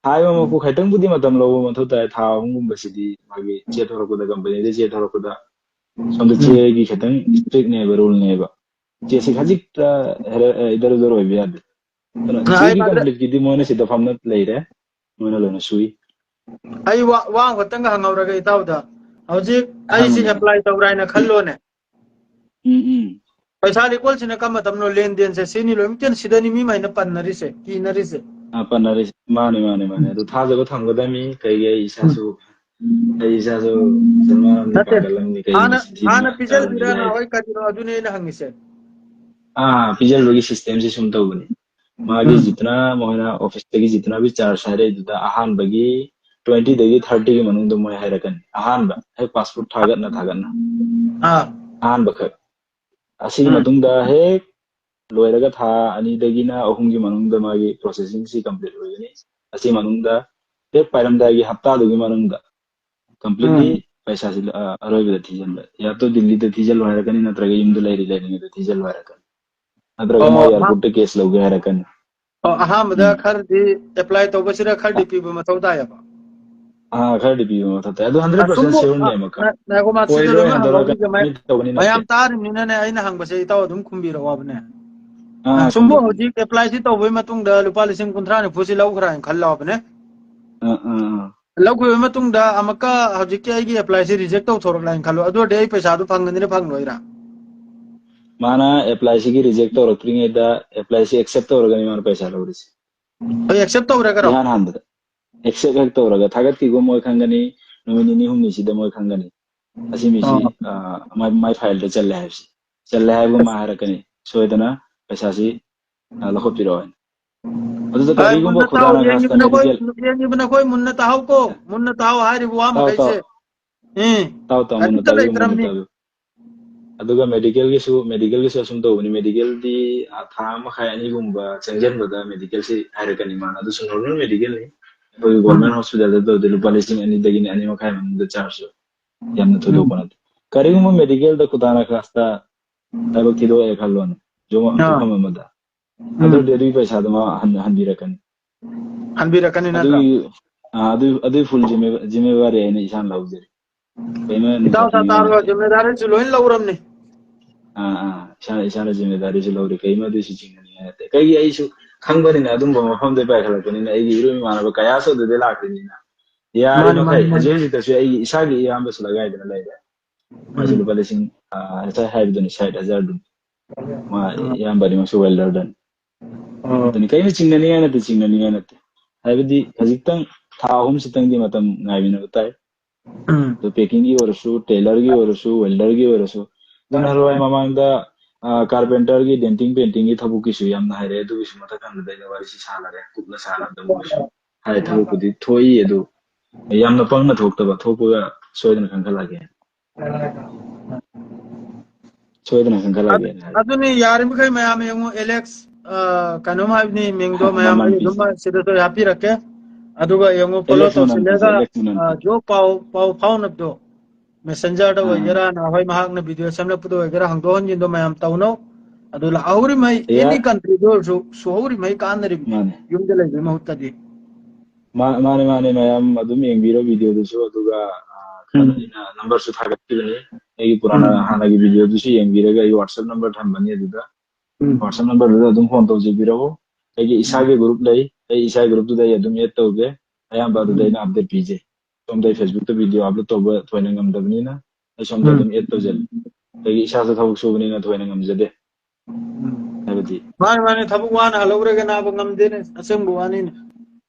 ꯍꯥꯏꯕ ꯃꯛꯄꯨ ꯈꯤꯇꯪꯕꯨꯗꯤ ꯃꯇꯝ ꯂꯧꯕ ꯃꯊꯧ ꯇꯥꯏ, ꯊꯥ ꯑꯍꯨꯝꯒꯨꯝꯕꯁꯤꯗꯤ ꯃꯥꯒꯤ ꯆꯦ ꯊꯣꯔꯛꯄꯗ, company ꯗꯒꯤ ꯆꯦ ꯊꯣꯔꯛꯄꯗ꯫ ꯁꯣꯝꯗ ꯎꯝ꯫ ꯆꯦꯒꯤ ꯈꯤꯇꯪ strict ꯅꯦꯕ, rule ꯅꯦꯕ꯫ ꯆꯦꯁꯤ ꯈꯖꯤꯛꯇ ꯍꯦꯔ-, ꯑꯦ, ꯏꯗꯔ ꯎꯗꯔ ꯑꯣꯏꯕ ꯌꯥꯗꯦ꯫ ꯑꯗꯨꯅ ꯑꯩ ꯆꯦꯒꯤ ꯃꯥꯗ-, complete ꯀꯤꯗꯤ ꯃꯣꯏꯅ ꯁꯤꯗ ꯐꯝꯅ ꯂꯩꯔꯦ, ꯃꯣꯏꯅ ꯂꯣꯏꯅ ꯁꯨꯏ꯫ ꯑꯩ ꯋꯥ, ꯋꯥ ꯑꯃꯈꯛꯇꯪꯒ ꯍꯪꯍꯧꯔꯒꯦ ꯏꯇꯥꯎꯗ꯫ ꯍꯧꯖꯤꯛ ꯑꯩꯁꯤ ꯍꯪꯉꯨꯅꯦ꯫ Apply ꯇꯧꯕ꯭ꯔꯥ ꯍꯥꯏꯅ ꯈꯜꯂꯣꯅꯦ꯫ ꯎꯝ, ꯎꯝ꯫ ꯄꯩꯁꯥ ꯂꯤꯀꯣꯟꯁꯤꯅ ꯀꯔꯝꯕ ꯃꯇꯝꯅꯣ ꯂꯦꯟꯗꯦꯟꯁꯦ? ꯁꯤꯅꯤ ꯂꯣꯏꯅꯃꯛꯇ ꯁꯤꯗꯅꯤ ꯃꯤ ꯃꯩꯅ ꯄꯟꯅꯔꯤꯁꯦ, ꯀꯤꯅꯔꯤꯁꯦ꯫ ꯑꯥ, ꯄꯟꯅꯔꯤꯁꯦ꯫ ꯃꯥꯅꯦ, ꯃꯥꯅꯦ, ꯃꯥꯅꯦ꯫ ꯑꯗꯨ ꯊꯥꯖꯕ ꯊꯝꯒꯗꯕꯅꯤ꯫ ꯀꯩꯒꯤ ꯑꯩ ꯏꯁꯥꯁꯨ, ꯑꯩ ꯏꯁꯥꯁꯨ ꯁꯜꯃꯥꯟ ꯑꯃꯗꯤ ꯅꯠꯇꯦ꯫ ꯄꯥꯒꯜ ꯑꯃꯅꯤ꯫ ꯀꯩꯒꯤ ꯍꯥꯟꯅ, ꯃꯁꯤ ꯊꯤ ꯍꯥꯟꯅ ꯆꯥꯕꯗꯤ ꯄꯤꯖꯜꯂꯤꯔꯥ ꯌꯥꯏ꯫ ꯅꯍꯥꯟꯋꯥꯏ ꯀꯔꯤꯅꯣ? ꯑꯗꯨꯅꯦ ꯑꯩꯅ ꯍꯪꯉꯤꯁꯦ꯫ ꯑꯥ, ꯄꯤꯖꯟꯕꯒꯤ system ꯁꯤ ꯁꯨꯝ ꯇꯧꯕꯅꯤ꯫ ꯃꯥꯒꯤ ꯎꯝ꯫ ꯖꯤꯇꯅ ꯃꯣꯏꯅ office ꯇꯒꯤ ꯖꯤꯇꯅꯒꯤ charge ꯍꯥꯏꯔꯛꯏꯗꯨꯗ ꯑꯍꯥꯟꯕꯒꯤ twenty ꯗꯒꯤ thirty ꯒꯤ ꯃꯅꯨꯡꯗ ꯃꯣꯏ ꯍꯥꯏꯔꯛꯀꯅꯤ꯫ ꯑꯍꯥꯟꯕ ꯍꯦꯛ passport ꯊꯥꯒꯠꯅ ꯊꯥꯒꯠꯅ꯫ ꯑꯥ꯫ ꯑꯍꯥꯟꯕꯈꯛ꯫ ꯑꯁꯤꯒꯤ ꯎꯝ꯫ ꯃꯇꯨꯡꯗ ꯍꯦꯛ ꯂꯣꯏꯔꯒ ꯊꯥ ꯑꯅꯤꯗꯒꯤꯅ ꯑꯍꯨꯝꯒꯤ ꯃꯅꯨꯡꯗ ꯃꯥꯒꯤ processing ꯁꯤ complete ꯑꯣꯏꯒꯅꯤ꯫ ꯑꯁꯤ ꯃꯅꯨꯡꯗ ꯍꯦꯛ ꯄꯥꯏꯔꯝꯗꯥꯏꯒꯤ ꯍꯞꯇꯥꯗꯨꯒꯤ ꯃꯅꯨꯡꯗ completely ꯎꯝ꯫ ꯄꯩꯁꯥꯁꯤ, ꯑ, ꯑꯔꯣꯏꯕꯗ ꯊꯤꯖꯤꯟꯕ꯫ ꯌꯥ ꯇꯣ ꯗꯤꯜꯂꯤꯗ ꯊꯤꯖꯤꯜꯂꯨ ꯍꯥꯏꯔꯛꯀꯅꯤ, ꯅꯠꯇ꯭ꯔꯒ ꯌꯨꯝꯗ ꯂꯩꯔꯤ ꯂꯩꯔꯤꯉꯩꯗ ꯊꯤꯖꯤꯜꯂꯨ ꯍꯥꯏꯔꯛꯀꯅꯤ, ꯅꯠꯇ꯭ꯔꯒ ꯑꯣ, ꯃꯣꯏ ꯑꯍꯥꯟ-, airport ꯇ case ꯂꯧꯒꯦ ꯍꯥꯏꯔꯛꯀꯅꯤ꯫ ꯑꯣ, ꯑꯍꯥꯟꯕꯗ ꯎꯝ꯫ ꯈꯔꯗꯤ apply ꯇꯧꯕꯁꯤꯗ ꯈꯔꯗꯤ ꯑ-, ꯄꯤꯕ ꯃꯊꯧ ꯇꯥꯏꯌꯦꯕ꯫ ꯑꯥ, ꯈꯔꯗꯤ ꯄꯤꯕ ꯃꯊꯧ ꯇꯥꯏ꯫ ꯑꯗꯨ hundred percent ꯑꯁꯨꯝꯕ, sure ꯅꯦ ꯑ, ꯑꯃꯨꯛꯀ꯫ ꯉꯥꯏꯈꯣ, ꯃꯥ ꯁꯤꯗ ꯑꯣꯏꯔꯣꯏ ꯑꯗꯨꯝ ꯍꯟꯗꯣꯔꯛꯑꯒ ꯍꯪꯍꯧꯈꯤꯒꯦ, ꯃꯥꯏ ꯃꯤ ꯇꯧꯕꯅꯤ ꯅꯠꯇꯦ꯫ ꯃꯌꯥꯝ ꯇꯥꯔꯤꯕꯅꯤꯅꯅꯦ, ꯑꯩꯅ ꯍꯪꯕꯁꯦ ꯏꯇꯥꯎ ꯑꯗꯨꯝ ꯈꯨꯝꯕꯤꯔꯛꯑꯣ ꯍꯥꯏꯕꯅꯦ꯫ ꯑꯥ, ꯑꯁꯨꯝꯕ ꯈꯨꯝꯕꯤꯔꯛꯑꯣ꯫ ꯍꯧꯖꯤꯛ apply ꯁꯤ ꯇꯧꯕꯩ ꯃꯇꯨꯡꯗ ꯂꯨꯄꯥ ꯂꯤꯁꯤꯡ ꯀꯨꯟꯊ꯭ꯔꯥ ꯅꯤꯐꯨꯁꯤ ꯂꯧꯈ꯭ꯔꯥ ꯍꯥꯏꯅ ꯈꯜꯂꯣ ꯍꯥꯏꯕꯅꯦ꯫ ꯑꯥ, ꯑꯥ, ꯑꯥ꯫ ꯂꯧꯈꯤꯕ ꯃꯇꯨꯡꯗ ꯑꯃꯨꯛꯀ ꯍꯧꯖꯤꯛꯀꯤ ꯑꯩꯒꯤ apply ꯁꯤ reject ꯇꯧꯊꯣꯔꯛꯂꯦ ꯍꯥꯏꯅ ꯈꯜꯂꯣ, ꯑꯗꯨ ꯑꯣꯏꯔꯗꯤ ꯑꯩ ꯄꯩꯁꯥꯗꯨ ꯐꯪꯒꯅꯤꯅ ꯐꯪꯂꯣꯏꯔꯥ? ꯃꯥꯅ apply ꯁꯤꯒꯤ reject ꯇꯧꯔꯛꯇ꯭ꯔꯤꯉꯩꯗ apply ꯁꯤ accept ꯇꯧꯔꯒꯅꯤ ꯃꯥꯅ ꯄꯩꯁꯥ ꯂꯧꯔꯤꯁꯦ꯫ ꯑꯩ accept ꯇꯧꯔꯒꯔꯣ? ꯏꯍꯥꯟ ꯍꯥꯟꯕꯗ accept ꯍꯦꯛ ꯇꯧꯔꯒ ꯊꯥꯒꯠꯈꯤꯒꯨꯝ ꯃꯣꯏ ꯈꯪꯒꯅꯤ, ꯅꯨꯃꯤꯠ ꯅꯤꯅꯤ ꯍꯨꯝꯅꯤꯁꯤꯗ ꯃꯣꯏ ꯈꯪꯒꯅꯤ꯫ ꯑꯁꯤ ꯃꯤꯁꯤ, ꯑꯣ꯫ ꯑ, ꯃꯥꯏ, ꯃꯥꯏ file ꯗ ꯆꯜꯂꯦ ꯍꯥꯏꯕꯁꯤ꯫ ꯆꯜꯂꯦ ꯍꯥꯏꯕ ꯃꯥ ꯍꯥꯏꯔꯛꯀꯅꯤ꯫ ꯁꯣꯏꯗꯅ ꯄꯩꯁꯥꯁꯤ, ꯑ, ꯂꯧꯈꯠꯄꯤꯔꯛꯑꯣ ꯍꯥꯏꯅ꯫ ꯑꯗꯨꯗ ꯑ, ꯀꯔꯤꯒꯨꯝꯕ ꯃꯨꯟꯅ ꯇꯥꯎ, ꯈꯨꯗꯥꯡ ꯌꯦꯡꯉꯤꯕ ꯑꯈꯥꯁꯇ ꯅꯈꯣꯏ, medical ꯌꯦꯡꯉꯤꯕ ꯅꯈꯣꯏ ꯃꯨꯟꯅ ꯇꯥꯍꯧꯀꯣ, ꯃꯨꯟꯅ ꯇꯥꯍꯧ ꯍꯥꯏꯔꯤꯕ ꯋꯥ ꯇꯥꯎ, ꯇꯥꯎ꯫ ꯃꯈꯩꯁꯦ꯫ ꯎꯝ꯫ ꯇꯥꯎ, ꯇꯥꯎ, ꯃꯨꯟꯅ ꯀꯔꯤꯝꯇ ꯇꯥꯕꯤꯌꯨ, ꯃꯨꯟꯅ ꯂꯩꯇ꯭ꯔꯕꯅꯤ꯫ ꯇꯥꯕꯤꯌꯨ꯫ ꯑꯗꯨꯒ medical ꯒꯤꯁꯨ, medical ꯒꯤꯁꯨ ꯑꯁꯨꯝ ꯇꯧꯕꯅꯤ꯫ Medical ꯗꯤ, ꯑ, ꯊꯥ ꯑꯃ ꯃꯈꯥꯏ ꯑꯅꯤꯒꯨꯝꯕ ꯆꯪꯁꯤꯟꯕꯗ medical ꯁꯤ ꯍꯥꯏꯔꯛꯀꯅꯤ ꯃꯥꯅ꯫ ꯑꯗꯨꯁꯨ normal medical ꯅꯤ꯫ ꯑꯩꯈꯣꯏꯒꯤ ꯎꯝ꯫ Government hospital ꯗ ꯇꯧꯔꯗꯤ ꯂꯨꯄꯥ ꯂꯤꯁꯤꯡ ꯑꯅꯤꯗꯒꯤꯅ ꯑꯅꯤ ꯃꯈꯥꯏ ꯃꯅꯨꯡꯗ charge ꯌꯥꯝꯅ ꯎꯝ꯫ ꯊꯣꯏꯗꯣꯛꯄ ꯅꯠꯇꯦ꯫ ꯀꯔꯤꯒꯨꯝꯕ medical ꯗ ꯈꯨꯗꯥꯡ ꯑꯈꯥꯁꯇ ꯊꯕꯛ ꯊꯤꯗꯣꯛꯑꯦ ꯈꯜꯂꯣꯅꯦ, ꯖꯣꯕ ꯑꯥ꯫ ꯃꯐꯝ ꯑꯃꯗ꯫ ꯎꯝ꯫ ꯑꯗꯨ ꯑꯣꯏꯔꯗꯤ ꯑꯗꯨꯒꯤ ꯄꯩꯁꯥꯗꯣ ꯃꯥ ꯍꯟ-, ꯍꯟꯕꯤꯔꯛꯀꯅꯤ꯫ ꯍꯟꯕꯤꯔꯛꯀꯅꯤ ꯅꯠꯇ꯭ꯔꯥ? ꯑꯗꯨꯒꯤ, ꯑ, ꯑꯗꯨ, ꯑꯗꯨꯒꯤ full ꯖꯤꯝꯃꯦ-, ꯖꯤꯝꯃꯦꯋꯥꯔꯤ ꯑꯩꯅ ꯏꯁꯥꯅ ꯂꯧꯖꯔꯤ꯫ ꯀꯩꯝ ꯏꯇꯥꯎ ꯅꯨꯡꯉꯥꯏꯇꯅꯤꯡꯉꯥꯏ ꯇꯥꯇꯥꯔꯣ ꯅꯠꯇꯦ꯫ ꯖꯤꯝꯃꯦꯗꯥꯔꯤꯁꯨ ꯂꯣꯏ ꯂꯧꯔꯝꯅꯤ꯫ ꯑꯥ, ꯑꯥ, ꯏꯁꯥꯅ, ꯏꯁꯥꯅ ꯖꯤꯝꯃꯦꯗꯥꯔꯤꯁꯨ ꯂꯧꯔꯤ꯫ ꯀꯩꯝ ꯑꯗꯨꯏꯁꯨ ꯆꯤꯡꯅꯅꯤꯡꯉꯥꯏ ꯅꯠꯇꯦ꯫ ꯀꯩꯒꯤ ꯑꯩꯁꯨ ꯈꯪꯕꯅꯤꯅ ꯑꯗꯨꯝꯕ ꯃꯐꯝꯗꯩ ꯄꯥꯏꯈꯠꯂꯛꯄꯅꯤꯅ ꯑꯩꯒꯤ ꯏꯔꯨꯞ ꯏꯃꯥꯟꯅꯕ ꯀꯌꯥꯁꯨ ꯑꯗꯨꯗꯩ ꯂꯥꯛꯇꯣꯏꯅꯤꯅ꯫ ꯌꯥꯔꯤ ꯃꯥꯅꯤ, ꯃꯥꯅꯤ, ꯃꯈꯩ ꯃꯥꯅꯤ꯫ ꯍꯧꯖꯤꯛ ꯍꯧꯖꯤꯛꯇꯁꯨ ꯑꯩꯒꯤ ꯏꯁꯥꯒꯤ ꯏꯌꯥꯝꯕꯁꯨ ꯂꯒꯥꯏꯗꯅ ꯂꯩꯔꯦ꯫ ꯃꯥꯁꯨ ꯎꯝ꯫ ꯂꯨꯄꯥ ꯂꯤꯁꯤꯡ, ꯑꯥ, ꯉꯁꯥꯏ ꯍꯥꯏꯕꯗꯨꯅꯤ, ꯁꯥꯏꯠ ꯍꯖꯥꯔꯗꯨꯅꯤ꯫ ꯃꯥ ꯎꯝ꯫ ꯏꯌꯥꯝꯕ ꯑꯅꯤꯃꯛꯁꯨ welder ꯗꯅꯤ꯫ ꯎꯝ꯫ ꯑꯗꯨꯅꯤ, ꯀꯔꯤꯝꯇ ꯆꯤꯡꯅꯅꯤꯡꯉꯥꯏ ꯅꯠꯇꯦ, ꯆꯤꯡꯅꯅꯤꯡꯉꯥꯏ ꯅꯠꯇꯦ꯫ ꯍꯥꯏꯕꯗꯤ ꯈꯖꯤꯛꯇꯪ ꯊꯥ ꯑꯍꯨꯝꯁꯤꯇꯪꯗꯤ ꯃꯇꯝ ꯉꯥꯏꯃꯤꯟꯅꯕ ꯇꯥꯏ꯫ ꯎꯝ꯫ ꯑꯗꯨ packing ꯒꯤ ꯑꯣꯏꯔꯁꯨ, tailor ꯒꯤ ꯑꯣꯏꯔꯁꯨ, welder ꯒꯤ ꯑꯣꯏꯔꯁꯨ꯫ ꯑꯗꯨ ꯅꯍꯥꯟꯋꯥꯏ ꯃꯃꯥꯡꯗ ꯑ, carpenter ꯒꯤ denting painting ꯒꯤ ꯊꯕꯛꯀꯤꯁꯨ ꯌꯥꯝꯅ ꯍꯥꯏꯔꯛꯑꯦ, ꯑꯗꯨꯒꯤꯁꯨ ꯃꯊꯪ ꯍꯟꯕꯗ ꯑꯩꯅ ꯋꯥꯔꯤꯁꯤ ꯁꯥꯟꯅꯔꯦ, ꯀꯨꯞꯅ ꯁꯥꯟꯅꯕꯗ ꯃꯣꯏꯁꯨ ꯍꯥꯏ ꯊꯕꯛꯄꯨꯗꯤ ꯊꯣꯛꯏ, ꯑꯗꯨ ꯌꯥꯝꯅ ꯄꯪꯅ ꯊꯣꯛꯇꯕ, ꯊꯣꯛꯄꯒ ꯁꯣꯏꯗꯅ ꯈꯟꯒꯠꯂꯛꯑꯒꯦ꯫ ꯁꯣꯏꯗꯅ ꯈꯟꯒꯠꯂꯛꯑꯒꯦꯅ ꯍꯥꯏ꯫ ꯑꯗꯨꯅꯤ, ꯌꯥꯔꯤꯃꯈꯩ ꯃꯌꯥꯝ ꯌꯦꯡꯉꯨ, ꯑꯦꯂꯦꯛꯁ, ꯑ, ꯀꯩꯅꯣꯝ ꯍꯥꯏꯕꯅꯤ, ꯃꯤꯡꯗꯣ ꯃꯌꯥꯝ ꯃꯅꯥꯟ ꯑꯩ ꯑꯗꯨꯝ ꯄꯤꯁꯦ꯫ ꯁꯤꯗꯁꯨ ꯍꯥꯞꯄꯤꯔꯛꯀꯦ꯫ ꯑꯗꯨꯒ ꯌꯦꯡꯉꯨ, follow ꯑꯦꯂꯦꯛꯁ ꯃꯅꯥꯟ ꯄꯤꯁꯦ, ꯇꯧꯁꯤꯜꯂꯒ, ꯑꯦꯂꯦꯛꯁ ꯃꯅꯥꯟ ꯑ, ꯄꯤꯁꯦ꯫ ꯖꯣ ꯄꯥꯎ, ꯄꯥꯎ ꯐꯥꯎꯅꯕꯗꯣ, messenger ꯗ ꯑꯥ꯫ ꯑꯣꯏꯒꯦꯔꯥ, ꯅꯍꯥꯟꯋꯥꯏ ꯃꯍꯥꯛꯅ video ꯁꯦꯝꯂꯛꯄꯗ ꯑꯣꯏꯒꯦꯔꯥ, ꯍꯪꯗꯣꯛ ꯍꯟꯖꯤꯟꯗꯣ ꯃꯌꯥꯝ ꯇꯧꯅꯧ꯫ ꯑꯗꯨ ꯂꯥꯛꯍꯧꯔꯤꯃꯩ, ꯌꯥ-, any country ꯗ ꯑꯣꯏꯔꯁꯨ, ꯁꯨꯍꯧꯔꯤꯃꯩ ꯀꯥꯟꯅꯔꯤꯕꯅꯤ, ꯃꯥꯅꯦ꯫ ꯌꯨꯝꯗ ꯂꯩꯕꯩ ꯃꯍꯨꯠꯇꯗꯤ꯫ ꯃꯥ-, ꯃꯥꯅꯦ, ꯃꯥꯅꯦ, ꯃꯌꯥꯝ ꯑꯗꯨꯝ ꯌꯦꯡꯕꯤꯔꯣ video ꯗꯨꯁꯨ, ꯑꯗꯨꯒ, ꯑꯥ, ꯎꯝ꯫ ꯑꯩꯅ number ꯁꯨ ꯊꯥꯒꯠꯄꯤꯕꯅꯤ꯫ ꯑꯩꯒꯤ ꯄꯨꯔꯥꯅ ꯎꯝ꯫ ꯍꯥꯟꯅꯒꯤ video ꯗꯨꯁꯨ ꯌꯦꯡꯕꯤꯔꯒ ꯑꯩ WhatsApp number ꯊꯝꯕꯅꯤ ꯑꯗꯨꯗ꯫ ꯎꯝ꯫ WhatsApp number ꯗꯨꯗ ꯑꯗꯨꯝ phone ꯇꯧꯖꯕꯤꯔꯛꯎ꯫ ꯑꯩꯒꯤ ꯎꯝ꯫ ꯏꯁꯥꯒꯤ group ꯂꯩ, ꯑꯩ ꯏꯁꯥꯒꯤ group ꯇꯨꯗ ꯑꯩ ꯑꯗꯨꯝ add ꯇꯧꯒꯦ꯫ ꯑꯌꯥꯝꯕ ꯑꯗꯨꯗ ꯎꯝ꯫ ꯑꯩꯅ update ꯄꯤꯖꯩ꯫ ꯁꯣꯝꯗ ꯑꯩ Facebook ꯇ video upload ꯇꯧꯕ ꯊꯣꯏꯅ ꯉꯝꯗꯕꯅꯤꯅ ꯑꯩ ꯁꯣꯝꯗ ꯎꯝ꯫ ꯑꯗꯨꯝ add ꯇꯧꯖꯒꯦ꯫ ꯑꯩꯒꯤ ꯏꯁꯥꯁꯨ ꯊꯕꯛ ꯁꯨꯕꯅꯤꯅ ꯊꯣꯏꯅ ꯉꯝꯖꯗꯦ꯫ ꯎꯝ꯫ ꯍꯥꯏꯕꯗꯤ ꯃꯥꯅꯤ, ꯃꯥꯅꯤ, ꯊꯕꯛ ꯋꯥꯅ ꯍꯜꯂꯛꯎꯔꯒ ꯅꯥꯕ ꯉꯝꯗꯦꯅꯦ, ꯑꯆꯨꯝꯕ ꯋꯥꯅꯤꯅꯦ꯫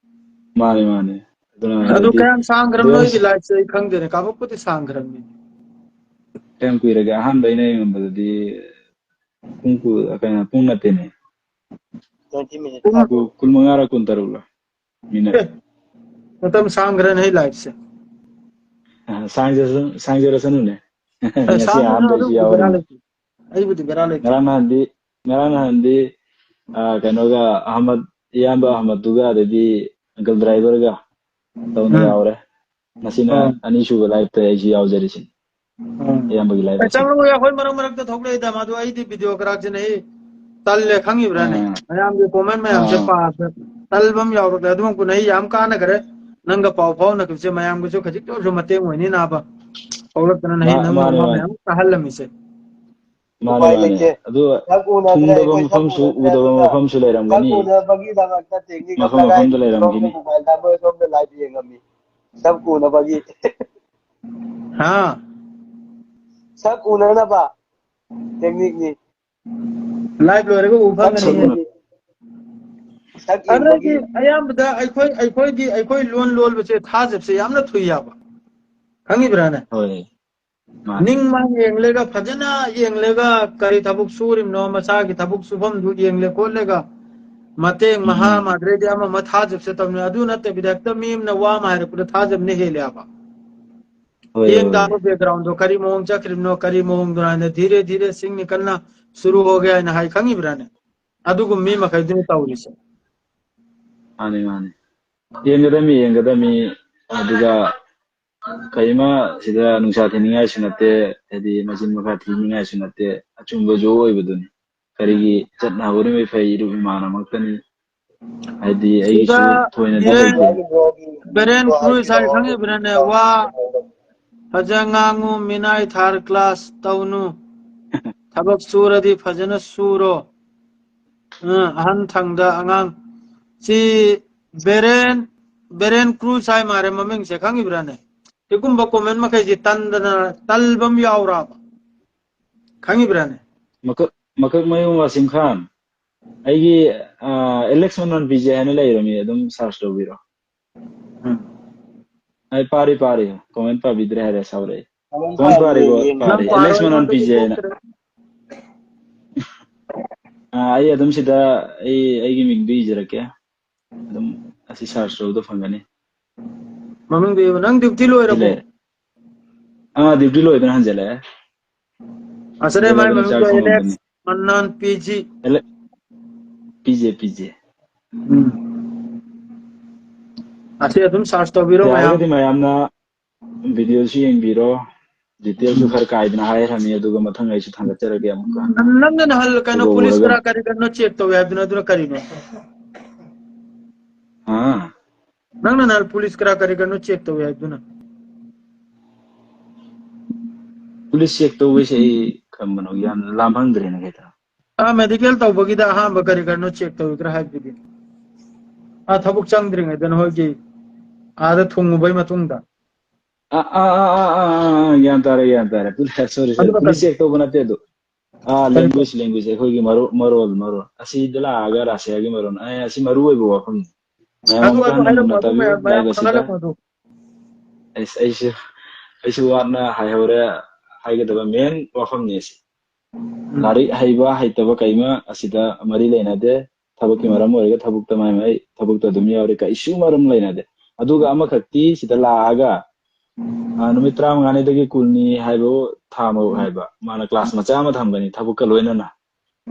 ꯃꯥꯅꯤ, ꯃꯥꯅꯤ꯫ ꯑꯗꯨꯅ ꯑꯗꯨ ꯍꯥꯏꯗꯤ ꯀꯌꯥꯝ ꯁꯥꯡꯈ꯭ꯔꯕ ꯑꯗꯨ ꯅꯣꯏꯒꯤ live ꯁꯦ? ꯑꯩ ꯈꯪꯗꯦꯅꯦ, ꯀꯥꯕꯛꯄꯨꯗꯤ ꯁꯥꯡꯈ꯭ꯔꯕꯅꯤ꯫ ꯀꯌꯥꯝ ꯀꯨꯏꯔꯒꯦ? ꯑꯍꯥꯟꯕ ꯑꯩꯅ ꯌꯦꯡꯉꯝꯕꯗꯗꯤ ꯄꯨꯡ ꯀꯨ-, ꯀꯩꯅꯣ, ꯄꯨꯡ ꯅꯠꯇꯦꯅꯦ꯫ ꯄꯨꯡ ꯀꯨ-, ꯀꯨꯟꯃꯉꯥꯔ ꯀꯨꯟꯇꯔꯨꯛꯂ? Minute꯫ ꯑꯦ, ꯃꯇꯝ ꯁꯥꯡꯈ꯭ꯔꯦꯅꯦ ꯑꯩ live ꯁꯦ꯫ ꯑ, ꯁꯥꯡꯖꯁꯅꯨ-, ꯁꯥꯡꯖꯔꯁꯅꯨꯅꯦ꯫ ꯑꯦ, ꯉꯁꯤ ꯁꯥꯡꯈ꯭ꯔꯁꯅꯨ, ꯑꯍꯥꯟꯕꯩꯁꯨ ꯑꯗꯨꯕꯨꯗꯤ ꯕꯦꯔꯥ ꯌꯥꯎꯔꯤꯅꯤ꯫ ꯂꯩꯇꯦ꯫ ꯑꯩꯕꯨꯗꯤ ꯕꯦꯔꯥ ꯂꯩꯇꯦ꯫ ꯉꯔꯥꯡ ꯅꯍꯥꯟꯗꯤ, ꯉꯔꯥꯡ ꯅꯍꯥꯟꯗꯤ, ꯑ, ꯀꯩꯅꯣꯒ, ꯑꯍꯃꯗ, ꯏꯌꯥꯝꯕ ꯑꯍꯃꯗꯇꯨꯒ, ꯑꯗꯩꯗꯤ uncle driver ꯒ ꯇꯧꯅ ꯎꯝ꯫ ꯌꯥꯎꯔꯦ꯫ ꯉꯁꯤꯅ ꯑꯥ꯫ ꯑꯅꯤꯁꯨꯕ live ꯇ ꯑꯩꯁꯨ ꯌꯥꯎꯖꯔꯤꯁꯤꯅꯤ꯫ ꯎꯝ꯫ ꯏꯌꯥꯝꯕꯒꯤ live ꯑꯦ, ꯑꯁꯤꯗ꯫ ꯆꯪꯂꯛꯑꯣ, ꯑꯩꯈꯣꯏ ꯃꯔꯛ ꯃꯔꯛꯇ ꯊꯣꯛꯂꯛꯏꯗ, ꯃꯗꯨ ꯑꯩꯗꯤ videographer ꯁꯤꯅ ꯑꯩ ꯇꯜꯂꯦ, ꯈꯪꯉꯤꯕ꯭ꯔꯥꯅꯦ? ꯑꯥ꯫ ꯃꯌꯥꯝꯒꯤ comment ꯃꯌꯥꯝꯁꯦ ꯑꯥ꯫ ꯄꯥꯕꯗ ꯇꯜꯕ ꯑꯃ ꯌꯥꯎꯔꯛꯂꯦ꯫ ꯑꯗꯨꯃꯛꯄꯨꯅ ꯑꯩ ꯌꯥꯝ ꯀꯥꯟꯅꯈ꯭ꯔꯦ꯫ ꯅꯪꯒ ꯄꯥꯎ ꯐꯥꯎꯅꯈꯤꯕꯁꯦ ꯃꯌꯥꯝꯒꯤꯁꯨ ꯈꯖꯤꯛꯇ ꯑꯣꯏꯔꯁꯨ ꯃꯇꯦꯡ ꯑꯣꯏꯅꯤ ꯅꯥꯕ꯫ ꯊꯣꯛꯂꯛꯇꯅ ꯑꯩ ꯃꯥ-, ꯅꯪꯅ ꯃꯥꯅꯦ, ꯋꯥ ꯃꯥꯅꯦ꯫ ꯃꯌꯥꯝ ꯇꯥꯍꯜꯂꯝꯃꯤꯁꯦ꯫ ꯃꯥꯅꯦ, ꯎꯄꯥꯏ ꯃꯥꯅꯦ꯫ ꯂꯩꯇꯦ꯫ ꯑꯗꯨ ꯁꯛ ꯎꯅꯗ꯭ꯔꯦ ꯊꯨꯡꯗꯕ ꯑꯩꯈꯣꯏ, ꯁꯛ ꯃꯐꯝꯁꯨ, ꯎꯅꯗ꯭ꯔꯦ ꯎꯗꯕ ꯑꯗꯨꯅ ꯃꯐꯝꯁꯨ ꯁꯛ ꯂꯩꯔꯝꯒꯅꯤ꯫ ꯎꯅꯕꯒꯤꯗꯃꯛꯇ technique ꯃꯐꯝ ꯑꯃ ꯃꯐꯝꯗ ꯀꯗꯥꯏꯗꯒꯤ ꯂꯩꯔꯝꯒꯅꯤ꯫ ꯁꯣꯝꯗ mobile number ꯁꯣꯝꯗ live ꯌꯦꯡꯉꯝꯃꯤ꯫ ꯁꯛ ꯎꯅꯕꯒꯤ꯫ ꯍꯥ? ꯁꯛ ꯎꯅꯅꯕ technique ꯅꯤ꯫ Live ꯂꯣꯏꯔꯒ ꯎ ꯁꯛ ꯐꯪꯒꯅꯤ꯫ ꯎꯅ-, ꯁꯛ ꯑꯗꯨꯗꯤ ꯌꯦꯡꯕꯒꯤ꯫ ꯑꯌꯥꯝꯕꯗ ꯑꯩꯈꯣꯏ, ꯑꯩꯈꯣꯏꯗꯤ, ꯑꯩꯈꯣꯏ ꯂꯣꯟ ꯂꯣꯟꯕꯁꯦ ꯊꯥꯖꯕꯁꯦ ꯌꯥꯝꯅ ꯊꯨꯏ ꯍꯥꯏꯕ꯫ ꯈꯪꯉꯤꯕ꯭ꯔꯥꯅꯦ? ꯍꯣꯏ꯫ ꯃꯥꯅꯤ꯫ ꯅꯤꯡ ꯃꯥꯡ ꯌꯦꯡꯂꯒ, ꯐꯖꯅ ꯌꯦꯡꯂꯒ, ꯀꯔꯤ ꯊꯕꯛ ꯁꯨꯔꯤꯕꯅꯣ, ꯃꯁꯥꯒꯤ ꯊꯕꯛ ꯁꯨꯐꯝꯗꯨ ꯌꯦꯡꯂꯦ ꯈꯣꯠꯂꯦꯒ, ꯃꯇꯦꯡ ꯃꯍꯥ ꯎꯝ꯫ ꯃꯥꯗ꯭ꯔꯦꯗꯤ ꯑꯃ ꯑꯃ ꯊꯥꯖꯕꯁꯦ ꯇꯧꯅꯤ꯫ ꯑꯗꯨ ꯅꯠꯇꯕꯤꯗ ꯍꯦꯛꯇ ꯃꯤ ꯑꯃꯅ ꯋꯥ ꯑꯃ ꯍꯥꯏꯔꯛꯄꯗ ꯊꯥꯖꯕꯅ ꯍꯦꯜꯂꯦ ꯍꯥꯏꯕ꯫ ꯍꯣꯏ, ꯌꯦꯡ ꯍꯣꯏ, ꯇꯥꯕ ꯍꯣꯏ꯫ Background ꯗꯣ ꯀꯔꯤ ꯃꯑꯣꯡ ꯆꯠꯈ꯭ꯔꯤꯕꯅꯣ, ꯀꯔꯤ ꯃꯑꯣꯡꯗꯨꯅ ꯍꯥꯏꯅ ꯙꯤꯔꯦ ꯙꯤꯔꯦ ꯁꯤꯡ ꯅꯤꯀꯜꯅ ꯁꯨꯔꯨ ꯍꯣꯒꯦ ꯍꯥꯏꯅ ꯍꯥꯏ, ꯈꯪꯉꯤꯕ꯭ꯔꯥꯅꯦ? ꯑꯗꯨꯒꯨꯝꯕ ꯃꯤ ꯃꯈꯩꯗꯨꯅ ꯇꯧꯔꯤꯁꯦ꯫ ꯃꯥꯅꯤ, ꯃꯥꯅꯤ꯫ ꯌꯦꯡꯒꯗꯕꯅꯤ, ꯌꯦꯡꯒꯗꯕꯅꯤ꯫ ꯑꯗꯨꯒ ꯀꯔꯤꯃ ꯁꯤꯗ ꯅꯨꯡꯁꯥ ꯊꯤꯅꯤꯡꯉꯥꯏꯁꯨ ꯅꯠꯇꯦ, ꯍꯥꯏꯗꯤ ꯃꯆꯤꯟ ꯃꯈꯥ ꯊꯤꯅꯤꯡꯉꯥꯏꯁꯨ ꯅꯠꯇꯦ, ꯑꯆꯨꯝꯕ ꯖꯣ ꯑꯣꯏꯕꯗꯨꯅꯤ꯫ ꯀꯔꯤꯒꯤ ꯆꯠꯅꯍꯧꯔꯤꯕ ꯐꯩ ꯏꯔꯨꯞ ꯏꯃꯥꯟꯅꯕꯃꯛꯇꯅꯤ꯫ ꯍꯥꯏꯗꯤ ꯑꯩꯒꯤꯁꯨ ꯁꯤꯗ ꯊꯣꯏꯅꯗꯤ ꯕꯤꯔꯦꯟ, ꯂꯩꯇꯦ꯫ ꯕꯤꯔꯦꯟ ꯀ꯭ꯔꯨꯏꯁ ꯍꯥꯏ ꯈꯪꯉꯤꯕ꯭ꯔꯥꯅꯦ? ꯋꯥ ꯐꯖ ꯉꯥꯡꯉꯨ, ꯃꯤꯅꯥꯏ ꯊꯥꯔ ꯀ꯭ꯂꯥꯁ ꯇꯧꯅꯨ꯫ ꯊꯕꯛ ꯁꯨꯔꯗꯤ ꯐꯖꯅ ꯁꯨꯔꯣ꯫ ꯑ, ꯑꯍꯟ ꯊꯪꯗ ꯑꯉꯥꯡ꯫ ꯁꯤ ꯕꯦꯔꯦꯟ, ꯕꯦꯔꯦꯟ ꯀ꯭ꯔꯨꯏꯁ ꯍꯥꯏ ꯃꯥꯜꯂꯦ ꯃꯃꯤꯡꯁꯦ, ꯈꯪꯉꯤꯕ꯭ꯔꯥꯅꯦ? ꯁꯤꯒꯨꯝꯕ comment ꯃꯈꯩꯁꯦ ꯇꯟꯗꯅ, ꯇꯜꯕ ꯑꯃ ꯌꯥꯎꯔꯕ꯫ ꯈꯪꯉꯤꯕ꯭ꯔꯥꯅꯦ? ꯃꯀꯛ, ꯃꯀꯛ ꯃꯌꯨꯝ ꯋꯥꯁꯤꯝ ꯈꯥꯟ꯫ ꯑꯩꯒꯤ, ꯑ, ꯑꯦꯂꯦꯛꯁ ꯃꯅꯣꯟ ꯄꯤꯖꯦ ꯍꯥꯏꯅ ꯂꯩꯔꯝꯃꯤ, ꯑꯗꯨꯝ search ꯇꯧꯕꯤꯔꯣ꯫ ꯎꯝ꯫ ꯑꯩ ꯄꯥꯔꯤ, ꯄꯥꯔꯤ꯫ Comment ꯄꯥꯕꯤꯗ꯭ꯔꯦ ꯍꯥꯏꯔꯦ, ꯁꯥꯎꯔꯛꯑꯦ꯫ Comment ꯄꯥꯔꯤꯀꯣ, ꯌꯦꯡꯉꯦ꯫ ꯄꯥꯔꯤ꯫ ꯅꯪ ꯄꯥꯔꯣ, ꯑꯦꯂꯦꯛꯁ ꯃꯅꯣꯟ ꯑꯩꯉꯣꯟꯗꯗꯤ ꯄꯤꯖꯦ ꯍꯥꯏꯅ꯫ ꯊꯣꯛꯇ꯭ꯔꯦ꯫ ꯑ, ꯑꯩ ꯑꯗꯨꯝ ꯁꯤꯗ ꯑꯩ, ꯑꯩꯒꯤ ꯃꯤꯡꯗꯨ ꯏꯖꯔꯛꯀꯦ꯫ ꯑꯗꯨꯝ ꯑꯁꯤ search ꯇꯧꯕꯗ ꯐꯪꯒꯅꯤ꯫ ꯃꯃꯤꯡꯗꯨ ꯏꯕ꯫ ꯅꯪ duty ꯁꯤ ꯂꯣꯏꯔꯕꯣ? ꯂꯩꯔꯦ꯫ ꯑꯥ, duty ꯂꯣꯏꯗꯅ ꯍꯟꯖꯜꯂꯛꯑꯦ꯫ ꯑꯁꯤꯗ ꯑꯗꯨꯒ ꯃꯥꯏ ꯑꯗꯨꯝ ꯃꯃꯤꯡꯗꯣ ꯆꯥꯛ ꯑꯦꯂꯦꯛꯁ ꯊꯣꯡꯉꯝꯕꯅꯤ꯫ ꯃꯟꯅꯥꯟ ꯄꯤ ꯖꯤ꯫ ꯑꯦꯂꯦ-, ꯄꯤ ꯖꯦ, ꯄꯤ ꯖꯦ꯫ ꯎꯝ꯫ ꯑꯁꯤ ꯑꯗꯨꯝ search ꯇꯧꯕꯤꯔꯣ ꯃꯌꯥꯝ꯫ ꯌꯥꯔꯒꯗꯤ ꯃꯌꯥꯝꯅ video ꯁꯨ ꯌꯦꯡꯕꯤꯔꯣ꯫ Detail ꯁꯨ ꯎꯝ꯫ ꯈꯔ ꯀꯥꯏꯗꯅ ꯍꯥꯏꯈ꯭ꯔꯅꯤ, ꯑꯗꯨꯒ ꯃꯊꯪ ꯑꯩꯁꯨ ꯊꯥꯡꯒꯠꯆꯔꯒꯦ ꯑꯃꯨꯛꯀ꯫ ꯅꯪꯅ ꯅꯍꯥꯟ ꯀꯩꯅꯣ ꯎꯔ police ꯎꯔꯒ꯫ ꯀꯔꯥ ꯀꯔꯤ ꯀꯩꯅꯣ check ꯇꯧꯋꯦ ꯍꯥꯏꯕꯗꯨꯅ, ꯑꯗꯨꯅ ꯀꯔꯤꯅꯣ? ꯍꯥ? ꯅꯪꯅ ꯅꯍꯥꯟ police ꯀꯔꯥ ꯀꯔꯤ ꯀꯩꯅꯣ check ꯇꯧꯋꯦ ꯍꯥꯏꯕꯗꯨꯅ? Police check ꯇꯧꯕꯩꯁꯦ ꯑꯩ ꯀꯔꯝꯕꯅꯣ ꯒ꯭ꯌꯥꯟ ꯂꯥꯝꯍꯪꯗ꯭ꯔꯦꯅꯦ ꯀꯩꯗꯧꯔꯣ꯫ ꯑꯥ, medical ꯇꯧꯕꯒꯤꯗ ꯑꯍꯥꯟꯕ ꯀꯔꯤ ꯀꯔꯤꯅꯣ check ꯇꯧꯏ ꯈꯔ ꯍꯥꯏꯕꯤꯗꯤ꯫ ꯑꯥ, ꯊꯕꯛ ꯆꯪꯗ꯭ꯔꯤꯉꯩꯗ ꯅꯈꯣꯏꯒꯤ ꯑꯥꯗ ꯊꯨꯡꯉꯨꯕꯩ ꯃꯇꯨꯡꯗ꯫ ꯑꯥ, ꯑꯥ, ꯑꯥ, ꯒ꯭ꯌꯥꯟ ꯇꯥꯔꯦ, ꯒ꯭ꯌꯥꯟ ꯇꯥꯔꯦ꯫ Police, sorry, sorry, ꯑꯗꯨꯒ police ꯀꯔꯤ? Check ꯇꯧꯕ ꯅꯠꯇꯦ ꯑꯗꯨ꯫ ꯑꯥ, ꯀꯔꯤ? Language, language, ꯑꯩꯈꯣꯏꯒꯤ ꯃꯔꯣ-, ꯃꯔꯣꯜ, ꯃꯔꯣꯜ꯫ ꯑꯁꯤꯗ ꯂꯥꯛꯑꯒ ꯔꯥꯁꯤꯌꯥꯒꯤ ꯃꯔꯣꯜ꯫ ꯑꯦ, ꯑꯁꯤ ꯃꯔꯨ ꯑꯣꯏꯕ ꯋꯥꯐꯝꯅꯤ꯫ ꯃꯌꯥꯝ ꯑꯗꯨ, ꯑꯃꯨꯛꯀ ꯑꯗꯨ ꯍꯟꯅ ꯍꯥꯏꯔꯝꯃꯣ, ꯅꯧꯅ ꯑꯗꯨ ꯇꯥꯕꯤꯌꯨ, ꯃꯌꯥꯝ, ꯃꯌꯥꯝ live ꯑꯁꯤꯗ꯫ ꯈꯪꯍꯜꯂꯝꯃꯣ ꯑꯗꯨ꯫ ꯑꯩꯁ, ꯑꯩꯁꯨ ꯑꯩꯁꯨ ꯋꯥꯠꯅ ꯍꯥꯏꯍꯧꯔꯦ꯫ ꯍꯥꯏꯒꯗꯕ ꯃꯦꯟ ꯋꯥꯐꯝꯅꯤ ꯑꯁꯤ꯫ ꯂꯥꯏꯔꯤꯛ ꯍꯩꯕ ꯍꯩꯇꯕ ꯀꯩꯃ ꯑꯁꯤꯗ ꯃꯔꯤ ꯂꯩꯅꯗꯦ꯫ ꯊꯕꯛꯀꯤ ꯃꯔꯝ ꯑꯣꯏꯔꯒ ꯊꯕꯛꯇ ꯃꯥꯏ ꯃꯥꯏ ꯊꯕꯛꯇ ꯑꯗꯨꯝ ꯌꯥꯎꯔꯦ, ꯀꯩꯁꯨ ꯃꯔꯝ ꯂꯩꯅꯗꯦ꯫ ꯑꯗꯨꯒ ꯑꯃꯈꯛꯇꯤ ꯁꯤꯗ ꯂꯥꯛꯑꯒ, ꯑ, ꯅꯨꯃꯤꯠ ꯇꯔꯥꯃꯉꯥꯅꯤꯗꯒꯤ ꯀꯨꯟꯅꯤ ꯍꯥꯏꯕ ꯊꯥ ꯑꯃ ꯍꯥꯏꯕ, ꯃꯥꯅ ꯀ꯭ꯂꯥꯁ ꯃꯆꯥ ꯑꯃ ꯊꯝꯒꯅꯤ ꯊꯕꯛꯀ ꯂꯣꯏꯅꯅ꯫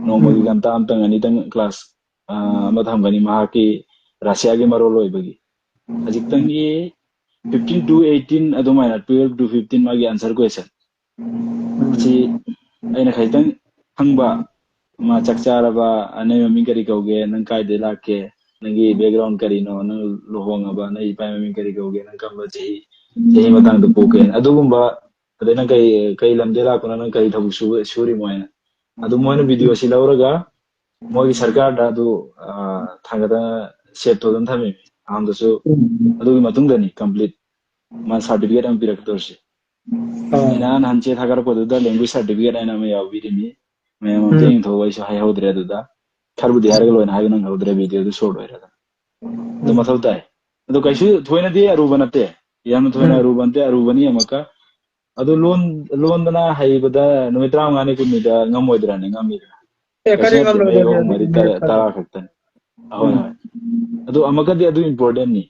ꯅꯣꯡꯃꯒꯤ ꯎꯝ꯫ ꯘꯟꯇꯥ ꯑꯃꯇꯪ ꯑꯅꯤꯇꯪ ꯀ꯭ꯂꯥꯁ, ꯑ, ꯑꯃ ꯊꯝꯒꯅꯤ ꯃꯍꯥꯛꯀꯤ ꯔꯁꯤꯌꯥꯒꯤ ꯃꯔꯣꯜ ꯑꯣꯏꯕꯒꯤ꯫ ꯍꯧꯖꯤꯛꯇꯪꯒꯤ fifteen to eighteen ꯑꯗꯨꯃꯥꯏꯅ, twelve to fifteen ꯃꯥꯒꯤ answer question꯫ ꯁꯤ ꯑꯩꯅ ꯈꯤꯇꯪ ꯈꯪꯕ, ꯃꯥ ꯆꯥꯛ ꯆꯥꯔꯕ, ꯅꯪ ꯃꯃꯤꯡ ꯀꯔꯤ ꯀꯧꯒꯦ, ꯅꯪ ꯀꯥꯏꯗꯩ ꯂꯥꯛꯀꯦ, ꯅꯪꯒꯤ background ꯀꯔꯤꯅꯣ, ꯅꯪ ꯂꯨꯍꯣꯡꯉꯕ, ꯅꯪ ꯏꯄꯥ ꯃꯃꯤꯡ ꯀꯔꯤ ꯀꯧꯒꯦ, ꯅꯪ ꯀꯔꯝꯕ ꯆꯍꯤ, ꯆꯍꯤ ꯃꯇꯥꯡꯗ ꯄꯣꯛꯀꯦ, ꯑꯗꯨꯒꯨꯝꯕ, ꯑꯗꯩ ꯅꯪ ꯀꯩ, ꯀꯩ ꯂꯝꯗꯩ ꯂꯥꯛꯄꯅꯣ, ꯅꯪ ꯀꯔꯤ ꯊꯕꯛ ꯁꯨꯕ, ꯁꯨꯔꯤꯃꯣ ꯍꯥꯏꯅ꯫ ꯑꯗꯨ ꯃꯣꯏꯅ video ꯁꯤ ꯂꯧꯔꯒ ꯃꯣꯏꯒꯤ ꯁꯔꯀꯥꯔꯗ ꯑꯗꯨ, ꯑ, ꯊꯥꯡꯒꯠꯇꯅ ꯁꯦꯞ ꯇꯧꯗꯨꯅ ꯊꯝꯃꯤ꯫ ꯑꯍꯥꯟꯕꯗꯁꯨ ꯑꯗꯨꯒꯤ ꯃꯇꯨꯡꯗꯅꯤ complete ꯃꯥ certificate ꯑꯃ ꯄꯤꯔꯛꯀꯗꯧꯔꯤꯁꯦ꯫ ꯑꯥ꯫ ꯑꯩꯅ ꯅꯍꯥꯟ ꯆꯦ ꯊꯥꯒꯠꯂꯛꯄꯗꯨꯗ language certificate ꯍꯥꯏꯅ ꯑꯃ ꯌꯥꯎꯕꯤꯔꯤꯃꯤ꯫ ꯃꯌꯥꯝ ꯑꯝꯇ ꯎꯝ꯫ ꯌꯦꯡꯊꯣꯛꯑꯣ, ꯑꯩꯁꯨ ꯍꯥꯏꯍꯧꯗ꯭ꯔꯦ ꯑꯗꯨꯗ꯫ ꯈꯔꯕꯨꯗꯤ ꯍꯥꯏꯔꯒ ꯂꯣꯏꯅ ꯍꯥꯏꯕ ꯅꯪꯍꯧꯗ꯭ꯔꯦ, video ꯗꯨ short ꯑꯣꯏꯔꯦ ꯑꯗꯨꯅ꯫ ꯑꯗꯨ ꯎꯝ꯫ ꯃꯊꯧ ꯇꯥꯏ꯫ ꯑꯗꯨ ꯀꯩꯁꯨ ꯊꯣꯏꯅꯗꯤ ꯑꯔꯨꯕ ꯅꯠꯇꯦ꯫ ꯌꯥꯝꯅ ꯊꯣꯏꯅ ꯎꯝ꯫ ꯑꯔꯨꯕ ꯅꯠꯇꯦ, ꯑꯔꯨꯕꯅꯤ ꯑꯃꯨꯛꯀ꯫ ꯑꯗꯨ ꯂꯣꯟ-, ꯂꯣꯟꯗꯅ ꯍꯩꯕꯗ ꯅꯨꯃꯤꯠ ꯇꯔꯥꯃꯉꯥꯅꯤ ꯀꯨꯟꯅꯤꯗ ꯉꯝꯃꯣꯏꯗ꯭ꯔꯥꯅꯦ? ꯉꯝꯃꯤꯗꯅ꯫ ꯑꯦ, ꯀꯩꯁꯨ ꯀꯔꯤ ꯅꯠꯇꯦ, ꯉꯝꯂꯣꯏꯗꯣꯏꯅꯣ? ꯃꯌꯦꯛ ꯑꯍꯨꯝ, ꯃꯔꯤ, ꯑꯗꯨꯗꯤ ꯇꯔꯥ, ꯈꯔ-, ꯇꯔꯥ ꯈꯛꯇꯅꯤ꯫ ꯑꯍꯣꯏ, ꯎꯝ꯫ ꯍꯣꯏ꯫ ꯑꯗꯨ ꯑꯃꯨꯛꯀꯗꯤ ꯑꯗꯨ important ꯅꯤ꯫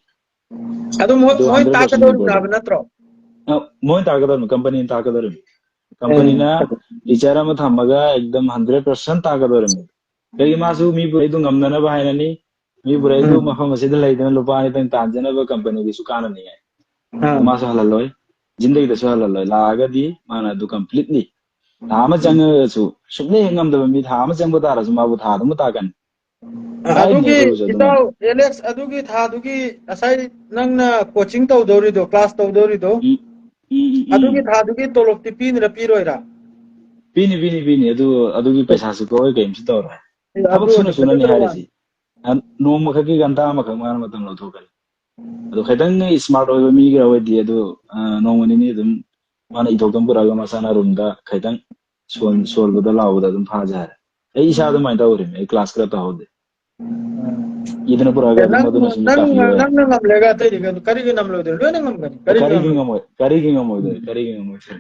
ꯑꯗꯨ ꯃꯣꯏ, ꯑꯗꯨ ꯃꯣꯏ hundred percent ꯇꯥꯛꯀꯗꯧꯔꯤꯕ꯭ꯔꯥ important꯫ ꯅꯠꯇ꯭ꯔꯣ? ꯑ, ꯃꯣꯏ ꯇꯥꯛꯀꯗꯧꯔꯤꯕꯅꯤ, company ꯅ ꯇꯥꯛꯀꯗꯧꯔꯤꯕꯅꯤ꯫ Company ꯅ ꯎꯝ꯫ Teacher ꯑꯃ ꯊꯝꯃꯒ ꯑꯦꯛꯗꯝ hundred percent ꯇꯥꯛꯀꯗꯧꯔꯤꯕꯅꯤ꯫ ꯀꯩꯒꯤ ꯃꯥꯁꯨ ꯃꯤ ꯄꯨꯔꯛꯏꯗꯣ ꯉꯝꯅꯅꯕ ꯍꯥꯏꯅꯅꯤ, ꯃꯤ ꯄꯨꯔꯛꯏꯗꯣ ꯎꯝ꯫ ꯃꯐꯝ ꯑꯁꯤꯗ ꯂꯩꯗꯅ ꯂꯨꯄꯥ ꯑꯅꯤꯇꯪ ꯇꯥꯟꯖꯅꯕ company ꯒꯤꯁꯨ ꯀꯥꯟꯅꯅꯤꯡꯉꯥꯏ꯫ ꯑꯥ꯫ ꯑꯗꯨ ꯃꯥꯁꯨ ꯍꯜꯍꯜꯂꯣꯏ, ꯖꯤꯟꯗꯒꯤꯗꯁꯨ ꯍꯜꯍꯜꯂꯣꯏ꯫ ꯂꯥꯛꯑꯒꯗꯤ ꯃꯥꯅ ꯑꯗꯨ completely ꯊꯥ ꯑꯃ ꯎꯝ꯫ ꯆꯪꯉꯒꯁꯨ ꯁꯨꯡꯂꯦ ꯍꯦꯛ ꯉꯝꯗꯕ ꯃꯤ, ꯊꯥ ꯑꯃ ꯆꯪꯕ ꯇꯥꯔꯁꯨ ꯃꯥꯕꯨ ꯊꯥ ꯑꯗꯨꯃ ꯇꯥꯛꯀꯅꯤ꯫ ꯍꯥꯏꯔꯤꯅꯦ ꯑꯗꯨꯒꯤ ꯑꯗꯨꯕꯨꯁꯨ ꯑꯗꯨꯃꯥꯏꯅ꯫ ꯏꯇꯥꯎ ꯑꯦꯂꯦꯛꯁ, ꯑꯗꯨꯒꯤ ꯊꯥꯗꯨꯒꯤ ꯉꯁꯥꯏ ꯅꯪꯅ coaching ꯇꯧꯗꯧꯔꯤꯗꯣ, class ꯇꯧꯗꯧꯔꯤꯗꯣ, ꯎꯝ, ꯎꯝ, ꯎꯝ, ꯎꯝ꯫ ꯑꯗꯨꯒꯤ ꯊꯥꯗꯨꯒꯤ ꯇꯣꯂꯣꯞꯇꯤ ꯄꯤꯅꯤꯔ ꯄꯤꯔꯣꯏꯔꯥ? ꯄꯤꯅꯤ, ꯄꯤꯅꯤ, ꯄꯤꯅꯤ꯫ ꯑꯗꯨ, ꯑꯗꯨꯒꯤ ꯄꯩꯁꯥꯁꯨ ꯀꯛꯑꯣꯏ, ꯀꯔꯤꯝꯁꯨ ꯇꯧꯔꯣꯏ꯫ ꯑꯗꯨ ꯊꯕꯛ ꯁꯨꯅ ꯑꯣꯏꯔꯗꯤ ꯁꯨꯅꯅꯤ ꯐꯖꯗ꯭ꯔꯣ ꯍꯥꯏꯔꯤꯁꯤ꯫ ꯋꯥꯅꯤ? ꯑ, ꯅꯣꯡꯃ ꯈꯛꯀꯤ ꯒꯟꯇꯥ ꯑꯃꯈꯛ ꯃꯥꯅ ꯃꯇꯝ ꯂꯧꯊꯣꯛꯀꯅꯤ꯫ ꯑꯗꯨ ꯈꯤꯇꯪ smart ꯑꯣꯏꯕ ꯃꯤꯒ ꯑꯣꯏꯗꯤ ꯑꯗꯨ, ꯑ, ꯅꯣꯡꯃ ꯅꯤꯅꯤ ꯑꯗꯨꯝ ꯃꯥꯅ ꯏꯊꯣꯛꯇ ꯄꯨꯔꯛꯑꯒ ꯃꯁꯥꯅ room ꯗ ꯈꯤꯇꯪ ꯁꯣꯟ-, ꯁꯣꯜꯕꯗ ꯂꯥꯎꯕꯗ ꯑꯗꯨꯝ ꯐꯥꯖ ꯍꯥꯏꯔꯦ꯫ ꯑꯩ ꯏꯁꯥ ꯑꯗꯨꯃꯥꯏꯅ ꯇꯧꯔꯤꯅꯦ, ꯑꯩ class ꯈꯔ ꯇꯧꯍꯧꯗꯦ꯫ ꯏꯗꯨꯅ ꯄꯨꯔꯛꯑꯒ ꯑꯗꯨꯝ ꯅꯪ, ꯃꯗꯨꯅ ꯁꯨꯝ ꯅꯪ, ꯇꯥꯛꯄꯤꯌꯨ ꯍꯥꯏ꯫ ꯅꯪꯅ ꯉꯝꯂꯦꯒ ꯑꯇꯩꯗꯤ ꯀꯩꯅꯣ? ꯀꯔꯤꯒꯤ ꯉꯝꯂꯣꯏꯗꯣꯏꯅꯣ? ꯂꯣꯏꯅ ꯉꯝꯒꯅꯤ꯫ ꯀꯔꯤꯒꯤ ꯀꯔꯤꯒꯤ ꯉꯝꯂꯣꯏ? ꯉꯝꯃꯣꯏ? ꯀꯔꯤꯒꯤ ꯉꯝꯃꯣꯏꯗꯣꯏ? ꯀꯔꯤꯒꯤ ꯉꯝꯃꯣꯏꯗꯣꯏ?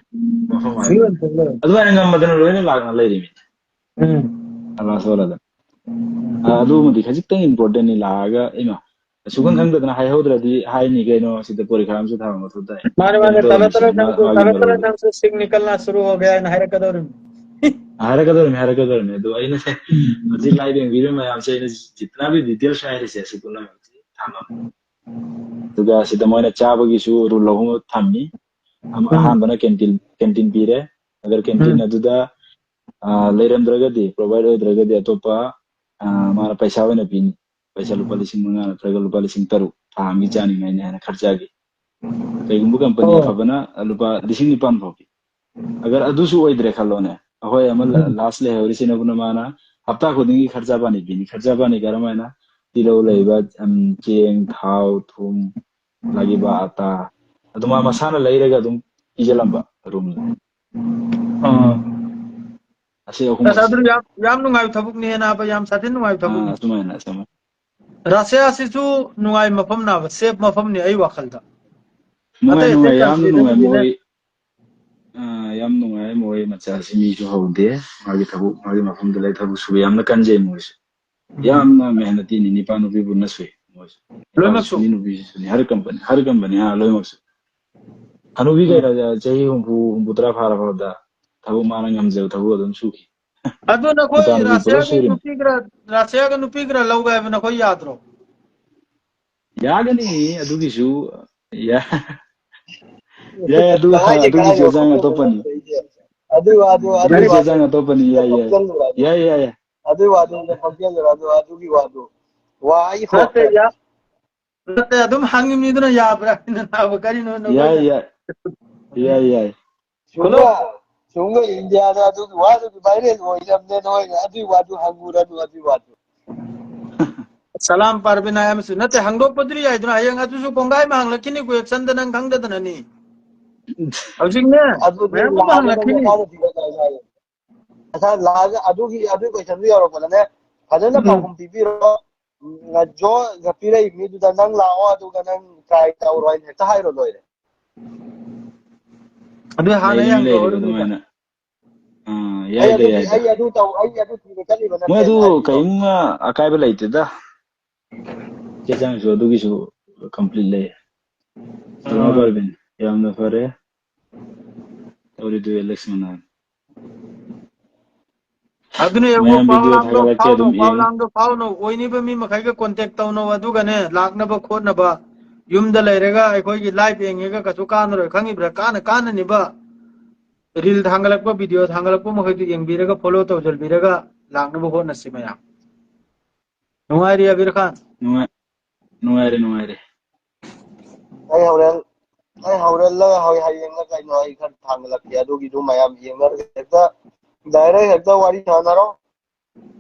ꯃꯐꯝ ꯍꯥꯏ꯫ ꯁꯤꯒꯤ ꯑꯣꯏꯅ ꯊꯣꯛꯂꯛꯑꯣ꯫ ꯑꯗꯨꯃꯥꯏꯅ ꯉꯝꯕꯗꯅ ꯂꯣꯏꯅ ꯂꯥꯛꯅ ꯂꯩꯔꯤꯃꯤ꯫ ꯎꯝ꯫ ꯑꯗꯨꯃꯥꯏꯅ ꯁꯣꯜꯂꯗ꯫ ꯑ, ꯑꯗꯨꯃꯗꯤ ꯈꯖꯤꯛꯇꯪ importantꯅꯤ ꯂꯥꯛꯑꯒ, ꯏꯃꯥ, ꯁꯨꯈꯪ ꯈꯪꯗꯗꯅ ꯍꯥꯏꯍꯧꯗ꯭ꯔꯗꯤ ꯍꯥꯏꯅꯤ ꯀꯩꯅꯣ, ꯁꯤꯗ ꯄꯣꯔꯤꯈꯥ ꯑꯃꯁꯨ ꯊꯥꯕ ꯃꯊꯧ ꯇꯥꯏ꯫ ꯃꯥꯅꯦ, ꯃꯥꯅꯦ, ꯀꯩꯅꯣ ꯇꯂꯥ ꯇꯧꯔꯝꯃꯤꯁꯤꯅ ꯇꯂꯥ ꯃꯥ-, ꯅꯪꯁꯨ, ꯃꯥꯒꯤ ꯇꯂꯥ ꯇꯂꯥ ꯃꯔꯧꯗꯣ꯫ ꯅꯪꯁꯨ ꯁꯤꯡ ꯅꯤꯀꯜꯅ ꯁꯨꯔꯨ ꯍꯣ ꯒꯌꯥ ꯍꯥꯏꯅ ꯍꯥꯏꯔꯛꯀꯗꯧꯔꯤꯃꯤ꯫ ꯍꯥꯏꯔꯛꯀꯗꯧꯔꯤꯃꯤ, ꯍꯥꯏꯔꯛꯀꯗꯧꯔꯤꯃꯤ꯫ ꯑꯗꯣ ꯑꯩꯅ ꯍꯧꯖꯤꯛ live ꯌꯦꯡꯕꯤꯔꯤꯕ ꯃꯌꯥꯝꯁꯦ ꯑꯩꯅ ꯖꯤꯇꯅꯥꯕꯤ details ꯍꯥꯏꯔꯤꯁꯦ ꯑꯁꯤ ꯄꯨꯝꯅꯃꯛꯁꯤ ꯊꯝꯃꯝꯃꯤ꯫ ꯑꯗꯨꯒ ꯁꯤꯗ ꯃꯣꯏꯅ ꯆꯥꯕꯒꯤꯁꯨ rule ꯑꯍꯨꯝ ꯊꯝꯃꯤ꯫ ꯑꯃ, ꯎꯝ꯫ ꯑꯍꯥꯟꯕꯅ canteen, canteen ꯄꯤꯔꯦ꯫ ꯑꯒꯔ canteen ꯎꯝ꯫ ꯑꯗꯨꯗ, ꯑ, ꯂꯩꯔꯝꯗ꯭ꯔꯒꯗꯤ, provide ꯑꯣꯏꯗ꯭ꯔꯒꯗꯤ ꯑꯇꯣꯞꯄ, ꯑ, ꯃꯥꯅ ꯄꯩꯁꯥ ꯑꯣꯏꯅ ꯄꯤꯅꯤ꯫ ꯄꯩꯁꯥ ꯂꯨꯄꯥ ꯂꯤꯁꯤꯡ ꯃꯉꯥ ꯅꯠꯇ꯭ꯔꯒ ꯂꯨꯄꯥ ꯂꯤꯁꯤꯡ ꯇꯔꯨꯛ ꯊꯥ ꯑꯃꯒꯤ ꯆꯥꯅꯤꯡꯉꯥꯏꯅꯤ ꯍꯥꯏꯅ ꯈꯔꯆꯥꯒꯤ꯫ ꯀꯩꯒꯨꯝꯕ company ꯑꯣ꯫ ꯑꯐꯕꯅ ꯂꯨꯄꯥ ꯂꯤꯁꯤꯡ ꯅꯤꯄꯥꯟ ꯐꯥꯎ ꯄꯤ꯫ ꯑꯒꯔ ꯑꯗꯨꯁꯨ ꯑꯣꯏꯗ꯭ꯔꯦ ꯈꯜꯂꯣꯅꯦ, ꯑꯩꯈꯣꯏ ꯑꯃ ꯂ-, ꯎꯝ꯫ last ꯂꯩꯍꯧꯔꯤꯁꯤꯅꯕꯨꯅ ꯃꯥꯅ ꯍꯞꯇꯥ ꯈꯨꯗꯤꯡꯒꯤ ꯈꯔꯆꯥ ꯄꯥꯅꯤ ꯄꯤꯅꯤ꯫ ꯈꯔꯆꯥ ꯄꯥꯅꯤ ꯀꯔꯝ ꯍꯥꯏꯅ? ꯇꯤꯜꯍꯧ ꯂꯩꯕ, ꯎꯝ, ꯆꯦꯡ, ꯊꯥꯎ, ꯊꯨꯝ, ꯂꯥꯒꯤꯕ, ꯑꯇꯥ, ꯑꯗꯨ ꯃꯥ ꯃꯁꯥꯅ ꯂꯩꯔꯒ ꯑꯗꯨꯝ ꯄꯤꯖꯜꯂꯝꯕ roomꯗ꯫ ꯑꯥ꯫ ꯑꯁꯤ ꯑꯍꯨꯝ ꯑꯁ, ꯑꯁꯤ꯫ ꯑꯗꯨ ꯌꯥꯝ, ꯌꯥꯝ ꯅꯨꯡꯉꯥꯏꯕ ꯊꯕꯛꯅꯤ, ꯅꯥꯕ, ꯌꯥꯝ ꯁꯥꯊꯤꯅ ꯅꯨꯡꯉꯥꯏꯕ ꯑꯥ, ꯊꯕꯛꯅꯤ꯫ ꯑꯁꯨꯃꯥꯏꯅ, ꯑꯁꯨꯃꯥꯏꯅ꯫ ꯔꯁꯤꯌꯥꯁꯤꯁꯨ ꯅꯨꯡꯉꯥꯏ ꯃꯐꯝꯅꯦꯕ, safe ꯃꯐꯝꯅꯤ ꯑꯩ ꯋꯥꯈꯜꯗ꯫ ꯅꯨꯡꯉꯥꯏ, ꯑꯇꯩ ꯑꯇꯩ ꯅꯨꯡꯉꯥꯏ, ꯌꯥꯝꯅ ꯅꯨꯡꯉꯥꯏ countryꯗꯒꯤꯗꯤꯅꯦ꯫ ꯃꯣꯏ꯫ ꯑꯥ, ꯌꯥꯝ ꯅꯨꯡꯉꯥꯏ ꯃꯣꯏ ꯃꯆꯥꯁꯤ, ꯃꯤꯁꯨ ꯍꯧꯗꯦ, ꯃꯥꯒꯤ ꯊꯕꯛ, ꯃꯥꯒꯤ ꯃꯐꯝꯗ ꯂꯩ, ꯊꯕꯛ ꯁꯨꯕ ꯌꯥꯝꯅ ꯀꯟꯖꯩ ꯃꯣꯏꯁꯦ꯫ ꯌꯥꯝꯅ ꯃꯦꯍꯅꯇꯤꯅꯤ, ꯅꯤꯄꯥ ꯅꯨꯄꯤ ꯄꯨꯟꯅ ꯁꯨꯏ ꯃꯣꯏꯁꯦ꯫ ꯅꯨꯄꯥꯁꯨ ꯂꯣꯏꯅꯃꯛꯁꯨ? ꯁꯨꯅꯤ, ꯅꯨꯄꯤꯁꯨ ꯁꯨꯅꯤ, ꯍꯔ company, ꯍꯔ company, ꯑꯥ, ꯂꯣꯏꯅꯃꯛꯁꯨ꯫ ꯍꯅꯨꯕꯤ ꯀꯩꯔꯥ, ꯆꯍꯤ ꯍꯨꯝꯐꯨ, ꯍꯨꯝꯐꯨ ꯇꯔꯥ ꯐꯥꯔꯐꯥꯎꯗ ꯊꯕꯛ ꯃꯥꯅ ꯉꯝꯖꯕ ꯊꯕꯛ ꯑꯗꯨꯝ ꯁꯨꯈꯤ꯫ ꯑꯗꯨ ꯅꯈꯣꯏ ꯅꯨꯄꯥ ꯅꯨꯄꯤ ꯄꯨꯂꯞ ꯔꯁꯤꯌꯥꯒꯤ ꯁꯨꯔꯤꯅꯤ꯫ ꯅꯨꯄꯤ ꯈꯔ, ꯔꯁꯤꯌꯥꯒꯤ ꯅꯨꯄꯤ ꯈꯔ ꯂꯧꯒꯦ ꯍꯥꯏꯕ ꯅꯈꯣꯏ ꯌꯥꯗ꯭ꯔꯣ? ꯌꯥꯒꯅꯤ, ꯑꯗꯨꯒꯤꯁꯨ, ꯌꯥ-, ꯌꯥꯏ, ꯑꯗꯨ, ꯀꯥꯏꯗꯦ, ꯑꯗꯨꯒꯤ ꯀꯥꯏꯗꯦ, ꯆꯦ ꯆꯥꯡ ꯈꯣꯠꯇꯦ, ꯑꯇꯣꯞꯄꯅꯤ꯫ ꯈꯣꯠꯇꯦ, ꯑꯗꯨ ꯋꯥꯗꯨ, ꯑꯗꯨ ꯑꯗꯨꯒꯤ ꯆꯦ ꯋꯥꯗꯨ, ꯆꯥꯡ ꯑꯇꯣꯞꯄꯅꯤ, ꯌꯥꯏ, ꯌꯥꯏ꯫ ꯈꯣꯠꯆꯜꯂꯨ ꯋꯥꯗꯨ꯫ ꯌꯥꯏ, ꯌꯥꯏ, ꯌꯥꯏ꯫ ꯑꯗꯨ ꯋꯥꯗꯨ, ꯈꯣꯠꯆꯜꯂꯨ ꯋꯥꯗꯨ, ꯑꯗꯨꯒꯤ ꯋꯥꯗꯨ꯫ ꯋꯥ ꯑꯩ ꯅꯠꯇꯦ, ꯍꯣꯠꯇꯦ꯫ ꯌꯥ-, ꯅꯠꯇꯦ, ꯑꯗꯨꯝ ꯍꯪꯉꯤꯕꯅꯤꯗꯅ ꯌꯥꯕ꯭ꯔꯥ? ꯅꯅꯥꯕ ꯀꯔꯤꯅꯣ ꯅꯈꯣꯏꯅ? ꯌꯥꯏ, ꯌꯥꯏ꯫ ꯌꯥꯏ, ꯌꯥꯏ꯫ ꯁꯨꯝꯕ, ꯁꯨꯝꯕ ꯏꯟꯗꯤꯌꯥꯗ ꯑꯗꯨꯒꯤ ꯋꯥꯗꯨꯒꯤ viral ꯑꯣꯏꯔꯝꯅꯦ, ꯅꯣꯏꯅ ꯑꯗꯨꯒꯤ ꯋꯥꯗꯨ ꯍꯪꯉꯨꯔꯅꯨ, ꯑꯗꯨꯒꯤ ꯋꯥꯗꯨ꯫ ꯁꯂꯥꯝ ꯄꯥꯔꯕꯤꯅꯥ ꯑꯃꯁꯨ ꯅꯠꯇꯦ, ꯍꯪꯗꯣꯛꯄꯗꯨꯗꯤ ꯌꯥꯏꯗꯅ, ꯍꯌꯦꯡ ꯑꯗꯨꯁꯨ ꯀꯣꯡꯒꯥꯏ ꯑꯃ ꯍꯪꯂꯛꯈꯤꯅꯤ, ꯀꯨꯌꯦꯛꯁꯟꯗ ꯅꯪ ꯈꯪꯗꯗꯅꯅꯤ꯫ ꯍꯧꯖꯤꯛꯅꯦ, ꯑꯗꯨꯗꯤ ꯃꯌꯥꯝ ꯑꯃ ꯂꯥꯛꯑꯒ ꯍꯪꯂꯛꯈꯤꯅꯤ꯫ ꯃꯈꯥꯗ ꯊꯤꯒꯠꯂꯛꯑꯣ ꯍꯥꯏꯌꯦ꯫ ꯉꯁꯥꯏ ꯂꯥꯛꯑꯒ ꯑꯗꯨꯒꯤ, ꯑꯗꯨꯒꯤ question ꯗꯨ ꯌꯧꯔꯛꯄꯗꯅꯦ, ꯐꯖꯅ ꯎꯝ꯫ ꯄꯥꯎꯈꯨꯝ ꯄꯤꯕꯤꯔꯣ꯫ ꯎꯝ, ꯖꯣ ꯄꯤꯔꯛꯏ ꯃꯤꯗꯨꯗ ꯅꯪ ꯂꯥꯛꯑꯣ, ꯑꯗꯨꯒ ꯅꯪ try ꯇꯧꯔꯣ ꯍꯥꯏꯅ ꯍꯦꯛꯇ ꯍꯥꯏꯔꯣ, ꯂꯣꯏꯔꯦ꯫ ꯑꯗꯨ ꯍꯥꯟꯅ ꯑꯩ ꯂꯩꯔꯤ, ꯍꯪꯗꯣꯛꯑꯣ ꯂꯩꯔꯤꯕ ꯑꯗꯨꯗ꯫ ꯑꯗꯨꯃꯥꯏꯅ꯫ ꯑꯥ, ꯑꯩ ꯌꯥꯏꯗ, ꯑꯗꯨꯒꯤ, ꯌꯥꯏꯗ꯫ ꯑꯩ ꯑꯗꯨ ꯇꯧ-, ꯑꯩ ꯑꯗꯨ ꯊꯤꯕ ꯆꯠꯂꯤꯕ ꯃꯣꯏ ꯅꯠꯇꯦꯅ ꯑꯗꯨ ꯍꯥꯏꯕꯤꯔꯣ꯫ ꯀꯔꯤꯝ ꯑꯀꯥꯏꯕ ꯂꯩꯇꯦꯗ꯫ ꯆꯦ ꯆꯥꯡꯁꯨ ꯑꯗꯨꯒꯤꯁꯨ complete ꯂꯩ꯫ ꯑꯥ꯫ ꯁꯜꯃꯥ ꯄꯥꯔꯚꯤꯟ, ꯌꯥꯝꯅ ꯐꯔꯦ꯫ ꯇꯧꯔꯤꯗꯨ ꯏꯂꯦꯛꯁꯟ ꯍꯥꯏ꯫ ꯑꯗꯨꯅ ꯌꯦꯡꯉꯨ, ꯃꯌꯥꯝ ꯄꯥꯎ video ꯂꯥꯡꯗꯣ ꯊꯥꯒꯠꯂꯛꯀꯦ ꯐꯥꯎꯅꯧ, ꯑꯗꯨꯝ ꯄꯥꯎ ꯌꯦꯡꯉꯨ꯫ ꯂꯥꯡꯗꯣ ꯐꯥꯎꯅꯧ, ꯑꯣꯏꯅꯤꯕ ꯃꯤ ꯃꯈꯩꯒ contact ꯇꯧꯅꯧ, ꯑꯗꯨꯒꯅꯦ, ꯂꯥꯛꯅꯕ ꯈꯣꯠꯅꯕ, ꯌꯨꯝꯗ ꯂꯩꯔꯒ ꯑꯩꯈꯣꯏꯒꯤ live ꯌꯦꯡꯉꯒ ꯀꯩꯁꯨ ꯀꯥꯟꯅꯔꯣꯏ, ꯈꯪꯉꯤꯕ꯭ꯔꯥ? ꯀꯥꯟꯅ ꯀꯥꯟꯅꯅꯤꯕ reel ꯊꯥꯡꯒꯠꯂꯛꯄ, video ꯊꯥꯡꯒꯠꯂꯛꯄ ꯃꯈꯩꯗꯨ ꯌꯦꯡꯕꯤꯔꯒ, follow ꯇꯧꯁꯤꯟꯕꯤꯔꯒ ꯂꯥꯛꯅꯕ ꯍꯣꯠꯅꯁꯤ ꯃꯌꯥꯝ꯫ ꯅꯨꯡꯉꯥꯏꯔꯤ ꯑꯕꯤꯔ ꯈꯥꯟ? ꯅꯨꯡꯉꯥꯏ-, ꯅꯨꯡꯉꯥꯏꯔꯦ, ꯅꯨꯡꯉꯥꯏꯔꯦ꯫ ꯑꯩ ꯍꯣꯔꯦꯟ, ꯑꯩ ꯍꯣꯔꯦꯟꯂ ꯍꯣꯏ ꯍꯌꯦꯡꯂ ꯀꯩꯅꯣ ꯑꯩ ꯈꯔ ꯊꯥꯡꯒꯠꯂꯛꯀꯦ, ꯑꯗꯨꯒꯤꯗꯨ ꯃꯌꯥꯝ ꯌꯦꯡꯅꯔꯒ ꯍꯦꯛꯇ direct ꯍꯦꯛꯇ ꯋꯥꯔꯤ ꯁꯥꯟꯅꯔꯣ꯫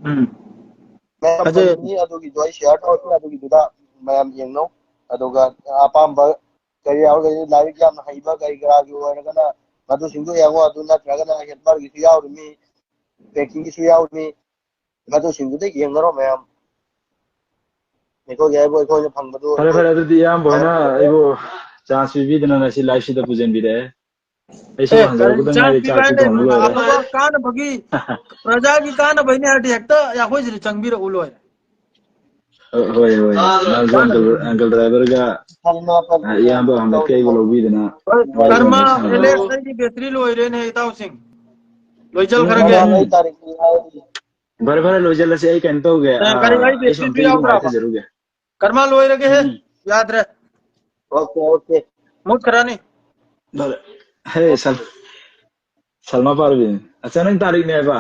ꯎꯝ꯫ ꯃꯌꯥꯝ ꯑꯗꯨ ꯐꯪꯒꯅꯤ, ꯑꯗꯨꯒꯤꯗꯣ ꯑꯩ share ꯇꯧꯔꯛꯀꯦ, ꯑꯗꯨꯒꯤꯗꯨꯗ ꯃꯌꯥꯝ ꯌꯦꯡꯅꯧ꯫ ꯑꯗꯨꯒ ꯑꯄꯥꯝꯕ ꯀꯔꯤ ꯌꯥꯎꯔꯒꯗꯤ ꯂꯥꯏꯔꯤꯛ ꯌꯥꯝꯅ ꯍꯩꯕ ꯀꯔꯤ ꯀꯔꯥꯒꯤ ꯑꯣꯏꯔꯒꯅ ꯃꯗꯨꯁꯤꯡꯗꯨ ꯌꯦꯡꯉꯣ, ꯑꯗꯨ ꯅꯠꯇ꯭ꯔꯒꯅ helperꯒꯤꯁꯨ ꯌꯥꯎꯔꯤꯃꯤ, packingꯒꯤꯁꯨ ꯌꯥꯎꯔꯤꯃꯤ, ꯃꯗꯨꯁꯤꯡꯗꯨꯗ ꯌꯦꯡꯅꯔꯣ ꯃꯌꯥꯝ꯫ ꯑꯩꯈꯣꯏꯒꯤ ꯍꯥꯏꯕꯨ ꯑꯩꯈꯣꯏꯅ ꯐꯪꯕꯗꯨ ꯍꯣꯏ, ꯍꯣꯏ, ꯑꯗꯨꯗꯤ ꯏꯌꯥꯝꯕ ꯍꯣꯏꯅ ꯑꯩꯕꯨ chance ꯄꯤꯕꯤꯗꯅ ꯉꯁꯤ liveꯁꯤꯗ ꯄꯨꯖꯟꯕꯤꯔꯛꯑꯦ꯫ ꯑꯩꯁꯨ ꯑꯦ, ꯀꯔꯤ ꯍꯟꯖꯔꯛꯄꯗ chance ꯉꯥꯏꯔꯤ, ꯄꯤꯕ ꯆꯥꯛꯁꯨ ꯍꯥꯏꯅ ꯊꯣꯡꯕ ꯂꯣꯏꯔꯦ꯫ ꯑꯐꯕ ꯀꯥꯟꯅꯕꯒꯤ, ꯄ꯭ꯔꯖꯥꯒꯤ ꯀꯥꯟꯅꯕꯩꯅꯦ ꯍꯥꯏꯔꯗꯤ ꯍꯦꯛꯇ ꯑꯩꯈꯣꯏꯁꯤꯗ ꯆꯪꯕꯤꯔꯛꯎ ꯂꯣꯏꯔꯦ꯫ ꯑ, ꯍꯣꯏ, ꯍꯣꯏ꯫ ꯃꯥꯁꯨ uncle, uncle driverꯒ, ꯑ, ꯏꯌꯥꯝꯕ ꯑꯃꯅ ꯀꯩꯕꯨ ꯂꯧꯕꯤꯗꯅ ꯍꯣꯏ, ꯋꯥꯔꯤ ꯀꯔꯃ, ꯋꯥꯇꯥꯏ ꯁꯥꯟꯅꯕ꯫ ꯑꯦꯂꯦꯛꯁ, ꯑꯩꯒꯤ battery ꯂꯣꯏꯔꯦꯅꯦ, ꯏꯇꯥꯎꯁꯤꯡ꯫ ꯂꯣꯏꯖꯜꯈ꯭ꯔꯒꯦ꯫ ꯎꯝ꯫ ꯐꯔꯦ, ꯐꯔꯦ, ꯂꯣꯏꯖꯜꯂꯁꯤ꯫ ꯑꯩ ꯀꯩꯅꯣ ꯇꯧꯒꯦ꯫ ꯑꯦ, ꯀꯔꯤ, ꯑ, ꯑꯩ ꯑꯩꯁꯨ batteryꯗꯨ ꯑꯝꯇ ꯏꯔꯨ ꯌꯥꯎꯗ꯭ꯔꯕ? ꯃꯥꯏꯊꯖꯔꯨꯒꯦ꯫ ꯀꯔꯃ, ꯂꯣꯏꯔꯒꯦꯍꯦ꯫ ꯎꯝ꯫ ꯌꯥꯗ꯭ꯔꯦ꯫ OK, OK꯫ ꯃꯨꯠꯈ꯭ꯔꯅꯤ꯫ ꯐꯔꯦ꯫ ꯍꯦ, ꯁꯜ-, ꯁꯜꯃꯥ ꯄꯥꯔꯕꯤꯟ꯫ ꯑꯆꯥ, ꯅꯪ ꯇꯥꯔꯤꯛꯅꯦ ꯍꯥꯏꯕ?